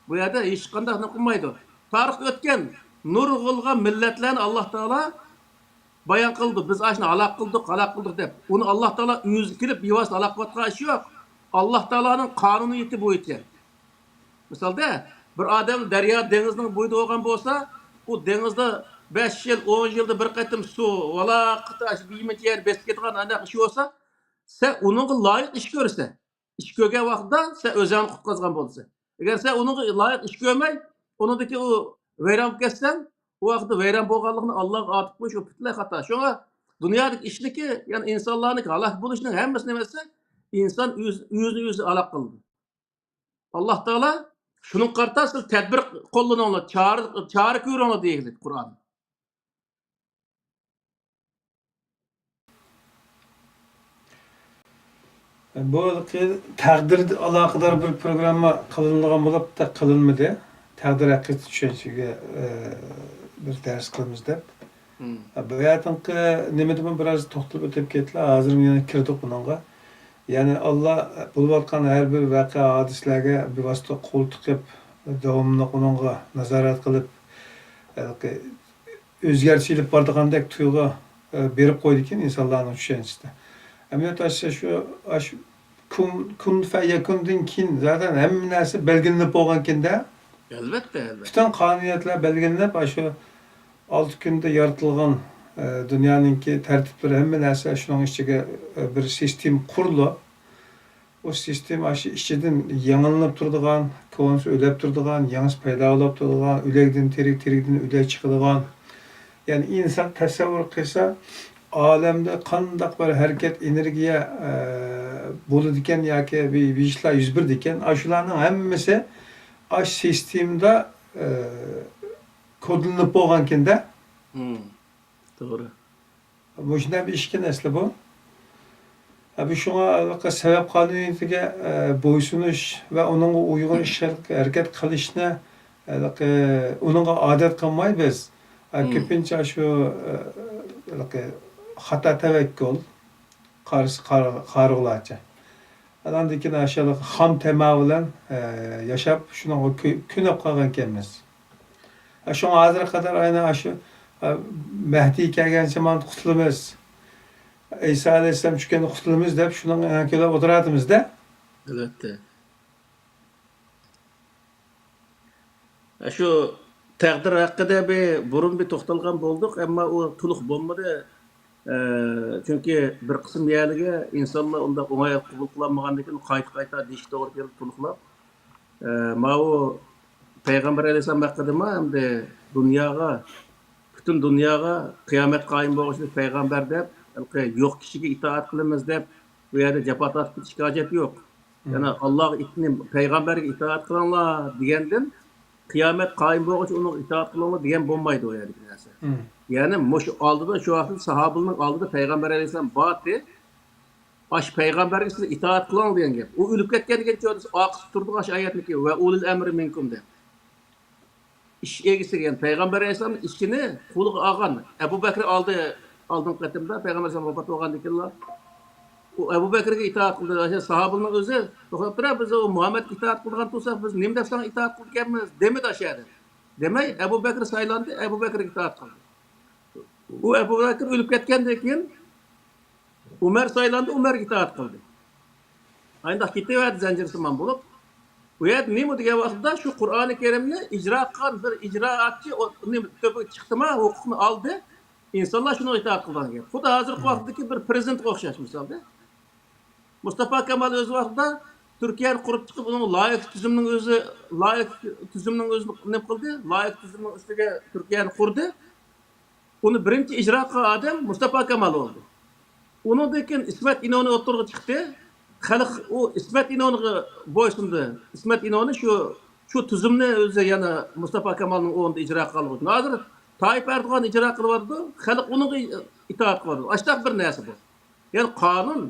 بۇ يەردە ھېچقانداق نېمە قىلمايدۇ. تارىختا ئۆتكەن نۇرغۇنلىغان مىللەتلەرنى ئاللا تائالا بايان قىلدى، بىز ئاشۇنى ھالاك قىلدۇق، ھالاك قىلدۇق دەپ. ئۇنى ئاللا تائالا ئۆزى كېلىپ بىۋاسىتە ھالاك قىلىۋاتقان ئىش يوق. ئاللا تائالانىڭ قانۇنىيىتى بويىچە. مىسالدا، بىر ئادەم دەريا، دېڭىزنىڭ بويىدا بولغان بولسا، ئۇ دېڭىزدا بەش يىل، ئون يىلدا بىر قېتىم سۇ، ۋالاقىتا ئاشۇ بىيمىچە يەرنى بېسىپ كېتىدىغان ئانداق ئىش بولسا، سەن ئۇنىڭغا لايىق ئىش كۆرىسەن. ئىش كۆرگەن ۋاقتىدا سەن ئۆزۈڭنى قۇتقۇزغان بولىسەن. ئەگەر سەن ئۇنىڭغا لايىق ئىش كۆرمەي، ئۇنىڭدىكى ئۇ ۋەيران بولۇپ كەتسەڭ، ئۇ ۋاقىتتا ۋەيران بولغانلىقىنى ئاللاغا ئاتىپ قويۇش، ئۇ پۈتۈنلەي خاتا. شۇڭا دۇنيادىكى ئىشنىكى، يەنى ئىنسانلارنىڭكى ھالاك بولۇشىنىڭ ھەممىسى نېمە دېسە، ئىنسان ئۆز-، ئۆزىنى ئۆزى ھالاك قىلىدۇ. ئاللا تائالا شۇنىڭغا قارىتا سىز تەدبىر قوللىنىڭلار، چارە، چارە كۆرۈڭلار دېگەن قۇرئان. بۇ تەقدىر ئالاقىدار بىر پروگرامما قىلىنىدىغان بولۇپ، قىلىنمىدى. تەقدىر ھەققىدە چۈشەنچىگە، ئە، بىر دەرس قىلىمىز دەپ. مم. بۇ يەردىكى نېمىدىمۇ بىراز توختىلىپ ئۆتۈپ كەتتىلا، ھازىر يەنە كىردۇق بۇنىڭغا. يەنى ئاللا بولۇۋاتقان ھەر بىر ۋەقە، ھادىسىلەرگە بىۋاسىتە قول تىقىپ، داۋاملىق ئۇنىڭغا نازارەت قىلىپ، ھېلىقى ئۆزگەرتىش ئېلىپ بارىدىغاندەك تۇيغۇ، ئە، بېرىپ قويىدىكەن ئىنسانلارنىڭ چۈشەنچىسىدە. ئەمەلىيەتتە ئاشۇ، ئاشۇ كۇن، كۇن فەيەكۇندىن كېيىن زادەن ھەممە نەرسە بەلگىلىنىپ بولغانكەن-دە. ئەلۋەتتە، ئەلۋەتتە. پۈتۈن قانۇنىيەتلەر بەلگىلىنىپ، ئاشۇ ئالتە كۈندە يارىتىلغان، ئە، دۇنيانىڭكى تەرتىپلىرى، ھەممە نەرسە شۇنىڭ ئىچىگە، ئە، بىر سىستېما قۇرۇلۇپ، ئۇ سىستېما ئاشۇ ئىچىدىن يېڭىلىنىپ تۇرىدىغان، كونىسى ئۆلۈپ تۇرىدىغان، يېڭىسى پەيدا بولۇپ تۇرىدىغان، ئۆلۈكتىن تىرىك، تىرىكتىن ئۆلۈك چىقىدىغان. يەنى ئىنسان تەسەۋۋۇر قىلسا، ئالەمدە قانداق بىر ھەرىكەت، ئېنېرگىيە، ئە، بولىدىكەن ياكى بىر، بىر ئىشلار يۈز بېرىدىكەن، ئاشۇلارنىڭ ھەممىسى ئاشۇ سىستېمىدا، ئە، كودلىنىپ بولغانكەن-دە. مم. توغرا. مۇشۇنداق بىر ئىشكەن ئەسلى بۇ. ھە، بۇ شۇڭا ھېلىقى سەۋەب قانۇنىيىتىگە، ئە، بويسۇنۇش ۋە ئۇنىڭغا ئۇيغۇن ئىش ھەرىكەت قىلىشنى، ھېلىقى ئۇنىڭغا ئادەت قىلماي بىز، ئە، مم. كۆپىنچە شۇ، ئە، ھېلىقى خاتا تەۋەككۈل، قارىسى قار-، قارىغۇلارچە. ئاندىن كېيىن ئاشۇ خام تەما بىلەن، ئە، ياشاپ، شۇنىڭغا كۆ-، كۆنۈپ قالغانكەنمىز. شۇڭا ھازىرغا قەدەر ئەنە ئاشۇ، ئە، مەھدى كەلگەنچە مانا قۇتۇلىمىز، ئەيسا ئەلەيھىسسالام چۈشكەندە قۇتۇلىمىز دەپ شۇنىڭغا ئەڭ كۆپ ئولتۇراتىمىز-دە. ئەلۋەتتە. شۇ تەقدىر ھەققىدە بىر بۇرۇن بىر توختالغان بولدۇق، ئەمما ئۇ تولۇق بولمىدى. ئە، چۈنكى بىر قىسىم يەرلىرىگە ئىنسانلار ئۇنداق ئوڭاي قوبۇل قىلالمىغاندىكىن قايتا-قايتا دېيىشكە توغرا كېلىپ تولۇقلاپ. ئە، ماۋۇ پەيغەمبەر ئەلەيھىسسالام ھەققىدىمۇ ئەمدى دۇنياغا، پۈتۈن دۇنياغا قىيامەت قايىم بولغۇچە پەيغەمبەر دەپ، ھېلىقى يوق كىشىگە ئىتائەت قىلىمىز دەپ، بۇ يەردە جاپا تارتىپ كېتىشكە ھاجەت يوق. يەنە ئاللاغا ئىتنى، پەيغەمبەرگە ئىتائەت قىلىڭلار دېگەندىن، قىيامەت قايىم بولغۇچە ئۇنىڭغا ئىتائەت قىلىڭلار دېگەن بولمايدۇ ئۇ يەردىكى نەرسە. يەنى مۇشۇ ئالدىدا شۇ ۋاقىتتا ساھابىلىرنىڭ ئالدىدا پەيغەمبەر ئەلەيھىسسالام بارتى. ئاشۇ پەيغەمبەرگە سىز ئىتائەت قىلىڭ دېگەن گەپ. ئۇ ئۆلۈپ كەتكەندىن كېيىن ئارقىسىدا تۇرىدىغان شۇ ئايەتنىكى، ۋە ئۇلۇل ئەمرى مىنكۇم دەپ. ئىش ئىگىسى، يەنى پەيغەمبەر ئەلەيھىسسالامنىڭ ئىشىنى قولىغا ئالغان. ئەبۇ بەكرى ئالدى، ئالدىنقى قېتىمدا پەيغەمبەر ئەلەيھىسسالام ۋاپات بولغاندىن كېيىنلا ئۇ ئەبۇ بەكرىگە ئىتائەت قىلدى. ساھابىنىڭ ئۆزى توختاپ تۇرۇپ، بىز ئۇ مۇھەممەدكە ئىتائەت قىلىدىغان تۇرساق، بىز نېمە دەپ ساڭا ئىتائەت قىلىدىكەنمىز دېمىدى ئاشۇ يەردە. دېمەي، ئەبۇ بەكرى سايلاندى، ئەبۇ بەكرىگە ئىتائەت قىلدى. ئۇ ئەبۇ بەكرى ئۆلۈپ كەتكەندىن كېيىن ئۆمەر سايلاندى، ئۆمەرگە ئىتائەت قىلدى. ئانداق كېتىۋەردى زەنجىرسىمان بولۇپ. بۇ يەردە نېمە دېگەن ۋاقىتتا شۇ قۇرئانى كەرىمنى ئىجرا قىلغان بىر ئىجرائاتچى ئۇنى تۆپىگە چىقتىما، ھوقۇقنى ئالدى. ئىنسانلار شۇنىڭغا ئىتائەت قىلىدىغان گەپ. خۇددى ھازىرقى ۋاقىتتىكى بىر پىرېزىدېنتقا ئوخشاش مىسالدا. مۇستاپا كامال ئۆز ۋاقتىدا تۈركىيەنى قۇرۇپ چىقىپ، ئۇنىڭ لايىق تۈزۈمنىڭ ئۆزى، لايىق تۈزۈمنىڭ ئۆزىنى نېمە قىلدى؟ لايىق تۈزۈمنىڭ ئۈستىگە تۈركىيەنى قۇردى. ئۇنى بىرىنچى ئىجرا قىلغان ئادەم مۇستاپا كامال بولدى. ئۇنىڭدىن كېيىن ئىسمەت ئىنونى ئوتتۇرىغا چىقتى. خەلق ئۇ ئىسمەت ئىنونىغا بويسۇندى. ئىسمەت ئىنونى شۇ، شۇ تۈزۈمنى ئۆزى يەنە مۇستاپا كامالنىڭ ئورنىدا ئىجرا قىلغان ئۈچۈن. ھازىر تايىپ ئەردوغان ئىجرا قىلىۋاتىدۇ. خەلق ئۇنىڭغا ئىتائەت قىلىۋاتىدۇ. ئاشۇنداق بىر نەرسە بۇ. يەنى قانۇن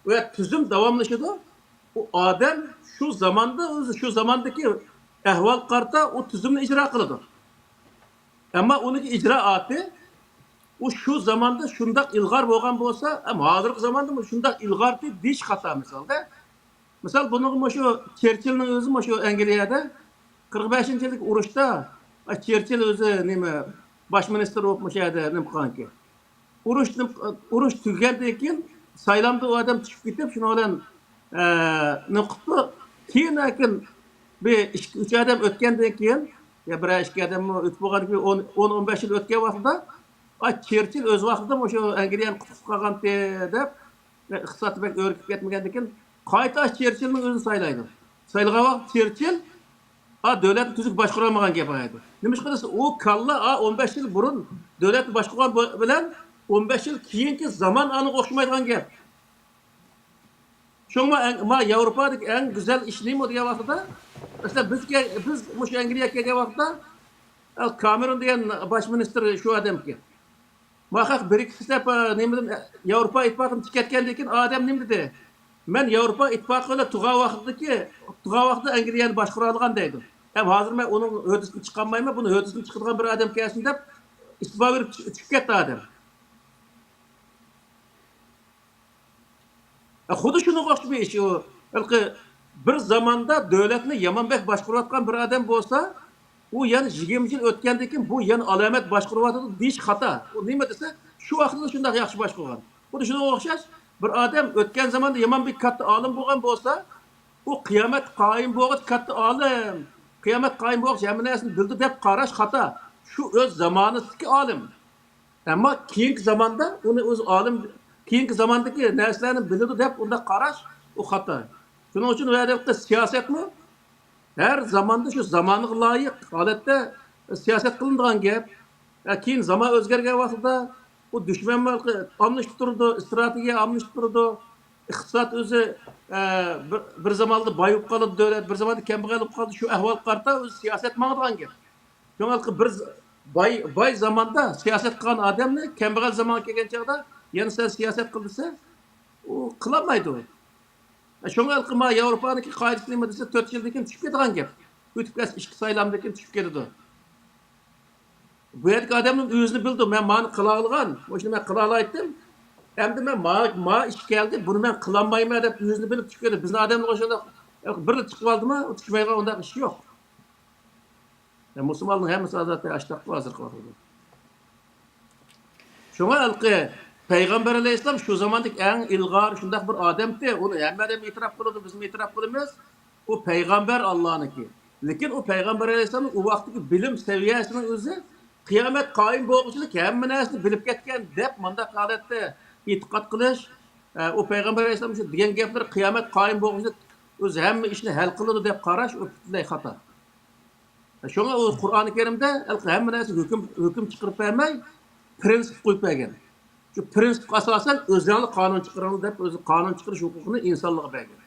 ۋە تۈزۈم داۋاملىشىدۇ. ئۇ ئادەم شۇ زاماندا ئۆزى، شۇ زاماندىكى ئەھۋالغا قارىتا ئۇ تۈزۈمنى ئىجرا قىلىدۇ. ئەمما ئۇنىڭكى ئىجرائاتى، ئۇ شۇ زاماندا شۇنداق ئىلغار بولغان بولسا، ھەم ھازىرقى زاماندا شۇنداق ئىلغارتى دېيىش خاتا مىسالدا. مىسال، بۇنىڭغا مۇشۇ چېرچىلنىڭ ئۆزى مۇشۇ ئەنگلىيەدە قىرىق بەشىنچى يىلدىكى ئۇرۇشتا، چېرچىل ئۆزى نېمە، باش مىنىستىر بولۇپ مۇشۇ يەردە نېمە قىلغانكەن. ئۇرۇش، ئۇرۇش تۈگىگەندىن كېيىن سايلامدا ئۇ ئادەم چۈشۈپ كېتىپ، شۇنىڭ بىلەن، ئە، نېمە قىپتۇ. كېيىن، لېكىن بىر ئىككى، ئۈچ ئادەم ئۆتكەندىن كېيىن، يا بىرەر ئىككى ئادەممۇ ئۆتۈپ بولغاندىن كېيىن، ئون، ئون، ئون بەش يىل ئۆتكەن ۋاقتىدا، ئاي، چېرچىل ئۆز ۋاقتىدا مۇشۇ ئەنگلىيەنى قۇتقۇزۇپ قالغانتى دەپ، ئىقتىسادتا بەك ئۆركۈپ كەتمىگەندىن كېيىن، قايتا چېرچىلنىڭ ئۆزىنى سايلايدۇ. سايلىغان ۋاقىت چېرچىل، ئا، دۆلەتنى تۈزۈك باشقۇرالمىغان گەپ ئايدۇ. نېمىشقا دېسە، ئۇ كاللا، ئا، ئون بەش يىل بۇرۇن دۆلەتنى باشقۇرغان بۇ-، بىلەن ئون بەش يىل كېيىنكى زامان ئانىغا ئوخشىمايدىغان گەپ. شۇڭا ئەڭ، ما ياۋروپادىكى ئەڭ گۈزەل ئىش نېمە دېگەن ۋاقتىدا، مەسىلەن، بىزگە، بىز مۇشۇ ئەنگلىيەگە كەلگەن ۋاقتىدا، ئە، كامېرون دېگەن باش مىنىستىر شۇ ئادەمكەن. ماخاق بىرىكس دەپ، ئە، نېمىدىن، ئە، ياۋروپا ئىتتىپاقىدىن چىقىپ كەتكەندىن كېيىن ئادەم نېمە دېدى؟ مەن ياۋروپا ئىتتىپاقى بىلەن تۇرغان ۋاقتىدىكى، تۇرغان ۋاقتىدا ئەنگلىيەنى باشقۇرالىغان دەيدۇ. ھەم ھازىر مەن ئۇنىڭ ھۆددىسىنى چىقارمايمەن، بۇنى ھۆددىسىنى چىقىدىغان بىر ئادەم كەلسۇن دەپ ئىستېپا بېرىپ چۈ-، چۈشۈپ كەتتى ئادەم. ھە، خۇددى شۇنىڭغا ئوخشاش بىر ئىش ئۇ. ھېلىقى بىر زاماندا دۆلەتنى يامان بەك باشقۇرۇۋاتقان بىر ئادەم بولسا، ئۇ يەنە يىگىرمە يىل ئۆتكەندىن كېيىن بۇ يەنە ئالامەت باشقۇرۇۋاتىدۇ دېيىش خاتا. ئۇ نېمە دېسە، شۇ ۋاقتىدا شۇنداق ياخشى باشقۇرغان. خۇددى شۇنىڭغا ئوخشاش، بىر ئادەم ئۆتكەن زاماندا يامان بىر كاتتا ئالىم بولغان بولسا، ئۇ قىيامەت قايىم بولغۇچە كاتتا ئالىم، قىيامەت قايىم بولغۇچە ھەممە نەرسىنى بىلدى دەپ قاراش خاتا. شۇ ئۆز زامانىسىدىكى ئالىم. ئەمما كېيىنكى زاماندا ئۇنى ئۆز ئالىم، كېيىنكى زاماندىكى نەرسىلەرنى بىلىدۇ دەپ ئۇنداق قاراش، ئۇ خاتا. شۇنىڭ ئۈچۈن ئۇ يەردە سىياسەتمۇ ھەر زاماندا شۇ زامانغا لايىق ھالەتتە سىياسەت قىلىنىدىغان گەپ. ھە، كېيىن زامان ئۆزگەرگەن ۋاقتىدا ئۇ دۈشمەنمۇ ئالمىشىپ تۇرىدۇ، ئىستراتېگىيە ئالمىشىپ تۇرىدۇ، ئىقتىساد ئۆزى، ئە، بىر، بىر زاماندا باي بولۇپ قالىدۇ دۆلەت، بىر زاماندا كەمبەغەل بولۇپ قالىدۇ. شۇ ئەھۋالغا قارىتا ئۆزى سىياسەت ماڭىدىغان گەپ. شۇڭا بىر ز-، باي، باي زاماندا سىياسەت قىلغان ئادەمنى كەمبەغەل زامانغا كەلگەن چاغدا يەنە سەن سىياسەت قىل دېسە، ئۇ قىلالمايدۇ. شۇڭا ھېلىقى ما ياۋروپانىڭكى قائىدىسى نېمە دېسە، تۆت يىلدىن كېيىن چۈشۈپ كېتىدىغان گەپ. ئۆتۈپ كەتسە ئىككى سايلامدىن كېيىن چۈشۈپ كېتىدۇ. بۇ يەردىكى ئادەمنىڭ ئۆزىنى بىلىدۇ، مەن مانى قىلالايدىغان، مۇشۇنى مەن قىلالايتتىم. ئەمدى مەن ما، ما ئىش كەلدى، بۇنى مەن قىلالمايمەن دەپ ئۆزىنى بىلىپ چۈشۈپ كېتىدۇ. بىزنىڭ ئادەملەر شۇنداق، بىرلا چىقىپ ئالدىما، ئۇ چۈشمەيدىغان ئۇنداق ئىش يوق. يا، مۇسۇلماننىڭ ھەممىسى ئادەتتە ئاشتاققۇ ھازىرقى ۋاقىتتا. شۇڭا ھېلىقى پەيغەمبەر ئەلەيھىسسالام شۇ زاماندىكى ئەڭ ئىلغار شۇنداق بىر ئادەمتى. ئۇنى ھەممە ئادەم ئېتىراپ قىلىدۇ، بىزمۇ ئېتىراپ قىلىمىز. ئۇ پەيغەمبەر ئاللانىڭكى. لېكىن ئۇ پەيغەمبەر ئەلەيھىسسالامنىڭ ئۇ ۋاقىتتىكى بىلىم سەۋىيەسىنىڭ ئۆزى قىيامەت قايىم بولغۇچىلىك ھەممە نەرسىنى بىلىپ كەتكەن دەپ مۇنداق ھالەتتە ئېتىقاد قىلىش، ئە، ئۇ پەيغەمبەر ئەلەيھىسسالام شۇ دېگەن گەپلىرى قىيامەت قايىم بولغۇچىلىك ئۆزى ھەممە ئىشنى ھەل قىلىدۇ دەپ قاراش ئۇ پۈتۈنلەي خاتا. شۇڭا ئۇ قۇرئانى كەرىمدە ھەممە نەرسىگە ھۆكۈم، ھۆكۈم چىقىرىپ بەرمەي، پىرىنسىپ قويۇپ بەرگەن. شۇ پىرىنسىپقا ئاساسەن ئۆزۈڭلار قانۇن چىقىرىڭلار دەپ، ئۆزى قانۇن چىقىرىش ھوقۇقىنى ئىنسانلارغا بەرگەن.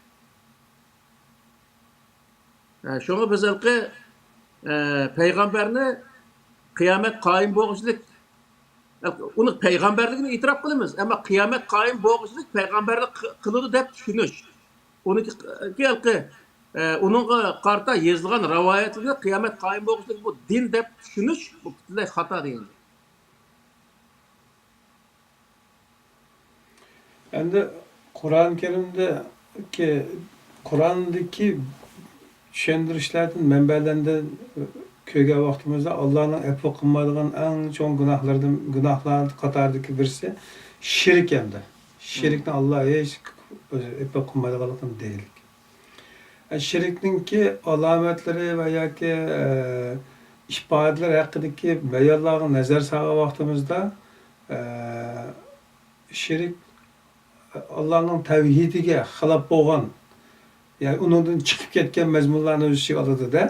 ھە، شۇڭا بىز ھېلىقى، ئە، پەيغەمبەرنى قىيامەت قايىم بولغۇچىلىك ئۇنىڭ پەيغەمبەرلىكىنى ئېتىراپ قىلىمىز، ئەمما قىيامەت قايىم بولغۇچىلىك پەيغەمبەرلىك قى-، قىلىدۇ دەپ چۈشىنىش. ئۇنىڭكى، ئە، ئۇنىڭغا قارىتا يېزىلغان رىۋايەتلەرنى قىيامەت قايىم بولغۇچىلىك بۇ دىن دەپ چۈشىنىش، بۇ پۈتۈنلەي خاتا دېگەن گەپ. ئەمدى قۇرئان كەرىمدىكى، قۇرئاندىكى چۈشەندۈرۈشلەردىن، مەنبەلەردىن كۆرگەن ۋاقتىمىزدا، ئاللانىڭ ئەپۇ قىلمايدىغان ئەڭ چوڭ گۇناھلىرىدىن، گۇناھلار قاتارىدىكى بىرسى شىرك ئەمدى. شىركنى ئاللا ھېچ ئۆزى ئەپۇ قىلمايدىغانلىقىنى دېيىلدى. شىركنىڭكى ئالامەتلىرى ۋە ياكى، ئە، ئىپادىلىرى ھەققىدىكى بايانلارغا نەزەر سالغان ۋاقتىمىزدا، ئە، شىرك ئاللانىڭ تەۋھىدىگە خىلاپ بولغان، يەنى ئۇنىڭدىن چىقىپ كەتكەن مەزمۇنلارنى ئۆز ئىچىگە ئالىدۇ-دە.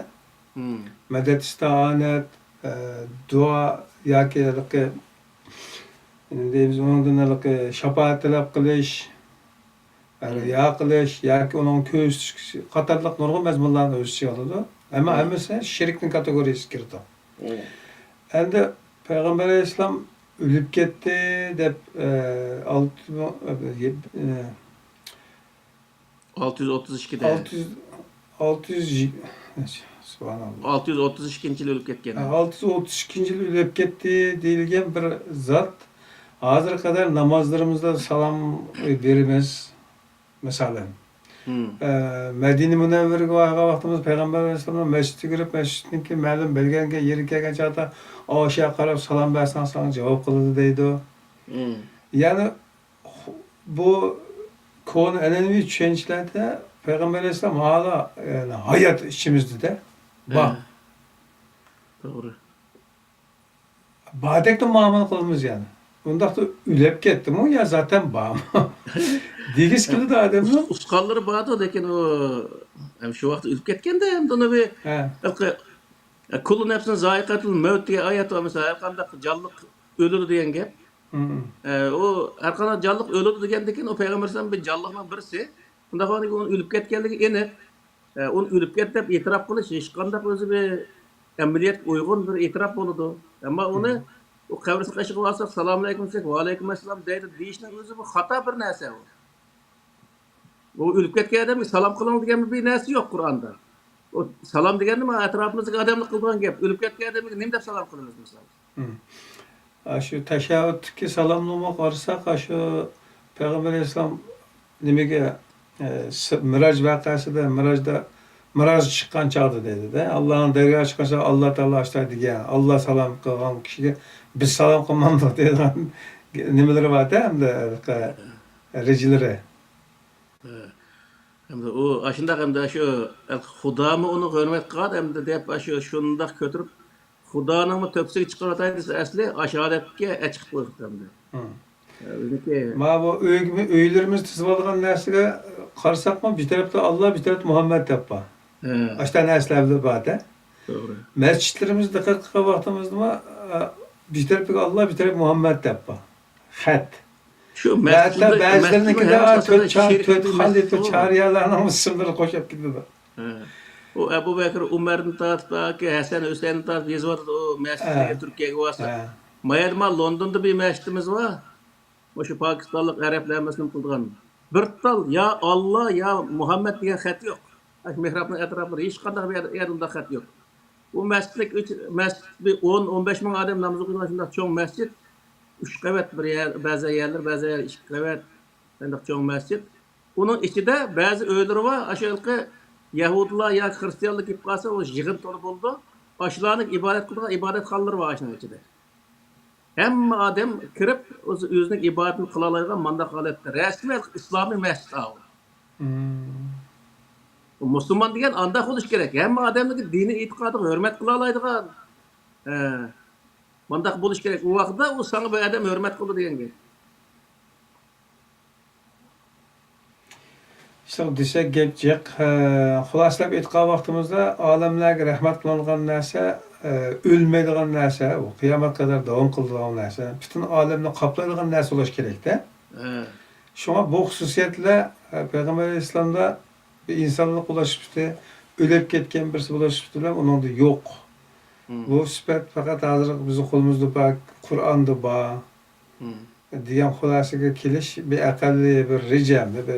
مەدەت ئىستائانەت، ئە، دۇئا ياكى ھېلىقى، دەيمىز، ئۇنىڭدىن ھېلىقى شاپائەت تەلەپ قىلىش، رىيا قىلىش ياكى ئۇنىڭ كۆرسىتىش قاتارلىق نۇرغۇن مەزمۇنلارنى ئۆز ئىچىگە ئالىدۇ. ئەمما ھەممىسى شىركنىڭ كاتېگورىيىسىگە كىرىدۇ. ئەمدى پەيغەمبەر ئەلەيھىسسالام ئۆلۈپ كەتتى دەپ، ئە، ئالتە، ئە، ئە، ئالتە يۈز ئوتتۇز ئىككىدە. ئالتە يۈز، ئالتە يۈز، سۇبھاناللا. ئالتە يۈز ئوتتۇز ئىككىنچى يىلى ئۆلۈپ كەتكەن. ئە، ئالتە يۈز ئوتتۇز ئىككىنچى يىلى ئۆلۈپ كەتتى دېيىلگەن بىر زات. ھازىرغا قەدەر نامازلىرىمىزدا سالام بېرىمىز. مىسالەن، ئە، مەدىنە مۇنەۋۋەرىگە بارغان ۋاقتىمىز پەيغەمبەر ئەلەيھىسسالام مەسچىتكە كىرىپ، مەسچىتنىڭكى مەلۇم بەلگىلەنگەن يېرىگە كەلگەن چاغدا ئاشۇ يەرگە قاراپ سالام بەرسەڭ ساڭا جاۋاب قىلىدۇ دەيدۇ. يەنى خۇ-، بۇ كونا ئەنئەنىۋى چۈشەنچىلەردە پەيغەمبەر ئەلەيھىسسالام ھالا، يەنى ھايات ئىچىمىزدە-دە بار. توغرا. باردەكلا مۇئامىلە قىلىمىز يەنى. ئۇنداقتا ئۆلۈپ كەتتىمۇ يا زاتەن بارمۇ؟ دېگۈسى كېلىدۇ ئادەمنىڭ. ئۇس-، ئۇسقانلىرى باردۇ، لېكىن ئۇ، ھەم شۇ ۋاقىتتا ئۆلۈپ كەتكەندە، ھەم ئۇنى بىر، ھە. ھېلىقى، كۇللۇ نەپسىن زائىقەتۇل مەۋت دېگەن ئايەت بار، مەسىلەن، ھەر قانداق جانلىق ئۆلىدۇ دېگەن گەپ. ئە، ئۇ ھەر قانداق جانلىق ئۆلىدۇ دېگەندىن كېيىن، ئۇ پەيغەمبەر ئەلەيھىسسالام بىر جانلىقنىڭ بىرسى. شۇنداق بولغاندىكىن ئۇنىڭ ئۆلۈپ كەتكەنلىكى ئېنىق. ئە، ئۇنى ئۆلۈپ كەتتى دەپ ئېتىراپ قىلىش ھېچقانداق ئۆزى بىر ئەمەلىيەتكە ئۇيغۇن بىر ئېتىراپ بولىدۇ. ئەمما ئۇنى ئۇ قەبرىسى قېشىغا بارساق، سالامۇئەلەيكۇم دېسەك، ۋەئەلەيكۇم ئەسسالام دەيدۇ دېيىشنىڭ ئۆزى بۇ خاتا بىر نەرسە ئۇ. ئۇ ئۆلۈپ كەتكەن ئادەمگە سالام قىلىڭ دېگەن بىر نەرسە يوق قۇرئاندا. ئۇ سالام دېگەننى مانا ئەتراپىمىزدىكى ئادەملەر قىلىدىغان گەپ. ئۆلۈپ كەتكەن ئادەمگە نېمە دەپ سالام قىلىمىز مىسال؟ مم. ئاشۇ تەشەھھۇدتىكى سالامنىمۇ قارىساق، ئاشۇ پەيغەمبەر ئەلەيھىسسالام نېمىگە، ئە، س-، مىراج ۋەقەسىدە، مىراجدا، مىراجغا چىققان چاغدا دەيدۇ-دە، ئاللانىڭ دەرگاھىغا چىققان چاغدا، ئاللا تائالا ئاشۇنداق دېگەن، ئاللا سالام قىلغان كىشىگە بىز سالام قىلمامدۇق دەيدىغان نېمىلىرى بار-دە، ئەمدى، ھېلىقى رېجىلىرى. ھە. ئەمدى ئۇ ئاشۇنداق، ئەمدى شۇ خۇدامۇ ئۇنى ھۆرمەت قىلغان، ئەمدى دەپ، ئاشۇ شۇنداق كۆتۈرۈپ، خۇدانىڭمۇ تۆپىسىگە چىقىرىۋاتاي دېسە، ئەسلى ئاشۇ ھالەتكە ئەچىقىپ قويۇپتۇ ئەمدى. ھە. ئە، بىزنىكى مانا بۇ ئۆيگىمۇ-، ئۆيلىرىمىز تىزىۋالغان نەرسىگە قارىساقمۇ، بىر تەرەپتە ئاللا، بىر تەرەپتە مۇھەممەد دەپ بار. ھە. ئاشۇنداق نەرسىلەر بار-دە. توغرا. مەسچىتلىرىمىزنى دىققەت قىلغان ۋاقتىمىزدىمۇ، ئە، بىر تەرىپىگە ئاللا، بىر تەرەپكە مۇھەممەد دەپ بار. خەت. شۇ ۋە ھەتتا مەسچىتنىڭ، بەزىلىرىنىڭكىدە مەسچىتنىڭ ھەر تۆت چار-، تۆت خەلىپە چارىيەلەرنىڭ ئىسىملىرىنى قوشۇپ كېتىدۇ. ھە. ئۇ ئەبۇ بەكرى، ئۇمەردىن تارتىپ، تاكى ھەسەن، ھۈسەيىندىن تارتىپ يېزىۋاتىدۇ، ئۇ مەسچىتلەرگە، ھە. تۈركىيەگە بارسا. ھە. مايەدە ما لوندوندا بىر مەسچىتىمىز بار. مۇشۇ پاكىستانلىق ئەرەبلەر ھەممىسى نېمە قىلىدىغان. بىر تال يا ئاللا، يا مۇھەممەد دېگەن خەت يوق. ئاشۇ مېھرابنىڭ ئەتراپىدا ھېچقانداق بىر يەردە، يەردە ئۇنداق خەت يوق. بۇ مەسچىتلىك ئۈچ، مەسچىت بىر ئون، ئون بەش مىڭ ئادەم ناماز ئوقۇيدىغان شۇنداق چوڭ مەسچىت. ئۈچ قەۋەت بىر يەر، بەزى يەرلەر، بەزى يەر ئىككى قەۋەت، شۇنداق چوڭ مەسچىت. ئۇنىڭ ئىچىدە بەزى ئۆيلىرى بار، ئاشۇ ھېلىقى يەھۇدىيلار ياكى خىرىستىيانلار كېلىپ قالسا، ئۇ يىغىن تولا بولىدۇ. ئاشۇلارنىڭ ئىبادەت قىلىدىغان ئىبادەتخانىلىرى بار ئاشۇنىڭ ئىچىدە. ھەممە ئادەم كىرىپ، ئۆز-، ئۆزىنىڭ ئىبادىتىنى قىلالايدىغان مانداق ھالەتتە. رەسمىي ئىسلامىي مەسچىت ئاۋۇ. مم. مۇسۇلمان دېگەن ئانداق بولۇش كېرەك. ھەممە ئادەمنىڭ دىنىي ئېتىقادىغا ھۆرمەت قىلالايدىغان، ھە، مانداق بولۇش كېرەك. ئۇ ۋاقىتتا ئۇ ساڭا بىر ئادەم ھۆرمەت قىلىدۇ دېگەن گەپ. شۇنداق دېسەك گەپ جىق. ئە، خۇلاسىلەپ ئېيتقان ۋاقتىمىزدا ئالەملەرگە رەھمەت قىلىنغان نەرسە، ئە، ئۆلمەيدىغان نەرسە، ئۇ قىيامەت قەدەر داۋام قىلىدىغان نەرسە، پۈتۈن ئالەمنى قاپلايدىغان نەرسە بولۇش كېرەك-تە. ھە. شۇڭا بۇ خۇسۇسىيەتلەر، ئە، پەيغەمبەر ئەلەيھىسسالامدا بىر ئىنسانلىق بولۇش سۈپىتى، ئۆلۈپ كەتكەن بىرسى بولۇش سۈپىتى بىلەن ئۇنىڭدا يوق. مم. بۇ سۈپەت پەقەت ھازىر بىزنىڭ قولىمىزدا بار، قۇرئاندا بار. مم. دېگەن خۇلاسىگە كېلىش بىر ئەقەللىي بىر رېجە، بىر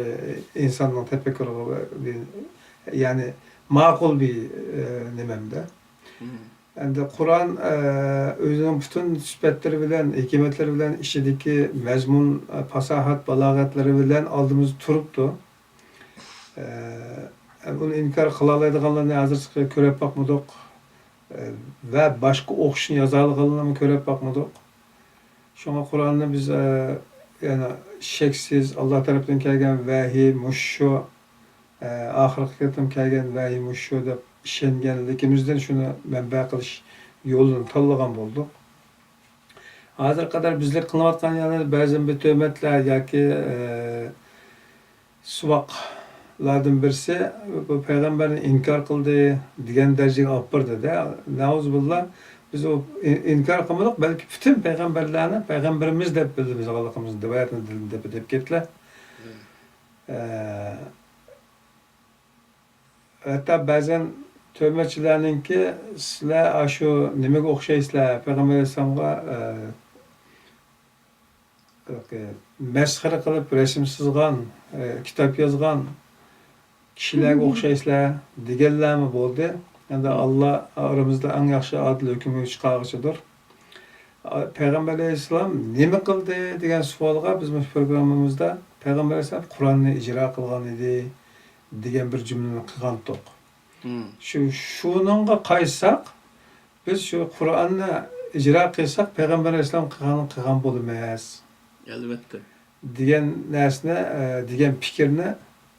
ئىنساننىڭ تەپەككۇرىغا بىر، يەنى ماقۇل بىر، ئە، نېمەمدە. مم. ئەمدى قۇرئان، ئە، ئۆزىنىڭ پۈتۈن سۈپەتلىرى بىلەن، ھېكمەتلىرى بىلەن، ئىچىدىكى مەزمۇن، ئە، پاساھەت، بالاغەتلىرى بىلەن ئالدىمىزدا تۇرۇپتۇ. ئە، ئۇنى ئىنكار قىلالايدىغانلارنى ھازىرچە كۆرۈپ باقمىدۇق. ئە، ۋە باشقا ئوخشىشىنى يازالىغانلارنى كۆرۈپ باقمىدۇق. شۇڭا قۇرئاننى بىز، ئە، يەنى شەكسىز ئاللا تەرىپىدىن كەلگەن ۋەھىي مۇشۇ، ئە، ئاخىرقى قېتىم كەلگەن ۋەھىي مۇشۇ دەپ ئىشەنگەنلىكىمىزدىن شۇنى مەنبە قىلىش يولىنى تاللىغان بولدۇق. ھازىرغا قەدەر بىزلىك قىلىنىۋاتقان يەنە بەزى بىر تۆھمەتلەر ياكى، ئە، سۇۋاقلاردىن بىرسى بۇ پەيغەمبەرنى ئىنكار قىلدى دېگەن دەرىجىگە ئاپىرىدۇ-دە. نەئۇزۇبىللا، بىز ئۇ ئىن-، ئىنكار قىلمىدۇق، بەلكى پۈتۈن پەيغەمبەرلەرنى پەيغەمبىرىمىز دەپ بىلدى بىز ھالقىمىزنى، رىۋايەتنى دەپ، دەپ كەتتىلەر. ئە، ھەتتا بەزەن تۆھمەتچىلەرنىڭكى، سىلەر ئاشۇ نېمىگە ئوخشايسىلەر، پەيغەمبەر ئەلەيھىسسالامغا، ئە، مەسخىرە قىلىپ رەسىم سىزغان، ئە، كىتاب يازغان كىشىلەرگە ئوخشايسىلەر دېگەنلەرمۇ بولدى. ئەمدى ئاللا ئارىمىزدا ئەڭ ياخشى ئادىل ھۆكۈمنى چىقارغۇچىدۇر. پەيغەمبەر ئەلەيھىسسالام نېمە قىلدى دېگەن سوئالغا بىز مۇشۇ پروگراممىمىزدا پەيغەمبەر ئەلەيھىسسالام قۇرئاننى ئىجرا قىلغان ئىدى دېگەن بىر جۈملىنى قىلغانتۇق. مم. شۇ، شۇنىڭغا قايتساق، بىز شۇ قۇرئاننى ئىجرا قىلساق، پەيغەمبەر ئەلەيھىسسالام قىلغاننى قىلغان بولىمىز. ئەلۋەتتە. دېگەن نەرسىنى، ئە، دېگەن پىكىرنى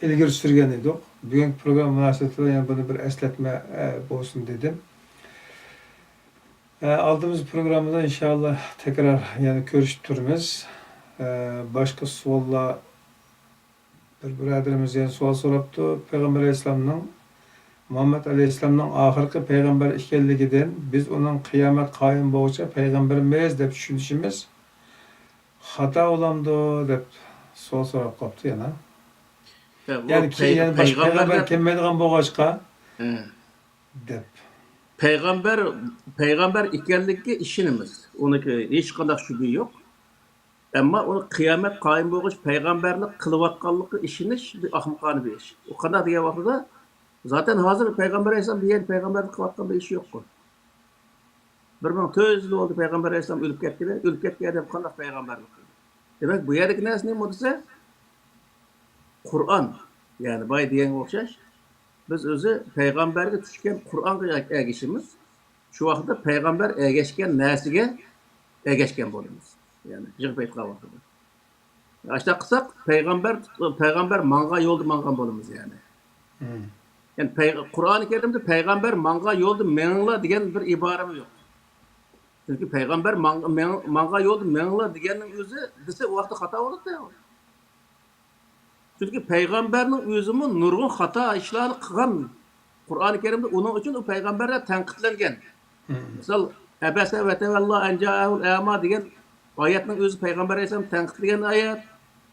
ئىلگىرى سۈرگەن ئىدۇق. بۈگۈنكى پروگرامما مۇناسىۋىتى بىلەن يەنە بۇنى بىر ئەسلەتمە، ئە، بولسۇن دېدىم. ئە، ئالدىمىزدىكى پروگراممىدا ئىنشائاللا تەكرار يەنە كۆرۈشۈپ تۇرىمىز. ئە، باشقا سوئاللار، بىر بۇرادىرىمىز يەنە سوئال سوراپتۇ. پەيغەمبەر ئەلەيھىسسالامنىڭ، مۇھەممەد ئەلەيھىسسالامنىڭ ئاخىرقى پەيغەمبەر ئىكەنلىكىدىن بىز ئۇنىڭ قىيامەت قايىم بولغۇچە پەيغەمبىرىمىز دەپ چۈشىنىشىمىز خاتا بولامدۇ دەپ سوئال سوراپ قاپتۇ يەنە. يا، بۇ يەنى كېيىن پەي-، يەنە باشقا پەيغەمبەر پەيغەمبەر دەپ كەلمەيدىغان بولغاچقا، ھە، دەپ. پەيغەمبەر، پەيغەمبەر ئىكەنلىكىگە ئىشىنىمىز. ئۇنىڭكى ھېچقانداق شۈبھە يوق. ئەمما ئۇنى قىيامەت قايىم بولغۇچ پەيغەمبەرلىك قىلىۋاتقانلىقىغا ئىشىنىش بىر ئاخمىقانە بىر ئىش. ئۇ قانداق دېگەن ۋاقتىدا، زاتەن ھازىر پەيغەمبەر ئەلەيھىسسالام دېگەن پەيغەمبەرلىك قىلىۋاتقان بىر ئىشى يوققۇ. بىر مىڭ تۆت يۈز يىل بولدى پەيغەمبەر ئەلەيھىسسالام ئۆلۈپ كەتكىلى. ئۆلۈپ كەتكەن ئادەم قانداق پەيغەمبەرلىك قىلدى؟ دېمەك، بۇ يەردىكى نەرسە نېمە دېسە، قۇرئان. يەنى بايا دېگەنگە ئوخشاش، بىز ئۆزى پەيغەمبەرگە چۈشكەن قۇرئانغا ئەگىشىمىز. شۇ ۋاقىتتا پەيغەمبەر ئەگەشكەن نەرسىگە ئەگەشكەن بولىمىز. يەنى يىغىپ ئېيتقان ۋاقتىدا. ئاشۇنداق قىلساق، پەيغەمبەر، پەيغەمبەر ماڭغان يولدا ماڭغان بولىمىز يەنى. مم. يەنى پەي-، قۇرئانى كەرىمدە پەيغەمبەر ماڭغان يولدا مېڭىڭلار دېگەن بىر ئىبارىمۇ يوق. چۈنكى پەيغەمبەر ماڭ-، مېڭ-، ماڭغان يولدا مېڭىڭلار دېگەننىڭ ئۆزى دېسە، ئۇ ۋاقىتتا خاتا بولاتتى. چۈنكى پەيغەمبەرنىڭ ئۆزىمۇ نۇرغۇن خاتا ئىشلارنى قىلغان. قۇرئانى كەرىمدە ئۇنىڭ ئۈچۈن ئۇ پەيغەمبەرلەر تەنقىدلەنگەن. مم. مىسال، «ئەبەسە ۋە تەۋەللا ئەن جائەھۇل ئەما» دېگەن ئايەتنىڭ ئۆزى پەيغەمبەر ئەلەيھىسسالام تەنقىدلىگەن ئايەت.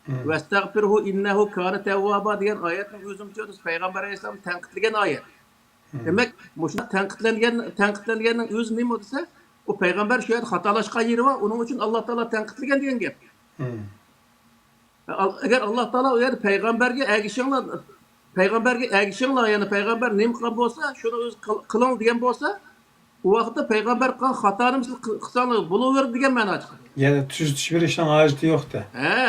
مم. «ۋەستەغفىرھۇ ئىننەھۇ كانە تەۋۋابا» دېگەن ئايەتنىڭ ئۆزىمۇ پەيغەمبەر ئەلەيھىسسالام تەنقىدلىگەن ئايەت. مم. دېمەك، مۇشۇنداق تەنقىدلەنگەن، تەنقىدلەنگەننىڭ ئۆزى نېمە دېسە، ئۇ پەيغەمبەر شۇ يەردە خاتالاشقان يېرى بار، ئۇنىڭ ئۈچۈن ئاللا تائالا تەنقىدلىگەن دېگەن گەپ. مم. ئەگەر ئاللا تائالا ئۇ يەردە پەيغەمبەرگە ئەگىشىڭلار، پەيغەمبەرگە ئەگىشىڭلار، يەنى پەيغەمبەر نېمە قىلغان بولسا، شۇنى ئۆزى قىل-، قىلىڭ دېگەن بولسا، ئۇ ۋاقىتتا پەيغەمبەر قىلغان خاتانى سىز قىل-، قىلساڭلار بولۇۋېرىدۇ دېگەن مەنا چىقىدۇ. يەنى تۈزىتىش بېرىشنىڭ ھاجىتى يوقتى. ھە.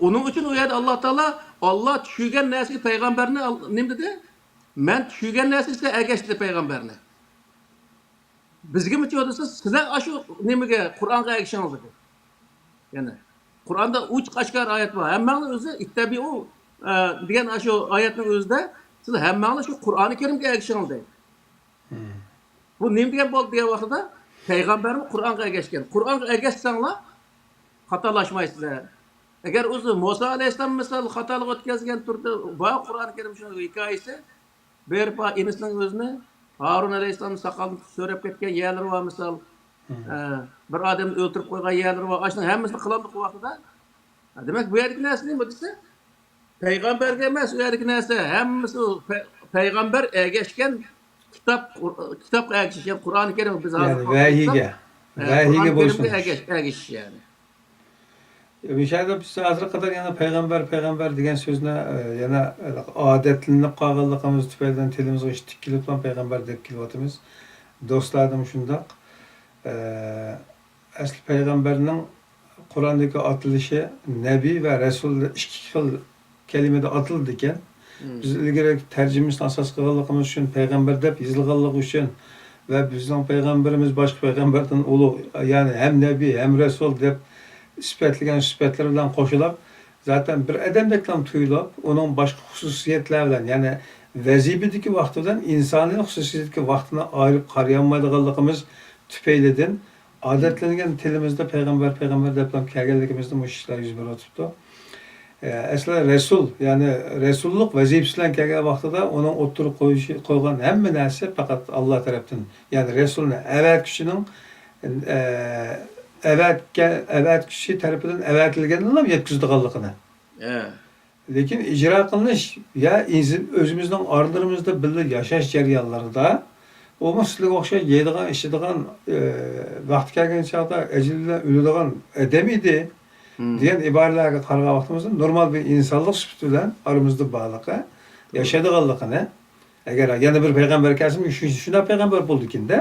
ئۇنىڭ ئۈچۈن ئۇ يەردە ئاللا تائالا، ئاللا چۈشۈرگەن نەرسىگە پەيغەمبەرنى ئال-، نېمە دېدى؟ «مەن چۈشۈرگەن نەرسىگە سىلەر ئەگەش» دېدى پەيغەمبەرنى. بىزگىمۇ چىقىۋاتىدۇ، سىلەر ئاشۇ نېمىگە، قۇرئانغا ئەگىشىڭىز دېدى. يەنى قۇرئاندا ئوچۇق ئاشكارا ئايەت بار. ھەممەڭلار ئۆزى «ئىتتەبىئۇ» دېگەن ئاشۇ ئايەتنىڭ ئۆزىدە سىلەر ھەممەڭلار شۇ قۇرئانى كەرىمگە ئەگىشىڭلار دەيدۇ. مم. بۇ نېمە دېگەن بولدى دېگەن ۋاقتىدا، پەيغەمبەرمۇ قۇرئانغا ئەگەشكەن. قۇرئانغا ئەگەشسەڭلار خاتالاشمايسىلەر. ئەگەر ئۆزى مۇسا ئەلەيھىسسالام مىسال خاتالىق ئۆتكەزگەن تۈردە، بار قۇرئانى كەرىم شۇنىڭ ھېكايىسى، بېرىپ ئىنىسىنىڭ ئۆزىنى، ھارۇن ئەلەيھىسسالامنىڭ ساقالىنى سۆرەپ كەتكەن يەرلىرى بار مىسال. مم. ئە، بىر ئادەمنى ئۆلتۈرۈپ قويغان يەرلىرى بار. ئاشۇنىڭ ھەممىسىنى قىلامدۇ بۇ ۋاقتىدا. ھە، دېمەك، بۇ يەردىكى نەرسە نېمە دېسە، پەيغەمبەرگە ئەمەس، ئۇ يەردىكى نەرسە ھەممىسى پەي-، پەيغەمبەر ئەگەشكەن كىتاب، كىتابقا ئەگىشىش، يەنى قۇرئانى كەرىم بىز ھازىر يەنى ۋەھىيگە، ھە، ۋەھىيگە قۇرئانى كەرىمگە بويسۇنۇش. ئەگەش-، ئەگىشىش يەنى. مۇشۇ يەردە بىز ھازىرغا قەدەر يەنە پەيغەمبەر، پەيغەمبەر دېگەن سۆزنى، ئە، يەنە ئادەتلىنىپ قالغانلىقىمىز تۈپەيلىدىن تىلىمىزغا ئىشتىك كېلىپلا پەيغەمبەر دەپ كېلىۋاتىمىز. دوستلاردىمۇ شۇنداق. ئە، ئەسلى پەيغەمبەرنىڭ قۇرئاندىكى ئاتىلىشى نەبىي ۋە رەسۇل ئىككى خىل كەلىمىدە ئاتىلىدىكەن. مم. بىز ئىلگىرى تەرجىمىسىنى ئاساس قىلغانلىقىمىز ئۈچۈن، پەيغەمبەر دەپ يېزىلغانلىقى ئۈچۈن ۋە بىزنىڭ پەيغەمبىرىمىز باشقا پەيغەمبەردىن ئۇلۇغ، يەنى ھەم نەبىي، ھەم رەسۇل دەپ سۈپەتلىگەن سۈپەتلىرى بىلەن قوشۇلۇپ، زاتەن بىر ئادەمدەكلا تۇيۇلۇپ، ئۇنىڭ باشقا خۇسۇسىيەتلەر بىلەن، يەنى ۋەزىپىدىكى ۋاقتى بىلەن ئىنسانىي خۇسۇسىيەتتىكى ۋاقتىنى ئايرىپ قارىيالمايدىغانلىقىمىز تۈپەيلىدىن، ئادەتلەنگەن تىلىمىزدا پەيغەمبەر، پەيغەمبەر دەپلا كەلگەنلىكىمىزدىن مۇشۇ ئىشلار يۈز بېرىۋاتىپتۇ. ئە، ئەسلى رەسۇل، يەنى رەسۇللۇق ۋەزىپىسى بىلەن كەلگەن ۋاقتىدا ئۇنىڭ ئوتتۇرىغا قويۇشى، قويغان ھەممە نەرسە پەقەت ئاللا تەرەپتىن، يەنى رەسۇلنى ئەۋەتكۈچىنىڭ، ئە، ئەۋەتكە-، ئەۋەتكۈچى تەرىپىدىن ئەۋەتىلگەننىلا يەتكۈزىدىغانلىقىنى. ئە. لېكىن ئىجرا قىلىش يا ئىنسان ئۆزىمىزنىڭ ئارىلىرىمىزدا بىللە ياشاش جەريانلىرىدا ئۇمۇ سىلىگە ئوخشاش يەيدىغان، ئىچىدىغان، ئى، ۋاقتى كەلگەن چاغدا ئەجىلى بىلەن ئۆلىدىغان ئادەم ئىدى، مم، دېگەن ئىبارىلەرگە قارىغان ۋاقتىمىزدا نورمال بىر ئىنسانلىق سۈپىتى بىلەن ئارىمىزدا بارلىقى، توغرا، ياشايدىغانلىقىنى، ئەگەر يەنە بىر پەيغەمبەر كەلسىمۇ شۇ، شۇنداق پەيغەمبەر بولىدىكىن-دە.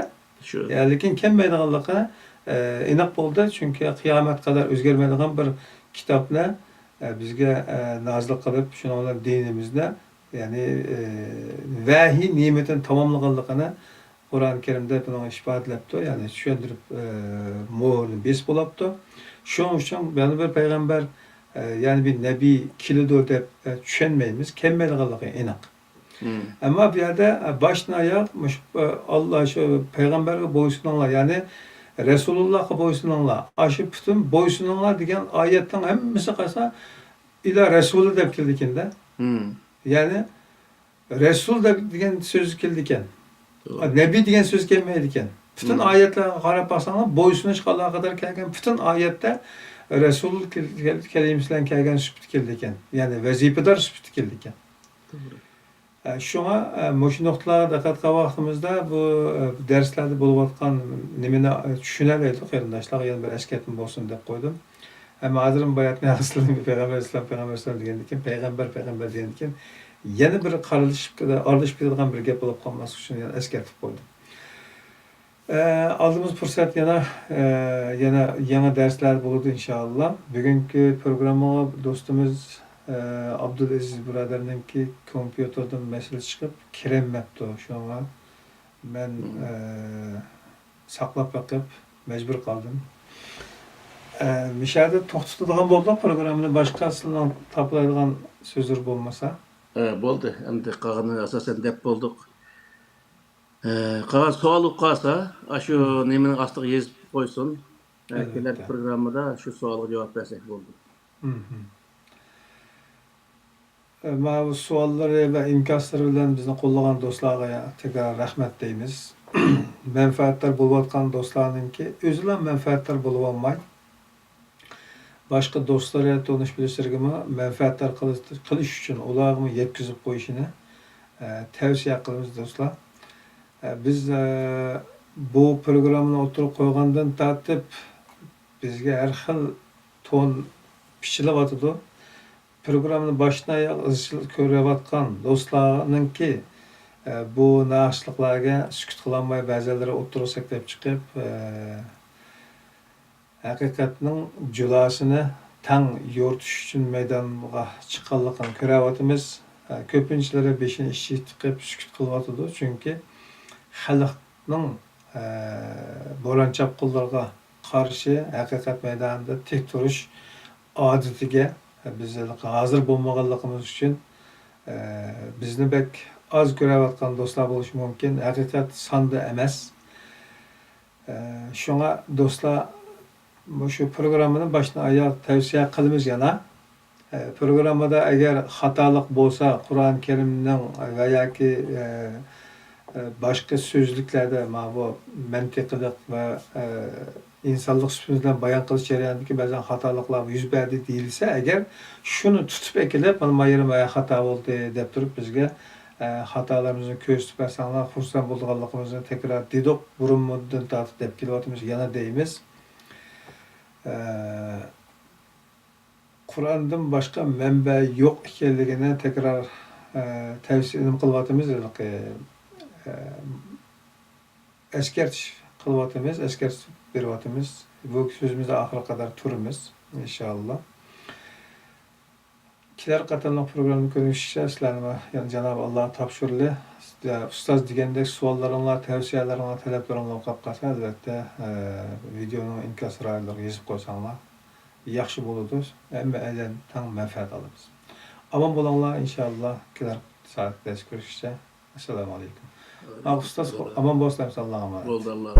شۇ. يا، لېكىن كەلمەيدىغانلىقى، ئى، ئېنىق بولدى، چۈنكى قىيامەت قەدەر ئۆزگەرمەيدىغان بىر كىتابنى، ئى، بىزگە، ئى، نازىل قىلىپ، شۇنىڭ بىلەن دىنىمىزنى، يەنى، ئى، ۋەھىي نېمىتىنى تاماملىغانلىقىنى قۇرئان كەرىمدە بۇنىڭ ئىپادىلەپتۇ، يەنى چۈشەندۈرۈپ، ئى، مۆھۈرنى بېسىپ بولاپتۇ. شۇنىڭ ئۈچۈن يەنە بىر پەيغەمبەر، ئى، يەنە بىر نەبىي كېلىدۇ دەپ، ئى، چۈشەنمەيمىز، كەلمەيدىغانلىقى ئېنىق. مم. ئەمما بۇ يەردە، ئە، باشتىن ئاياغ مۇشۇ، ئە، ئاللا، شۇ پەيغەمبەرگە بويسۇنۇڭلار، يەنى رەسۇلۇللاھقا بويسۇنۇڭلار، ئاشۇ پۈتۈن بويسۇنۇڭلار دېگەن ئايەتنىڭ ھەممىسى قارىسا، ئىلا رەسۇلى دەپ كېلىدىكەن-دە. مم. يەنى رەسۇل دەپ دېگەن سۆز كېلىدىكەن. توغرا. ئا، نەبىي دېگەن سۆز كەلمەيدىكەن. پۈتۈن، مم، ئايەتلەرگە قاراپ باقساڭلار، بويسۇنۇشقا ئالاقىدار كەلگەن پۈتۈن ئايەتتە رەسۇل كەل-، كەل-، كەلىمىسى بىلەن كەلگەن سۈپىتى كېلىدىكەن. يەنى ۋەزىپىدار سۈپىتى كېلىدىكەن. توغرا. ئە، شۇڭا، ئە، مۇشۇ نۇقتىلارغا دىققەت قىلغان ۋاقتىمىزدا بۇ، ئە، دەرسلەردە بولۇۋاتقان نېمىنى، ئە، چۈشىنەلەيدۇ قېرىنداشلارغا يەنە بىر ئەسكەرتمە بولسۇن دەپ قويدۇم. ئەمما ھازىرمۇ باياتنى ئەسلىدىن پەيغەمبەر ئەلەيھىسسالام، پەيغەمبەر ئەلەيھىسسالام دېگەندىن كېيىن، پەيغەمبەر، پەيغەمبەر دېگەندىن كېيىن يەنە بىر قارىلىشىپ، ئارىلىشىپ كېتىدىغان بىر گەپ بولۇپ قالماسلىق ئۈچۈن يەنە ئەسكەرتىپ قويدۇم. ئە، ئالدىمىز پۇرسەت يەنە، ئە، يەنە يېڭى دەرسلەر بولىدۇ ئىنشائاللا. بۈگۈنكى پروگراممىغا دوستىمىز، ئە، ئابدۇلئەزىز بۇرادەرنىڭكى كومپيۇتېردىن مەسىلە چىقىپ كىرەلمەپتۇ. شۇڭا مەن، مم. ئە، ساقلاپ بېقىپ مەجبۇر قالدىم. ئە، مىشەدە توختىتىدىغان بولدۇق پروگراممىنى، باشقا سىلەرنىڭ تاپىلايدىغان سۆزلىرى بولمىسا. ئە، بولدى. ئەمدى قالغىنىنى ئاساسەن دەپ بولدۇق. ئە، قالغان سوئال بولۇپ قالسا، ئاشۇ نېمىنىڭ ئاستىغا يېزىپ قويسۇن. ئە، كېلەر ئەلۋەتتە. پروگراممىدا شۇ سوئالغا جاۋاب بەرسەك بولدى. مھم. ئە، ماۋۇ سوئاللىرى ۋە ئىنكاسلىرى بىلەن بىزنى قوللىغان دوستلارغا تەكرار رەھمەت دەيمىز. مەنپەئەتدار بولۇۋاتقان دوستلارنىڭكى ئۆزىلا مەنپەئەتدار بولۇۋالماي، باشقا دوستلىرى، تونۇش بىلىشلىرىگىمۇ مەنپەئەتدار قىلىش، قىلىش ئۈچۈن ئۇلارغىمۇ يەتكۈزۈپ قويۇشىنى، ئە، تەۋسىيە قىلىمىز دوستلار. ئە، بىز، ئە، بۇ پروگراممىنى ئوتتۇرىغا قويغاندىن تارتىپ بىزگە ھەر خىل تون پىچىلىۋاتىدۇ. پروگراممىنى باشتىن ئاياغ ئىزچىل كۆرۈۋاتقان دوستلارنىڭكى، ئە، بۇ ناھەقلىقلارغا سۈكۈت قىلالماي بەزىلىرى ئوتتۇرىغا سەكرەپ چىقىپ، ئە، ھەقىقەتنىڭ جۇلاسىنى تەڭ يورۇتۇش ئۈچۈن مەيدانغا چىققانلىقىنى كۆرۈۋاتىمىز. ئە، كۆپىنچىلىرى بېشىنى ئىچىگە تىقىپ سۈكۈت قىلىۋاتىدۇ، چۈنكى خەلقنىڭ، ئە، بوران-چاپقۇنلىرىغا قارشى ھەقىقەت مەيدانىدا تىك تۇرۇش ئادىتىگە بىز ھېلىقى ھازىر بولمىغانلىقىمىز ئۈچۈن، ئە، بىزنى بەك ئاز كۆرۈۋاتقان دوستلار بولۇشى مۇمكىن. ھەقىقەت ساندا ئەمەس. ئە، شۇڭا دوستلار، مۇشۇ پروگراممىنى باشتىن ئاياغ تەۋسىيە قىلىمىز يەنە. ئە، پروگراممىدا ئەگەر خاتالىق بولسا، قۇرئان كەرىمنىڭ ۋە ياكى، ئە، ئە، باشقا سۆزلۈكلەردە ماۋۇ مەنتىقىلىق ۋە، ئە، ئىنسانلىق سۈپىتىمىز بىلەن بايان قىلىش جەريانىدىكى بەزەن خاتالىقلار يۈز بەردى دېيىلسە، ئەگەر شۇنى تۇتۇپ ئېكىلىپ، مانا ما يېرى ما خاتا بولدى دەپ تۇرۇپ بىزگە، ئە، خاتالىرىمىزنى كۆرسىتىپ بەرسەڭلار خۇرسەن بولىدىغانلىقىمىزنى تەكرار دېدۇق، بۇرۇندىن تارتىپ دەپ كېلىۋاتىمىز، يەنە دەيمىز. ئە، قۇرئاندىن باشقا مەنبە يوق ئىكەنلىكىنى تەكرار، ئە، تەۋسىيە نېمە قىلىۋاتىمىز، ھېلىقى، ئە، ئەسكەرتىش قىلىۋاتىمىز، ئەسكەرتىش بېرىۋاتىمىز. بۇ سۆزىمىزدە ئاخىرىغا قەدەر تۇرىمىز، ئىنشائاللا. كېلەر قېتىملىق پروگراممىدا كۆرۈشكىچە سىلەرنى يەنە جانابى ئاللاغا تاپشۇرىلى. ئۇستاز دېگەندەك سوئاللىرىڭلار، تەۋسىيەلىرىڭلار، تەلەپلىرىڭلار بولۇپ قالسا، ئەلۋەتتە، ئە، ۋىدېئونىڭ ئىنكاس رايلىرىغا يېزىپ قويساڭلار ياخشى بولىدۇ. ھەممە ئادەم تەڭ مەنپەئەت ئالىمىز. ئامان بولۇڭلار، ئىنشائاللا، كېلەر سائەتتە كۆرۈشكىچە. ئەسسالامۇ ئەلەيكۇم. ئا، ئۇستاز، ئامان بولسىلەر، ئاللاغا ئامانەت. بولدى، ئاللا.